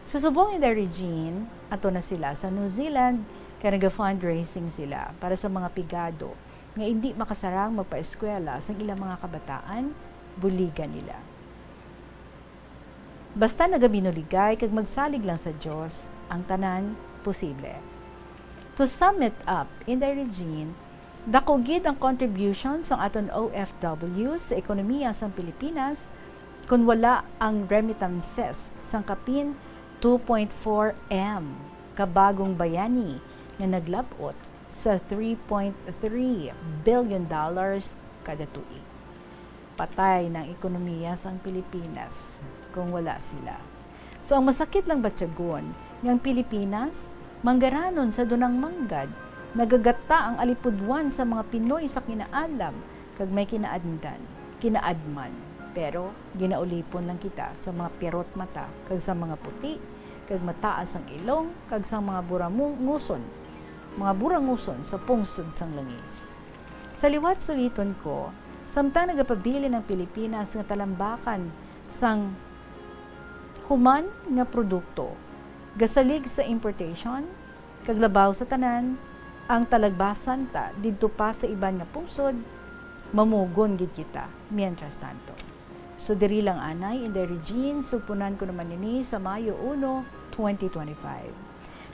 Sa subong ni Regine, ato na sila sa New Zealand kay naga-fundraising sila para sa mga pigado nga indi makasarang magpaeskwela sang ilang mga kabataan, buligan nila. Basta nagabinuligay kag magsalig lang sa Dios, ang tanan posible. To sum it up, Inday Regine, dako gid ang contribution sang aton O F W sa ekonomiya sang Pilipinas kon wala ang remittances sang kapin two point four M ka bagong bayani nga naglab-ot sa three point three billion dollars kada tuig. Patay na ang ekonomiya sang Pilipinas kung wala sila. So, ang masakit lang batyagon nga ang Pilipinas manggaranon sa dunang manggad, nagagata ang alipudwan sa mga Pinoy sa kinaalam kag may kinaandan, kinaadman. Pero ginaulipon lang kita sa mga pirot mata kag sa mga puti kag mataas ang ilong kag sa mga buramunguson, mga buranguson sa pungsod sang langis. Sa liwat suliton ko, samtang nagapabilin ang Pilipinas nga talambakan sang human nga produkto, gasalig sa importation, kag labaw sa tanan, ang talagbasan ta didto pa sa iban nga pungsod, mamugon gid kita, mientras tanto. So, diri lang anay, Inday Regine, sugpunan ko naman ini sa Mayo uno, twenty twenty-five.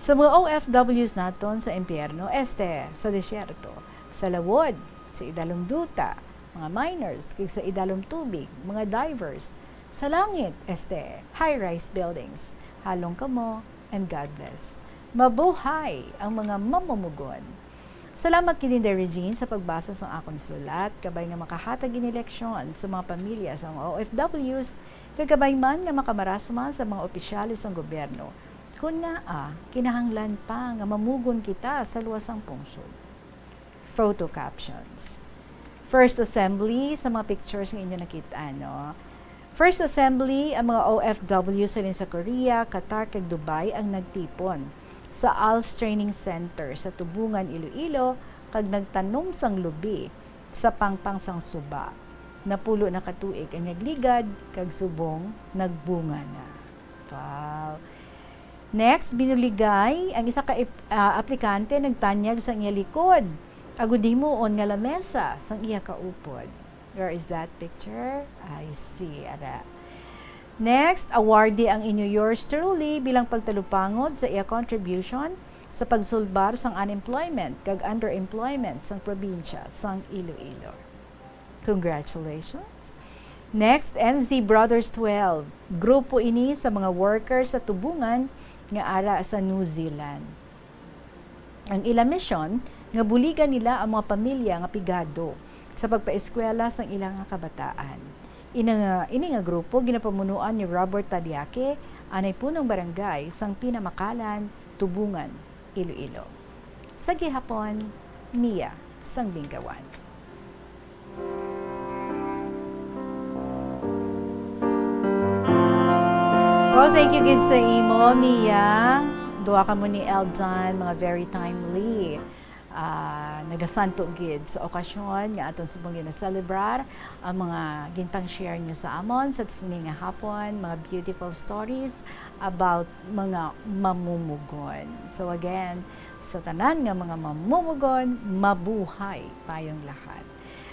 Sa mga O F Ws naton sa impyerno, este, sa desierto, sa lawod, sa idalom duta, mga miners, kag sa idalom tubig, mga divers, sa langit, este, high-rise buildings, halong kamo, and God bless. Mabuhay ang mga mamumugon! Salamat gid, Inday Regine, sa pagbasa sang akon sulat, kabay nga makahatag ini leksyon sa mga pamilya sang mga O F Ws, kag kabay man nga makamarasma sa mga opisyales sang gobyerno. Kun ngaa, kinahanglan pa nga mamugon kita sa luwas sang pungsod. Photo captions. First Assembly, sa mga pictures nga inyo nakita, no? First Assembly, ang mga O F Ws halin sa Korea, Qatar, kag Dubai ang nagtipon sa ALS Training Center sa Tubungan, Iloilo, kag nagtanom sang lubi sa pangpang sang suba. Napulo na ka tuig ang nagligad, kag subong nagbunga na. Wow! Next, binuligay ang isa ka ip-, ah, aplikante nagtanyag sang iya likod, agod himuon nga lamesa sang iya kaupod. Where is that picture? I see, ara. Next, awardee ang inyo yours truly bilang pagtalupangod sa iya contribution sa pagsulbar sang unemployment kag underemployment sang probinsya sang Iloilo. Congratulations! Next, N Z Brothers twelve. Grupo ini sa mga workers sa tubungan nga ara sa New Zealand. Ang ila misyon nga buligan nila ang mga pamilya nga pigado sa pagpaeskwela sang ila nga kabataan. Ina nga, ini nga grupo ginapamunuan ni Robert Tadiake, anay punong barangay sang Pinamakalan, Tubungan, Iloilo. Sa gihapon, Mia sang Binggawan. Well, thank you gid sa imo, Mia. Duha kamo ni Eljan, mga very timely. Ah, nagasanto gid sa okasyon nga aton subong ginaselebrar ang mga ginpang-share niyo sa amon sa sini nga hapon, mga beautiful stories about mga mamumugon. So again, sa tanan nga mga mamumugon, mabuhay tayong lahat.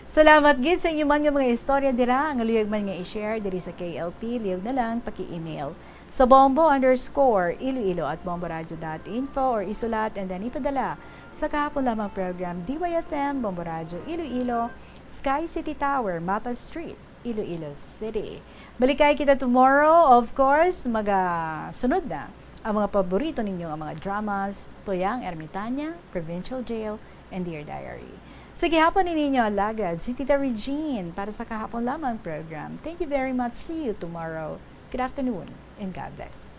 Salamat gid sa inyo man nga mga istorya dira, nga luyag man nga i-share diri sa K L P, liyog na lang paki-email sa bombo underscore iloilo at bomboradio dot info or isulat and then ipadala sa kahapon lamang program, D Y F M, Bombo Radyo Iloilo, Sky City Tower, Mapa Street, Iloilo City. Balikay kita tomorrow, of course, magasunod na ang mga paborito ninyo nga mga dramas, Toyang Ermitaña, Provincial Jail, and Dear Diary. Sa gihapon, ini inyo alagad, si Tita Regine, para sa kahapon lamang program. Thank you very much. See you tomorrow. Good afternoon and God bless.